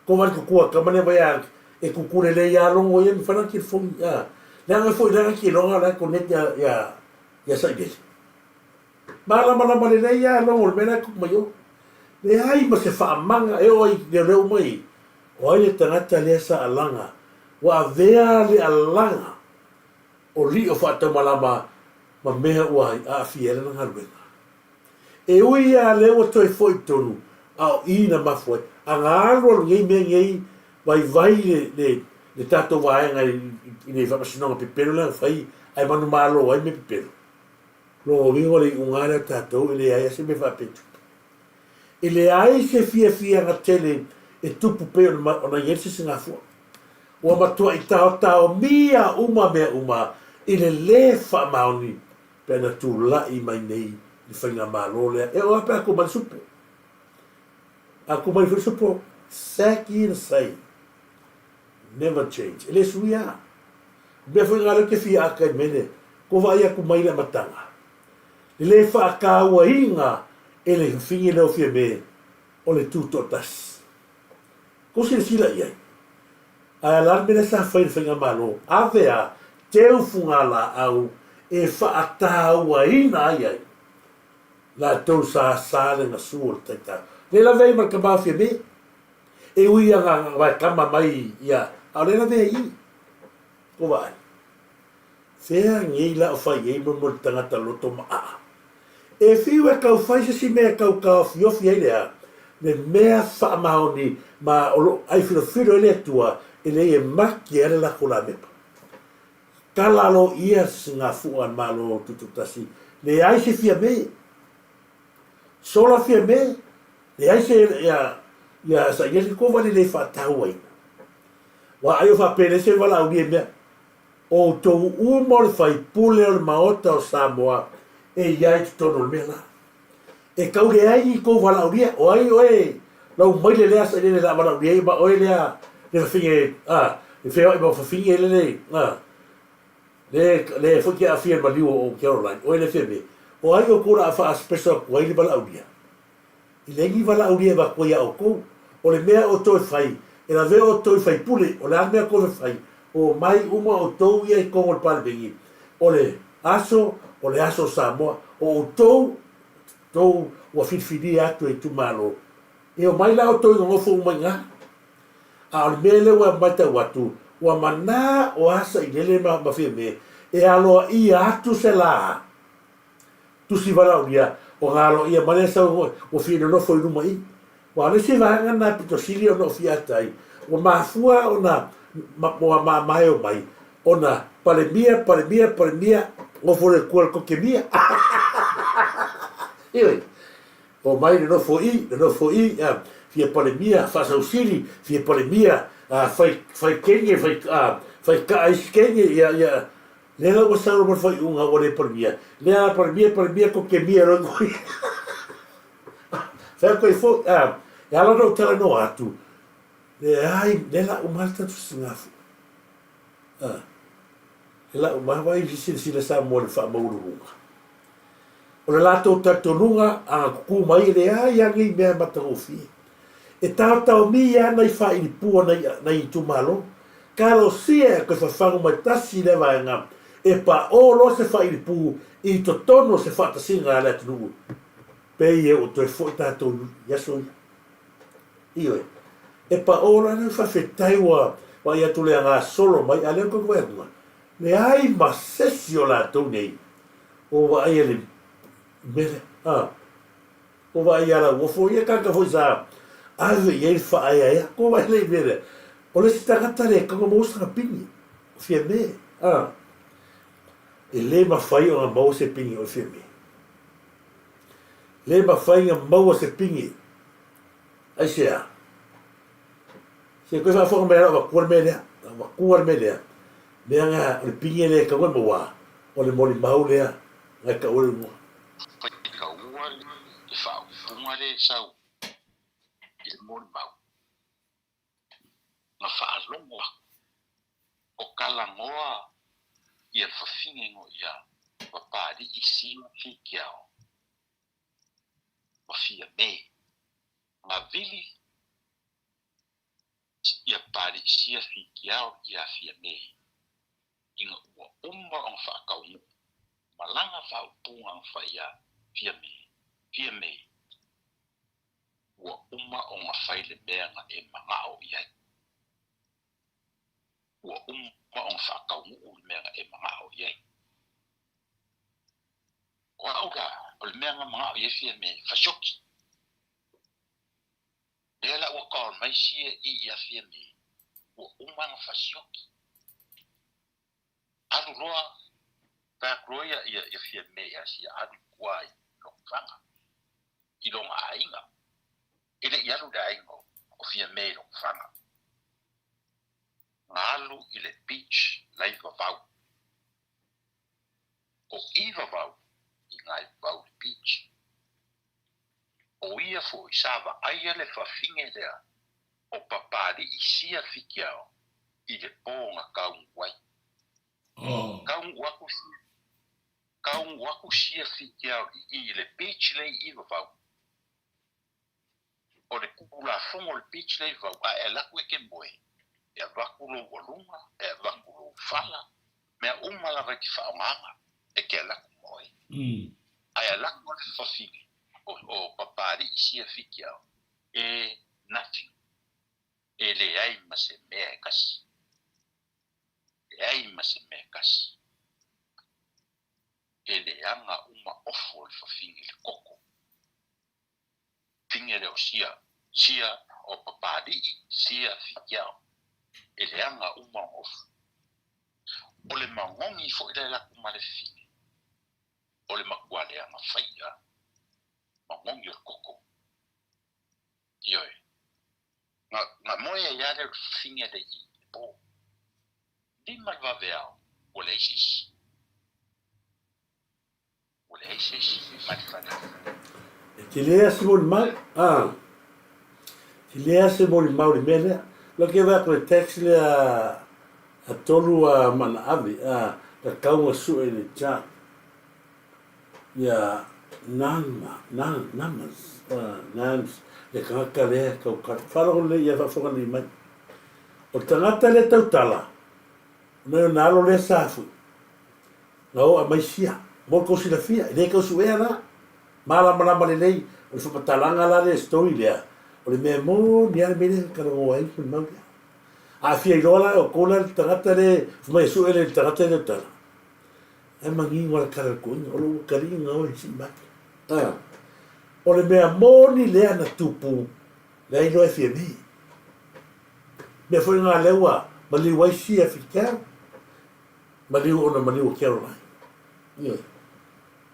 Ko vale kukua kama lea vai a e kuku lelei lava logo ia mafai ona telefoni a. Leaga foi lea na kiloga la e connect ia ia ia Sailele. Malamalama lelei lava logo o le mea la e tupu mai o. Leai ma se faamaga e oo ai i leoleo uma i O ai le tagata lea sa alaga? Ua avea le alaga o lio faataumalama ma mea ua aafia ai lana galuega. E ui lava lea ua toe foi i totonu, a o i na mafua ai. A na alu alu nei mea nei, vaivai le, le, le tatou vaega i, i le faamasinoga pepelo lea na fai, ae manumalo ai mea pepelo. Lona uiga o le iuga lea o tatou e leai lava se mea faapea e tupu. E leai se fiafiaga tele e tupu pei ona i ai le sisigafua. Ua matuai taotaomia uma mea uma i le lē faamaoni pe ana tulai mai nei le faigamalo lea. E oo lava pe a tu mai le supo. A tu mai foi le supo, exactly the same. Never change. E le suia lava. O mea foi na lea ou te fia ata i le mea lea, kua vaai atu mai le amataga. Le lē faatauaina e le fafine lea o Fiame o le Tutoatasi. Kou silasila i ai, ae a la le mea lea sa fai e le Faigamalo, ave a teu fugalaau e faatauaina ai ai latou sa sa le gasu o le taitao. Le lave ai ma le tama o Fiame, e ui ia na vaekama mai ia, a o le lave ai i i. Kou vaai. Fea nei la o fai ai mo le tagata loto maaa? E fiu e tau fai se isi mea e tau taofiofi ai le a? Le mea faamaoni ma o loo ai filofilo ai le Atua e leai e maki ai le latou lamepa. Tala alo ia sigafu'a a le Malo Tutoatasi, leai se Fiame. Sola Fiame, leai se ia ia sa ia se kova le le faatauaina. Ua ai o faapelei se valaaulia i mea. O outou uma o le faipule o le Maota o Samoa e i ai i totonu o le mea la. E tau leai ni tou valaaulia, o ai oe lau maile lea sailele la valaaulia ai ma oe lea le fafine a le feoai ma fafine le le a le le foi ke aafia i le maliu o Caroline, oe le Fiame, o ai outou la a faa special atu ai le valaaulia? E leai ni valaaulia e avatu ai ia outou. O le mea outou e fai, e lavea outou i faipule, o le a le mea outou e fai, omai uma outou ia i totonu o le Palemene, o le aso, o le aso o Samoa, o outou, outou ua filifilia atu e itumalo, e omai la outou e nonofo uma i ina. A o le mea lea ua matau atu, ua manā o a Sailele ma, ma Fiame e aloaia atu se lā Tusi valaaulia, o ngā aloaia ma lea sau ua fia nonofo i luma i. Ua le isi vaega na pito sili ona o fia ata ai, ua mafua ona ua mamae o mai, ona palemia, palemia, palemia, nofo le kua le kokemia. Ioe. O mai nonofo i, nonofo i, a, fia palemia, faasausili, fia palemia, a, fai, fai kenge, fai, a, fai kaa isi kenge, ia, ia, Lea la ua sau ma le faaiuga ua le Palemia. Lea a Palemia, Palemia, Kokemia loa koe. Fai atu ai foi, a, e ala ona ou talanoa atu, leai, lea la uma lava le tatou sisigafua. A, lea la uma lava i silasila Samoa i le faamaualuluga. O le latou talitonuga a na tutū mai e leai lava nei mea matagofie. E taotaomia lava nai faailipua nai, nai itumalo. Talosia e toe fafagu mai tasi lea vaega e paʻō loa se faailipū i totonu o se faatasiga a le atunuu. Pei e ua toe foi tatou i aso ia. Ioe. E paʻō loa lea faafetai ua vaai atu le gasolo mai a lea ua toe vaai atu, leai ma sesi o latou nei Ua vaai e le mea lea, a. Ua vaai ia Lauofo, ia tagata foi sa ave i ai le faaeaea. Ua vaai lea i le mea lea. O le isi tagata lea e maua sana pine, o Fiame, a. E le mafai ona maua se pine o Fiame. Le mafai ona maua se pine. Aisea? Se koe faafofoga mai lau avatua le mea lea. Avatua le mea lea. Mea na, o le pine lea e tatau ona maua, o le molimau lea na e taua le igoa. Faitaua le faaupuga lea e sau i le molimau, na faalogo aku. O kalagoa ia fafine go ia Papali'i sia Fikiao ma Fiame. Gavili ia Papali'i sia Fikiao ia Fiame ina ua uma ona faataunu'u malaga faaupuga na fai ia Fiame, Fiame, ua uma ona fai le mea na e mana'o i ai. Ua uma ona faataunuu le mea na e manao i ai. O au la, o le mea na manao i ai Fiame, fasioki. Lea la ua call mai sia i ia Fiame, ua uma ona fasioki. Alu loa, fai atu loa ia, ia, ia Fiame ia sia alu i tua i Lotofaga, i lona aiga. E le i alu le aiga o Fiame i Lotofaga. Na alu i le beach la i Vavau. O i Vavau i na i Vavau le beach. O ia foi sa vaaia le fafine lea o Papali'i sia Fikiao i le po na taunu ai. Taunu aku sia, taunu aku sia Fikiao i i le beach le i Vavau. O le Tulafono o le beach lea i Vau, a e alu atu e te moe, e avatu lou aluga, e avatu lou fala, mea uma lava e te faaaogaina, e te alu atu moe. Ae alu atu le fafine o Papali'i sia Fikiao, e nothing, e leai ma se mea e tasi. Leai ma se mea e tasi. E leaga uma ofo le fafine i le koko. Fine lea o sia, sia o Papali'i, sia Fikiao. E leaga uma ona ofu. O le magogi foi lea e alu atu ma le fine, o le matua leaga faia magogi o le koko. Ioe. Na, na moe ai lava lea o le fine lea i le po. Lima le vaveao, ua leai se isi. Ua leai se isi mai le fale. E tele lava se molimau, a. Tele lava se molimau i le mea lea. Lea ke vaai atu i le text lea a Tolu a Manaave, a, tatau ona sue i le chat. Ia Nama, na, Namas, a, Nams, le tagata lea e tautala. Faalogo lelei ia faafofoga lelei mai. O le tagata lea e tautala, nai ona alo lea sa fui. Na oo mai sia, mo le tou silafia, e le tau suea la. Malamalama lelei, o le faamatalaga la lea story lea, o le mea moni lava le mea lea na talanoa ai le mau lea. A fia iloa la e outou la le tagata lea fai mai e sue le tagata lea o tala, ae manino lava le tala a le toeaina, o lou atalii na oe sii mai. A, o le mea moni lea na tupu, lea iloa e fia nei. Mea foi na lea ua maliu ai sia fitau, Maliu ona maliu o Caroline. Ioe.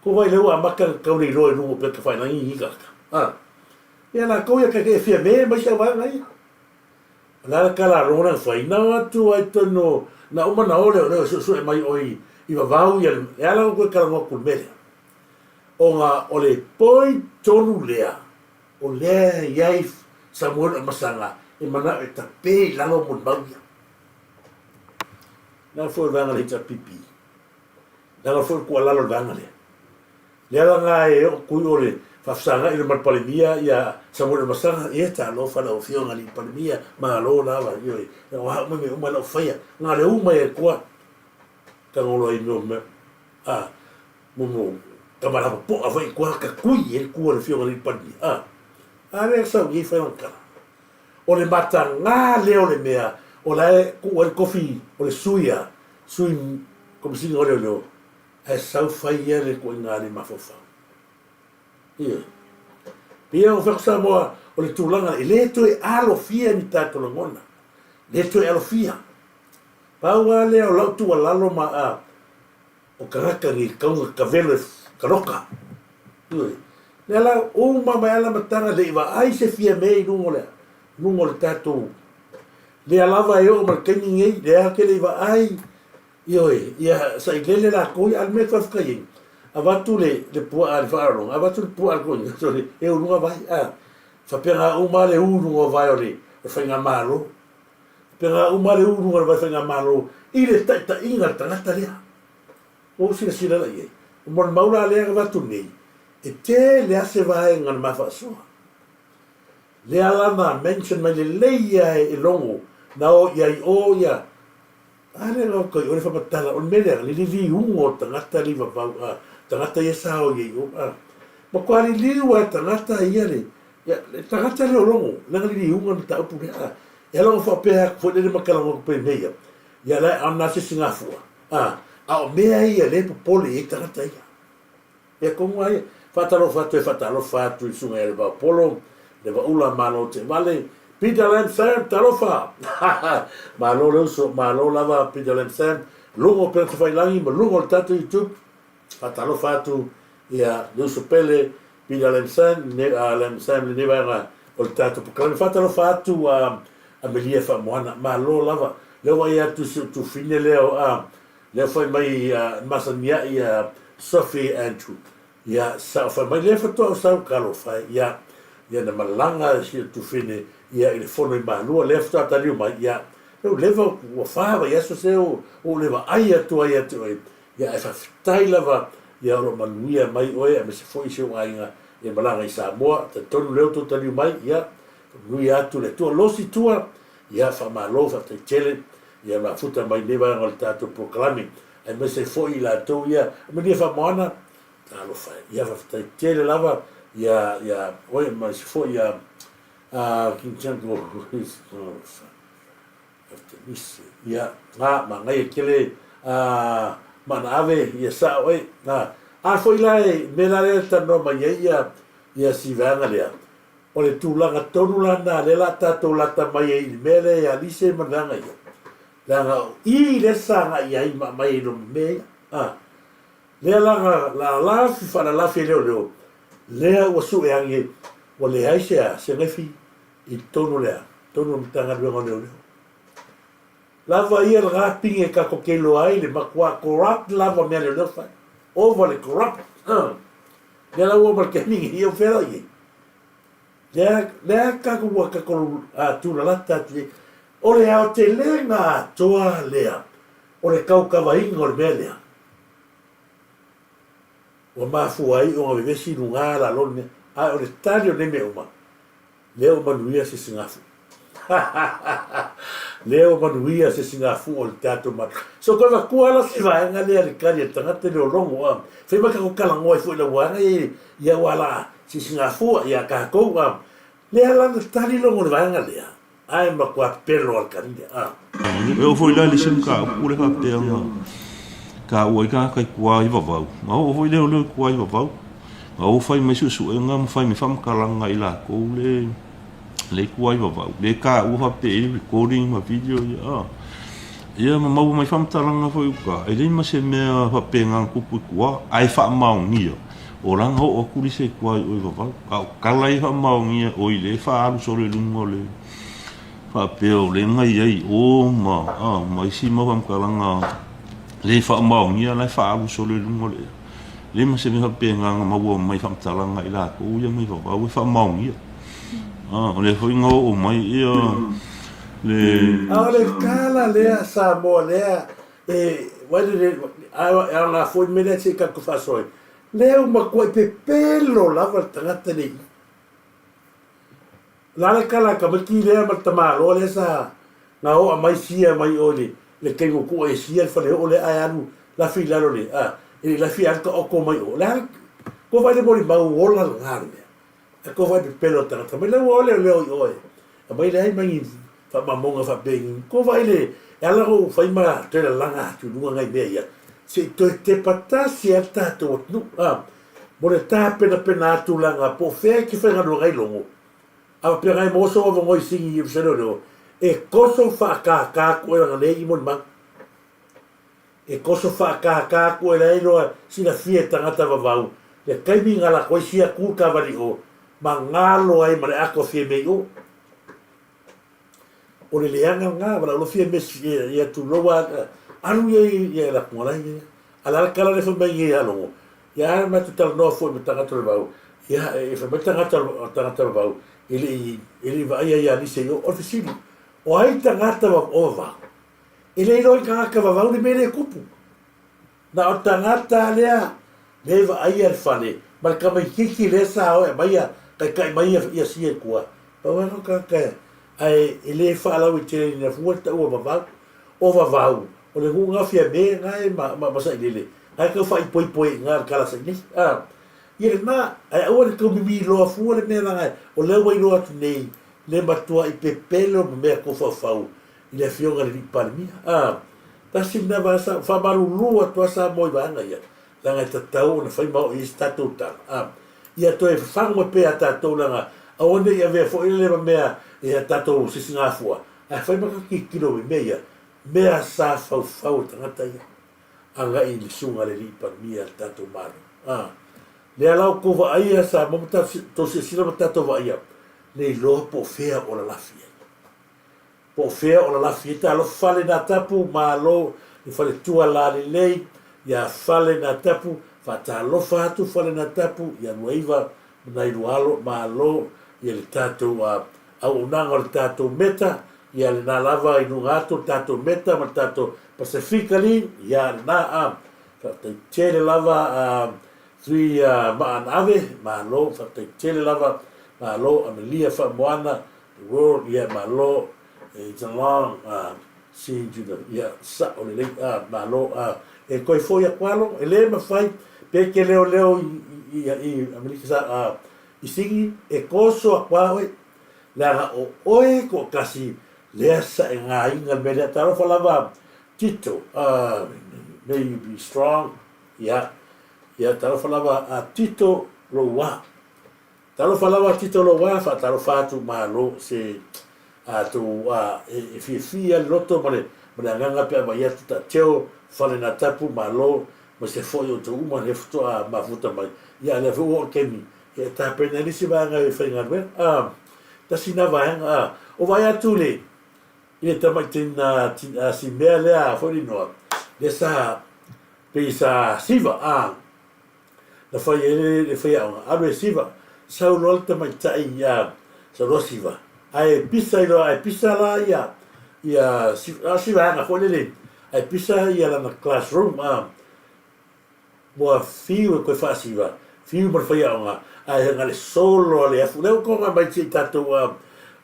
Ko wai lea ua amata na tau le iloa i luga o peka whailagi i kaka. A. Ia latou ia keke e fia me mai sau vaega ia. O le ala tala a lona na whai. Na atu ai tonu na uma na ole o leo suesue mai oi i vavau ia le ala o koe talanoa atu i le mea lea. Ona o le poi tonu lea o lea e iai Samuel Amasaga e manao e tape i lalo molimau ia. Leaga foi o le vaega a le HRPP. Leaga foi o le tuualalo i le vaega lea. Lea la na e oo atu i o le faafesagai le ma le Palemia ia Samuel Masaga, ia talofa lau Afioga i le Palemia, malo lava, ioe, o a uma mea uma lau faia, na le uma ia tua, tagolo ai mea mea, a, mo mo, tama lava po'a foi i tua, ka kui e le tua le Afioga i le Palemia, a, a lea sau i ei whai tala. O le matagā lea o le mea o la e tuu ai le tofi o le sui a sui Komesina o Leoleo ae sau fai ia le ituaiga le mafaufau. Ioe. Pei ona fai atu Samoa o le tulaga e le toe alofia ni tatou lagona. Le toe alofia. Pau lava lea o lau tuualalo ma a o tagata nei tatau ona tavelo e taloka. Ioe. Lea la uma mai lava le amataga le i vaai se Fiame i luga o le luga o le tatou lea lava e oo mai le taimi nei lea ke le i vaai ioe ia sailele latou ia a o le mea e faafetai ai avatu le le puaa i le faaaloaloga avatu le puaa i le toeaina sole e uluga vai a faapena uma le u i luga o vae o le faigamalo. Pena uma le uluga o le vai faigamalo i le taitaiga a le tagata lea. Ua ou silasila la i ai. O molimau la lea na avatu nei, e tele lava se vaega na ma faasoa. Lea la na mention mai lelei lava e Logo na o i ai o ia, a lea na o kai o le faamatala, o le mea lea, le liliuga o tagata le i vavau, a, tagata ia sa o i ai o, a. Matua liliu lava e tagata ia le, ia, le tagata lea o Logo, lana liliuga le mataupu lea, a. E ala ona faapea atu foi lele ma talanoa atu pei mea ia, ia la e ana se isi gafua, a, a o mea ia lea e popole i ai tagata ia. Ia tonu lava ia. Faatalofa atu e faatalofa atu i le Susuga ia Levaopolo, Levaula Malo Teevale, Peter Lam Sam, talofa! Malo le uso, malo lava Peter Lam Sam, luga o Penatafailangi ma luga o le tatou YouTube. Faatalofa atu ia le uso pele Peter Lam Sam, Lam Sam lenei vaega o le tatou polokalame. Faatalofa atu a Amelia Faamoana, malo lava. Lea ua vaai atu i si ou tufine lea o a lea fai mai a masani ai a Sophie Andrew. Ia sa o fai mai lea faatoa ou sau talofa e ia ia na malaga si ou tufine ia i le fono i Malua lea faatoa taliu mai ia lea ua leva ua fa vaiaso se ua ou le vaai atu ai ia te oe Ia ae faafetai lava ia o lo o manuia mai oe aemaise foi si ou aiga e malaga i Samoa. Talitonu lea ua tou taliu mai, ia faamanuia atu le Atua. Losi tua, ia faamalo faafetai tele ia mafuta mai lenei vaega o le tatou polokalame aemaise ai foi i latou ia Manuia Faamoana, talofa e. Ia faafetai tele lava ia ia oe aemaise foi ia King Jungle. Artemise, ia, a, manaia tele, a, ma na ave ia sao e, a, a foi la e, mea la lea e talanoa mai ai ia, ia si vaega lea, o le tulaga tonu la na lea la tatou lata mai ai i le mea lea ia Lise ma le vaega ia, leaga o i lea sa agai ai ma aumai ai loa ma mea ia, a, lea la na lalafi faalalafi e leoleo, lea ua sue ane ua leai se a, se gaifi i totonu o le a? Totonu o le Matagaluega o Leoleo. Lava ia lena pine tatou te iloa ai le matua corrupt lava o mea a leoleo fai. Ova le corrupt. Lea la ua oo mai le taimi lenei, o fea la i ai? Lea, lea tatou ua tatou tulalata atu i ai. O le aotelega atoa lea o le taukavaina o le mea lea, ua mafua ai ona vevesi i luga lalo o le mea. Ae o le tali o nei mea uma, Lea ua manuia se sigafu. Lea ua manuia se sigafu o le tatou Malo. So koe vatua la si vaega lea le kali a le tagata le o logo a. Fai mai kako talanoa ai foi lau vaega ia ia ua la si sigafu ia tatou a. Lea la na tali logo le vaega lea. Ae matua pelo a le kali lea a. E oo foi la i le isi mataupu lea faapea na taua ai tagata i tua i Vavau, na oo foi leoleo i tua i Vavau, na o fai mai suesuega ma fai mai faamatalaga i latou le le i tua i Vavau, le taua faapea e i ai recording ma video ia a. Ia ma maua mai faamatalaga foi i uta, e leai ma se mea faapena na tupu i tua, ae faamaonia, o la na oo atu le isi i tua i o i Vavau. A o tala ia faamaonia, oi lea e faaalu solo i luga o le faapea o lea na i ai i o ma, a, ma isi mau faamatalaga le faamaonia la e faaalu solo i luga o le ea. Leai ma se mea faapena na maua mai faamatalaga i latou ia mai Vavau e faamaonia. A, o lea foi na oo mai ia le. A o le tala lea Samoa lea e wai le a aoga foi le mea lea se i tatou faasoa ai. Lea ua matuai pepelo lava le tagata lenei. O le a le tala a le tamaiti lea ma le tamaloa lea sa na oa mai sia mai o i le taimi ua tuu ai e sia le faleoo lea ae alu lafi i lalo le a e le i lafi alu taoto mai o. O le a le tou vaai le molimau ola lena le mea. Ae tou vaai pepelo le tagata mai la ua o leoleo i o e aumai leai ma ni faamaumauga faapea i tou vaai le e ala ona ou fai ma toe lalaga atu i luga nai mea ia se i toe tepa tasi lava le tatou atunuu a mo le tapenapena atu leaga po o fea e te faigaluega ai logo a faapea nai maua sou avanoa i sini i ofisa leoleo e toso faakākā atu oe leaga lea i molimau e toso faakākā atu oe la e iloa silafia e tagata vavau le taimi na lako ai sia tu kavali o ma galo ai ma le ato fie mea i o. O le leaga lena, valaau loa fia mea ia tulou a alu ia i la kunga lai ia. A le a le tala lea fai mai nei ia Logo, ia a matou talanoa foi ma tagata o le vao, ia e fai mai tagata tagata o le vao, e le i e le i vaaia ia Lise i o. O le fesili, O ai tagata o vavau? E le iloa i tagata vavau le mea lea e tupu. Na o tagata lea lea e vaaia le fale ma le tamaitiiti lea sa o e aumaia taitai mai ia sia i tua. Pau lava lena o tagata ae e le faalauaiteleina fua le taua vavau. O vavau, o le nuu lena o Fiame na e ma Sailele, na e tau faaipoipo ai i ina i le tala a Sailele. Ia lena, ae aua le tau mimiloa fua le mea leaga o lea ua iloa atu nei le matuai pepelo ma mea tofaufau i le Afioga i le Alii Palemia. A, tasi lena vaega sa faamalulu atu lava Samoa i vaega ia, leaga e tatau ona fai ma oo i ai se tatou tala. A, ia toe fafagu mai pea ia tatou leaga aua ne i avea foi lele ma mea i a tatou sisigafua, ae fai ma tatou tilotilo i mea ia, mea sa faufau e tagata ia agai i le susuga i le Alii Palemia a le tatou Malo. A, lea la ua tou vaaia Samoa ma tou silasila ma tatou vaaia, le iloa po o fea o lalafi ai. Po o fea o lalafi ai. Talofa fale na tapu, malo i faletua lalelei ia fale na tapu, faatalofa atu fale na tapu ia Luaiva ma nai lua alo, malo ia le tatou auaunaga o le tatou meta, ia lena lava i luga atu o le tatou meta ma le tatou Pasefika League, ia lena a. Faafetai tele lava a Tui Maanaave, malo, faafetai tele lava, malo Amelia Faamoana, the world, yeah, malo, it's a long scene to the, yeah, sao lelei, malo, e toe foi aku alo, e le mafai, pe te leoleo i Amerika sa, i Sini, e toso aku lava oe, leaga o oe toatasi lea sa e gaina le mea lea, talofa lava Tito, may you be strong, yeah. Ia, talofa lava a Tito lou wā. Talofa lava a Tito lou wā, faatalofa atu malo se a tou a e, e fiafia le loto ma le, ma le agaga pe a vaai atu ta teo fale na tapu malo ma se foi o tou uma he faatoa mafuta mai. Ia, lea foi ua oo le taimi e tapena ai le isi vaega e faigaluega. A, tasi na vaega, a, o vaai atu le, i le tamaitai na, a si mea lea foi le inoa, lea sa, Pei sa siva, a, na fai ai le faiaoga, alu e siva, sau loa le tamaitai ia, sau loa siva, ae pisa i loa, ae pisa la ia, ia, a si vaega foi lele, ae pisa ia lana classroom, a, ua fiu e toe faasiva, fiu ma le faiaoga, ae na le solo a le afu. Lea ua toga mai se i tatou, a,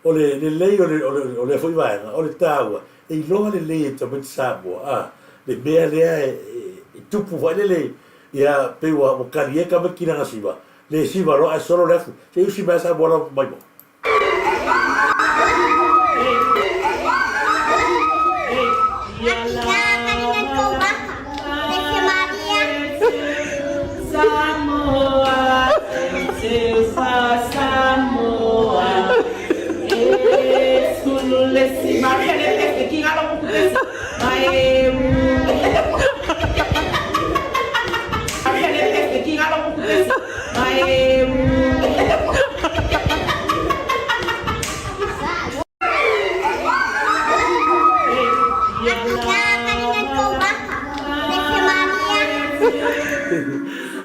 o le lelei o le, o le, o lea foi vaega, o le taua, E iloa lelei e tamaiti Samoa a le mea lea e tupu foi lele ia pei ua kali ai tamaiti lana siva le siva loa ae solo le afu se i usi mai a Samoa lava mai mo.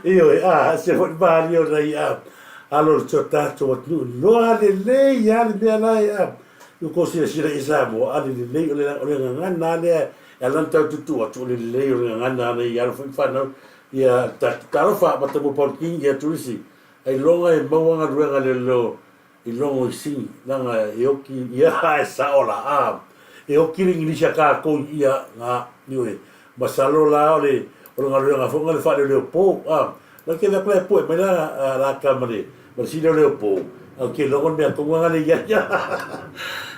Ioe, a, se foi malie o nai a. Alo le to tatou atunuu loa lelei a le mea la e a i kou silasila i Samoa a le lelei o le o le gagana a lea e ala ona tau tuutuu atu o le lelei o le gagana ana i alo foi ma fanau ia tatou talofa Matamu Paul King ia Tulisi ailoga e maua galuega leoleo i logo i sini leaga e oki ia e sao la a e oki le Igilisi a tatou ia nga ioe masalo la o le o le galuega foi nga le faaleoleo po a la ke la pue mai la la ka ma le ma le sileoleo po au ke logo le mea tonu nga le ia ia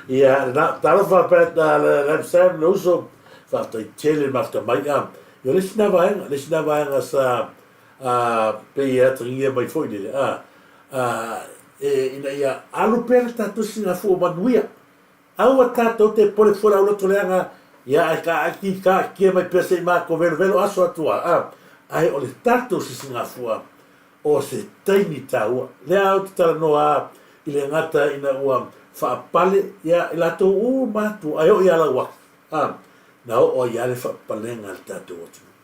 ia na talofa pe la la Sam le uso faafetai tele mafuta mai a ia le isi na vaega le isi na vaega sa a pei e atagia mai foi lele a a e ina ia alu pea le tatou sigafua manuia. Aua tatou te pole fua lau loto leaga ia ae ka aki ka akia mai pea se i matou velovelo aso atu a a ae o le tatou sisigafua o se taimi taua. Lea ou te talanoa a i le gata ina ua faapale ia i latou uma atu ae oo ia Lauaki a na oo ai a le faapalega a le tatou atunuu.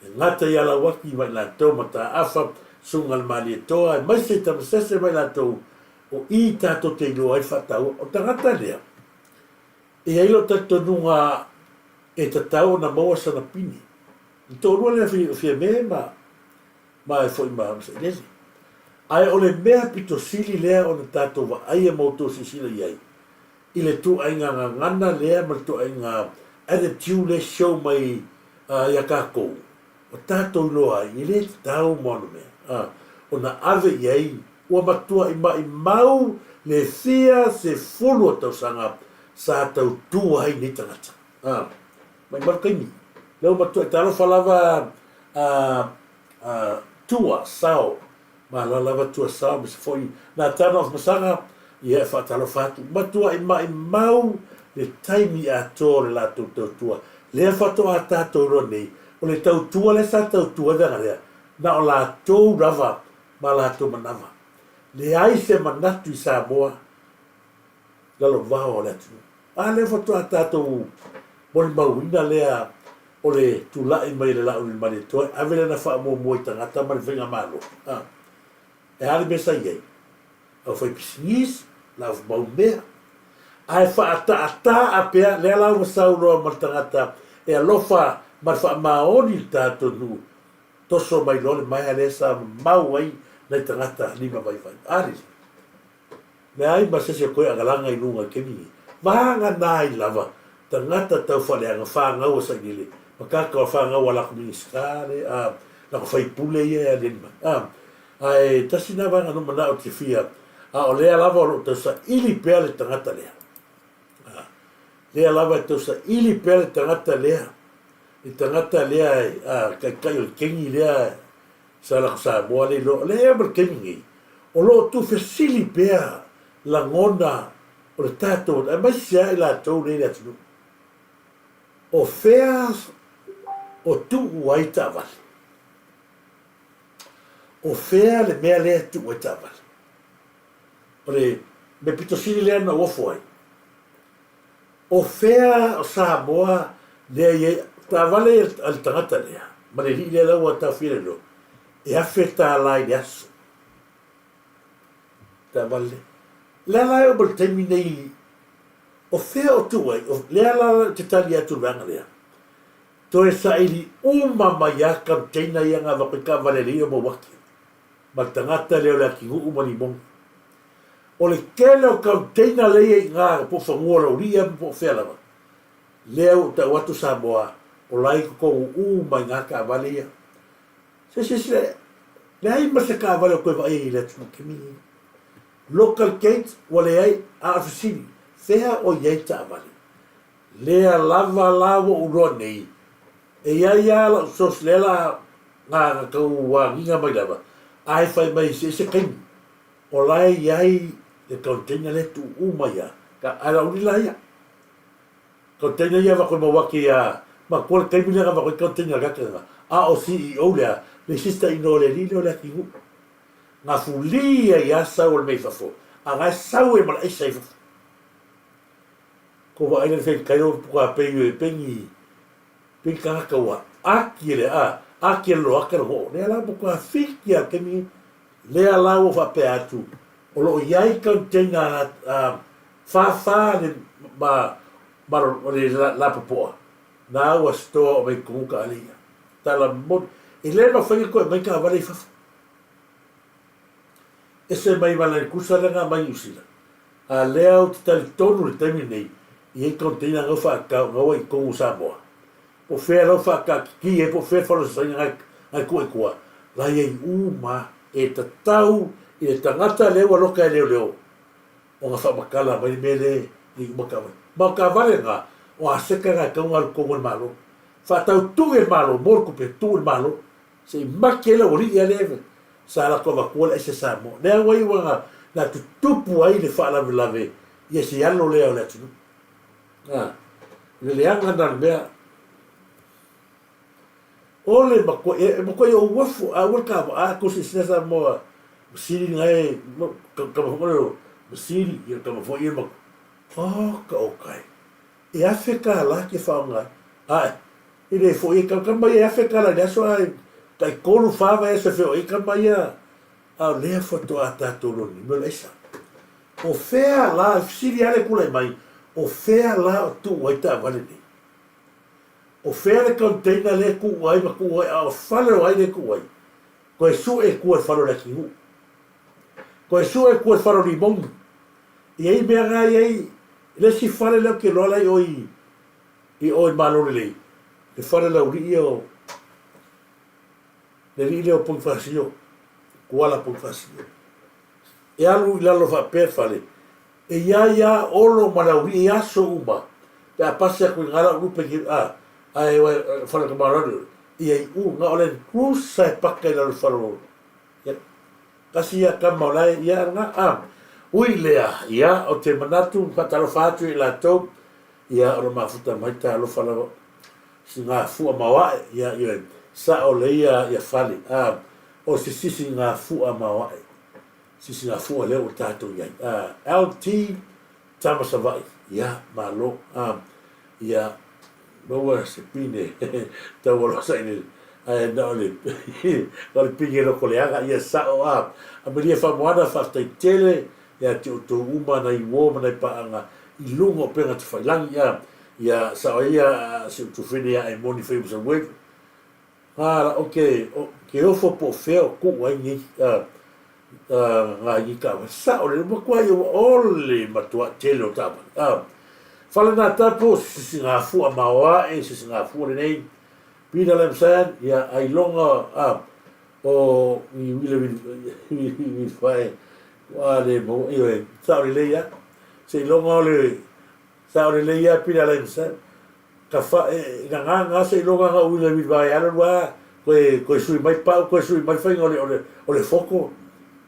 E gata i a Lauaki ma i latou mataafa, Susuga le Malietoa, aemaise Tamasese ma i latou, o i tatou te iloa ai le faataua. O le tagata lea, E i ai lou talitonuga e tatau ona maua sana pine. Le toalua lea o Fiame ma ma e foi ma Sailele. Ae o le mea pito sili lea ona tatou vaaia ma outou silasila i ai, i le tuaiga gagana lea ma le tuaiga attitude lea e show mai ia tatou, ua tatou iloa ai, e le tatau ma ona mea ona ave i ai, ua matuai maimau le fia sefulu o tausaga sa tautua ai nei tagata. Maimau le taimi, lea ua matuai talofa lava a Tua Sao, Malo lava Tua Sao aemaise foi Natana of Masaga, ia e faatalofa atu. Matuai maimau le taimi atoa o le latou tautua. Lea faatoa tatou iloa nei, o le tautua lea sa tautua ai vaega lea, na o latou lava ma latou manava. Leai se manatu i Samoa lalovaoa o le atunuu. A lea faatoa tatou molimauina lea o le tulai mai o le Laaulialemalietoa e ave lana faamuamua i tagata ma le faigamalo. A. E a le mea sa i ai? Au faipisinisi, la au mau mea. Ae faataataa pea, lea la ua sau loa ma le tagata e alofa ma le faamaoni i le tatou nuu, toso mai loa le maea lea sa mamau ai nai tagata limavaivai. A lele. Leai ma sese koe agalaga i luga i taimi nei. Vaga nai lava tagata tau faleaga fagau a sailele ma kaka o fagau a lako Minisita le a lako faipule ia e aliali mai. A ae tasi na vaega no manao te fia a o lea lava o loo tau saili pea le tagata lea. A lea lava e tau saili pea le tagata lea le tagata lea a taitai o le kengi lea Sa lako Samoa le iloa, o lea ma le taimi nei, o lo o tuufesili pea lagona o le tatou aemaise lava i latou nei i le atunuu. O fea o tuu ai taavale? O fea le mea lea e tuu ai taavale? O le mea pito sili lea na ou ofo ai, O fea o Samoa lea i ai taavale a le tagata lea ma le alii lea la ua taofia le loa e $1000 i le aso taavale lea. Lea la e oo mai le taimi nei o fea o tuu ai o lea la ou te tali atu i le vaega lea toe saili uma mai lava container ia na avatu ai taavale a le alii o Mauati ma le tagata lea o le Atinuu ma Limoga. O le tele o container lea i ai ina po o fanua o Laulia po o fea lava, lea ua ou tau atu Samoa, o la e i totonu uma i na taavale ia. Se silasila, leai ma se taavale o toe vaaia i le atunuu taimi lenei. Local gate ua leai, a o le fesili, fea o i ai taavale? Lea lava la ua ou iloa nei, e i ai lava lau source lea la na tau agiga mai lava, ae fai mai se se taimi, O la e i ai le container lea e tuu uma ia, ae lauli la ia. Container ia avatu e Mauati ia matua le taimi lea na avatu ai container le ata lena. A o CEO lea, le sister in law o le alii lea o Leatinuu. Na fuli ai lava sau o le mea i fafo, a na e sau ai ma le aisa i fafo. Ko vaai la le fai o puka pei e pengi pei tagata ua aki e le a aki e le loaka le hoo. Lea la puka fiki a taimi Lea la ua faapea atu, o lo o i ai container whawha le ma ma le lapopoa, na ua store o mai tonu ka ale ia. Tala moni, e le mafai ona toe aumai taavale i fafo. Ese mai ma Land Cruiser lea na aumai Niu Sila. A lea ou te talitonu i le taimi lenei, e i ai container na ua faatau, na ua i totonu o Samoa. Po o fea lau faakakiki ai, po o fea le falosaina nai tua i tua, la i ai uma e tatau i le tagata lea ua loka e leoleo ona faamatala mai le mea lea i uma taavale. Ma o taavale na, o aseta na e tatau ona alu tonu e le Malo. Faatau tuu e le Malo, mo le tupe, tuu i le Malo, se i mate ai le aualii a lea sa latou avatua le aisa Samoa. Lea ua iu ona na tutupu ai le faalavelave ia se alo lea o le atunuu. A, le leaga na le mea. O le matua, e matua i ou uafu, a ua le ka a ko se sina sa moa masili nga e ka ka mo le masili ia ka mo ia ma oh ka o kai. E afe ka la ke fa nga. A e le fo e ka ka mai e afe ka la le aso ai kai kolu fa va e se fe o e ka mai a a o lea faatoa tatou loni me o le aisa. O fea la, e fesili lava le tulai mai, O fea la o tuu ai taavale nei? O fea le container lea e tuu ai ma tuu ai, a o fale o ai lea e tuu ai? Toe sue i tua i le fale o Leatinuu. Toe sue i tua i le fale o Limogi. E i ai mea na e i ai, le isi fale lea ou te iloa la e i o i, i o i Malo Lelei, le fale o le aualii ia o, le alii lea o Ponifasio, Kuala Ponifasio. E alu i lalo faapea le fale, e i ai lava Olo ma le aualii i aso uma, pe a pasi atu i ina lau lupe i a, ae o le fale o Tamalani, ia i u, na o Land Cruiser e paka i lalo i le fale o, ia, tasi ia tama o la e, ia, na, a, ui lea, ia, ou te manatu, faatalofa atu ia i latou, ia, o lo mafuta mai talofa lava, sigafua maoae, ia, ioe, sao lelei ia, ia fale, a, o se sisigafua maoae, sisigafua lea ua tatou i ai, a, LT, Tama Savaii, ia, malo, a, ia, maua se pine tau alosa i le, ae na o le, na o le pine loko leaga, ia sao, a, Amelia Faamoana, faafetai tele ia te outou uma nai uo ma nai paaga i luga o upega tafailagi, a, ia sao ai ia si ou tufine ia Emoni Faiumasauelu, a la, o ke, o ke ofo po o fea o tuu ai nei, a, a nai taavale. Sao lelei, ua matua ia ua ole matuai tele o taavale. A, fale na tapu, se sisigafua maoae, sisigafua lenei. Peter Lamsan, ia, ailoga, a, o ni uila wili fae, ua le maua, ioe, sao lelei a. Seiloga o le, sao lelei a Peter Lamsan. Ka fa, e, na ngā ngā seiloga nga uila wili vae ala lua, koe, koe sui mai pau, koe sui mai faiga o le, o le, o le foko,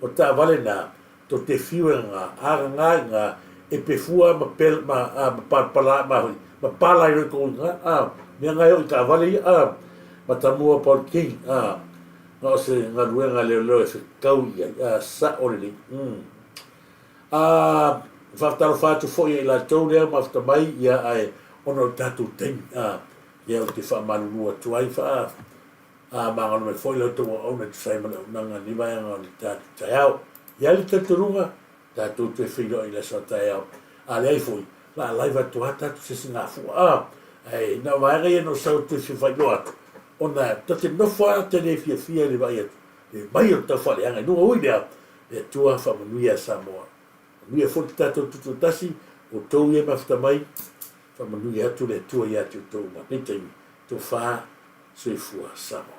o taavale na, to te fiu e ngā, a ngā i ngā, e pefua ma pel, ma, a, ma palapala, ma hoi, ma pala i roi ko ngā, a, mea ngā e o i taavale ia, a, ma tamua Paul King, a, nga o se galuega leoleo e fekau i ai, a, sa o lelei, A, whaatalofa atu foi ia i latou lea mafuta mai, ia, ae, ona o le tatou taimi, a, ia ou te faamalulu atu ai, wha, a, magalo mai foi la outou auauna e tusa ai ma le auaunaga i lenei vaega o le tatou taeao. I ai le talitonuga, tatou toe feiloai i le aso a taeao. A leai foi, la live atu lava tatou se isi gafua, a, ae na o vaega ia na ou sau atu e fia faailoa atu, ona ta te nofo lava ta te le fiafia i le vaai atu, le mai o le taufaaleaga i luga, ui lea, le Atua faamanuia a Samoa. Manuia foi le tatou tutoatasi, outou ia e mafuta mai, faamanuia atu le Atua ia te outou ma lenei taimi, tofa soifua Samoa.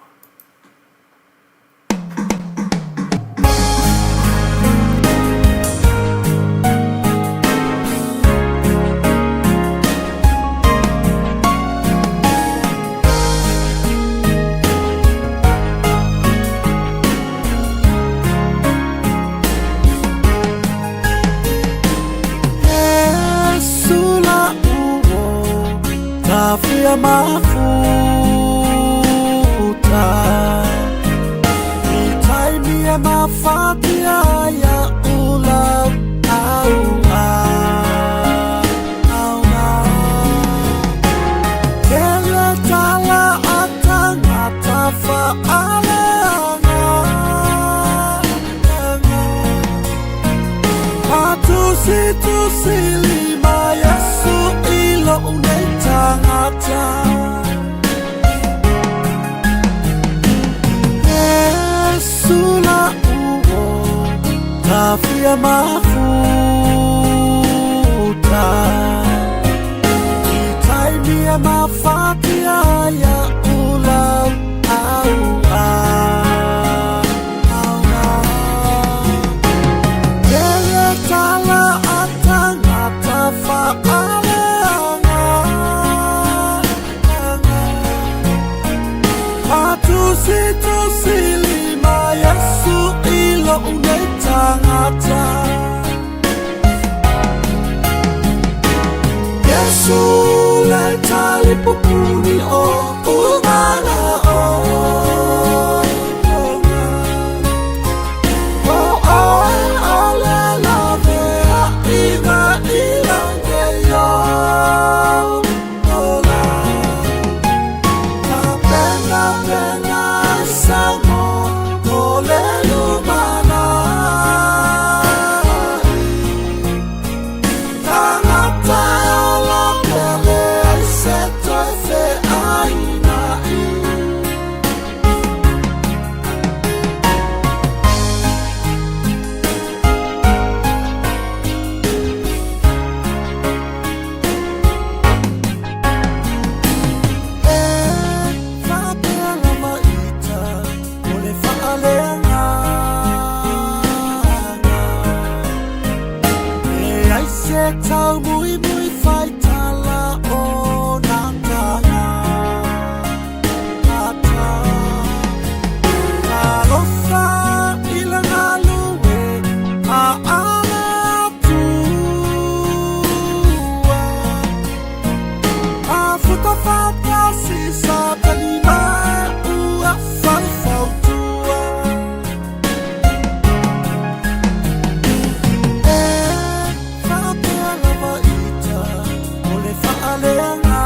ai se tau mui mui whai tala o nā tāngata. Talofa i le galue a ale atua. A futa whakasi sa tani mai ua wharefautua. E whakapea lava ita o le whaaleanga.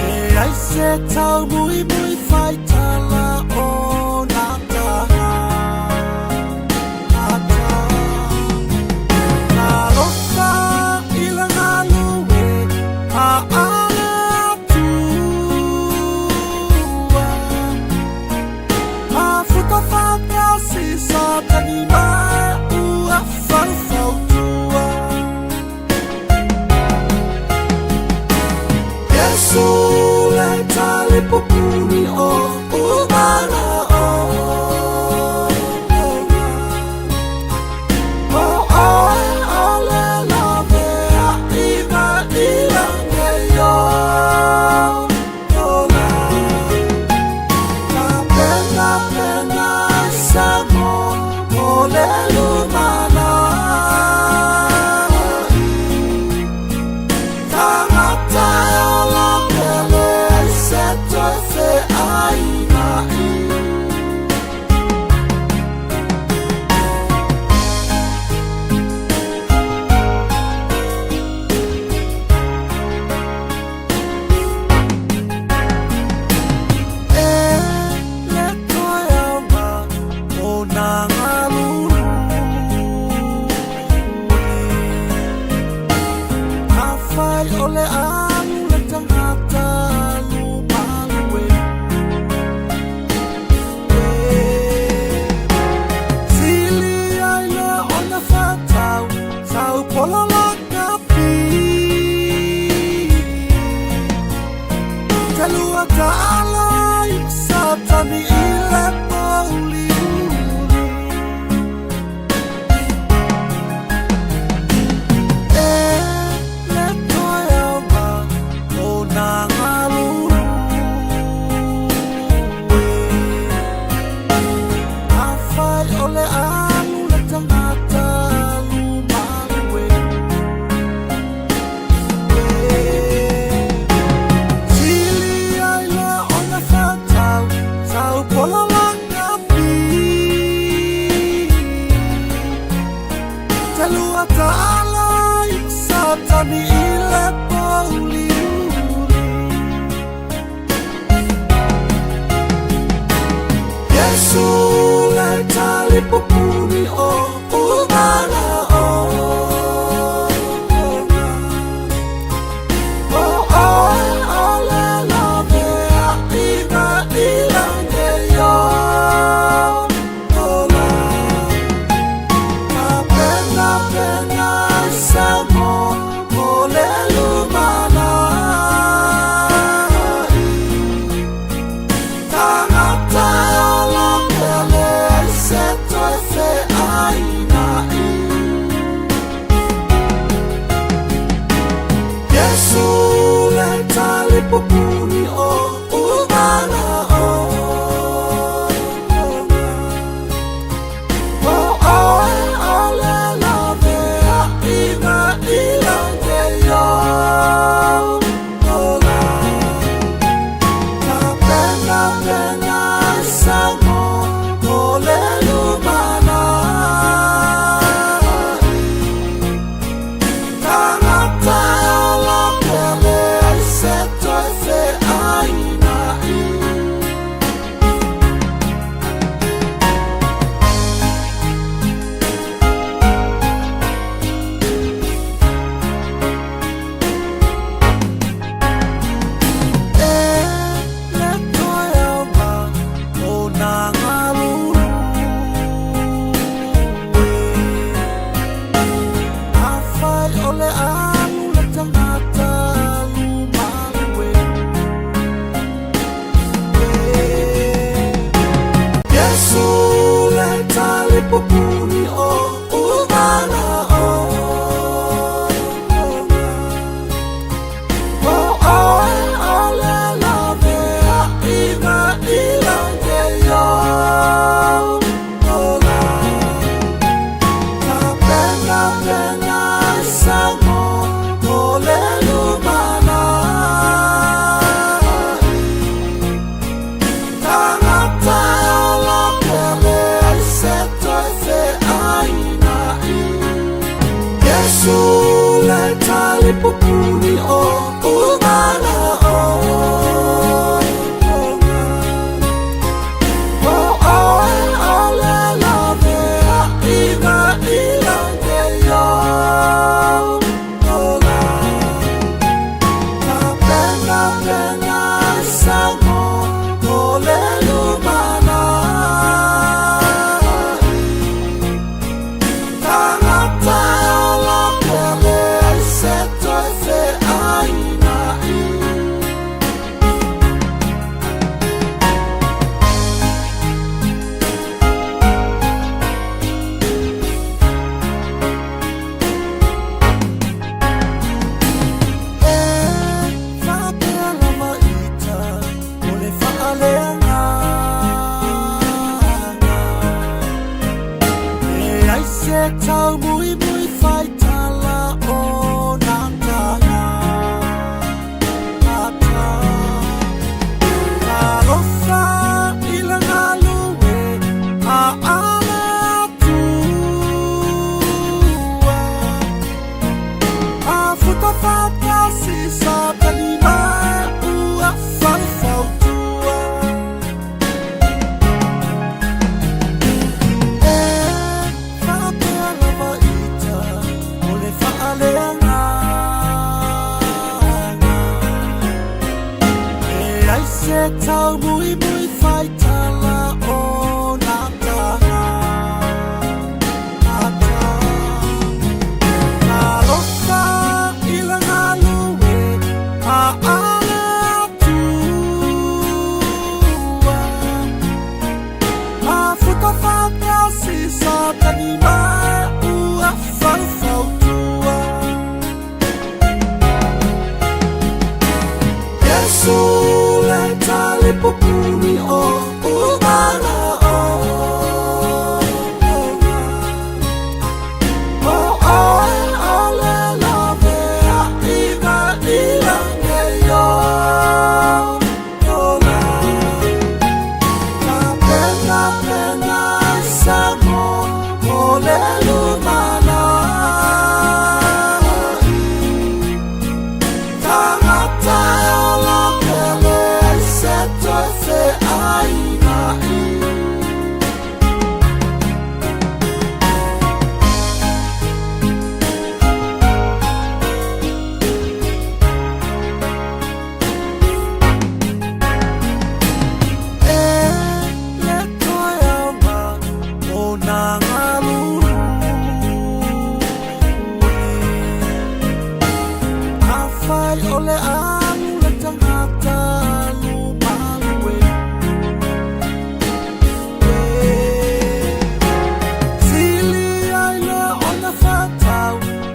E ai se tau mui mui whai tala o nā tāngata. Talofa i le galue a ale atua. A futa whakasi sa tani mai ua wharefautua. Yesu le tali pupuni o umana o. O oe o le lavea i ma ilange yo. Ola. Ka pena pena sa mo o le lumana. Tangata e ola pele se toe fe aina i. E le toe auma o nā ngalulu. A whai o le alu le tangata lumalue. E sili ai le ona whatau, tau pola la kapi. Te lua ta'ala i satani i le mauli uli. E le toe auma o nā ngalulu. A whai o le alu le tangata lumalue. E sili ai le ona whatau, tau pola la kapi. Te lua ta'ala i satani i le mauli uli. Yesu le tali pupuni o umana o. O oe o le lavea i ma ilange yo. Ola. Ka pena pena sa mo o le lumana. Tangata e ola pele se toe fe Yesu le talipupuni o umana o. O oe o le lawe a ina ilange yo ola. Ka pena pena sango o le lumana. Tangata la pele se toe fe aina i. E whapea lava ita o le whaaleanga. E ai se tau mui mui whaitala o nā tanga. Ata. Talofa i le galue a ale atua. A futa whatasi sa tani mai ua wharewhautua. E whapea lava ita o le whaaleanga. E ai se tau mui mui whaitala o nā tanga. Ata. Talofa i le galue a ale atua. A futa whatasi sa tani mai ua wharewhautua. Yesu le talipupuni o umana o. O oe o le lawe a ina ilange yo ola. Ka pena pena sango o le lumana. Tangata la pele se toe fe aina i. E le toe auma o nā ngalulu. A whai o le alu le tangata lumalue. E sili ai le ona whatau,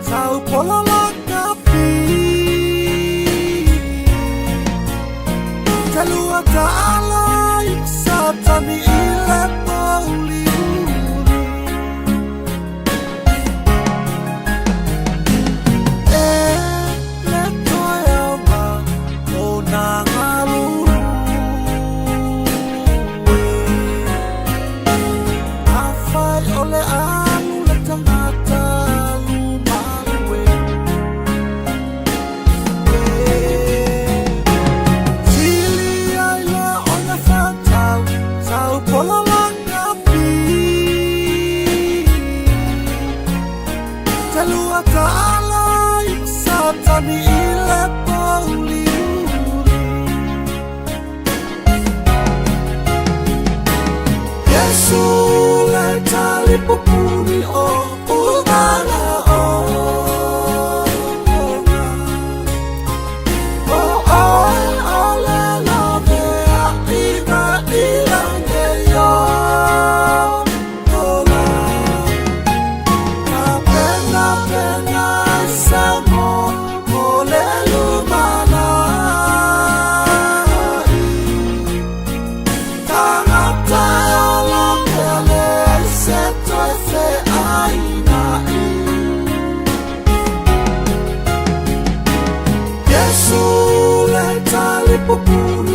tau pola la kapi. Te lua ta'ala i satani i le pauli uri. E le toe auma o nā ngalulu. A whai o le alu le tangata lumalue. E sili ai le ona whatau, tau pola la kapi. Te lua ta'ala i satani i le pauli uri. Yesu le talipupuni o umana o. O oe o le lawe a ina ilange yo ola. Ka pena pena sango o le lumana. Tangata la pele se toe fe aina i. Yesu le talipupuni.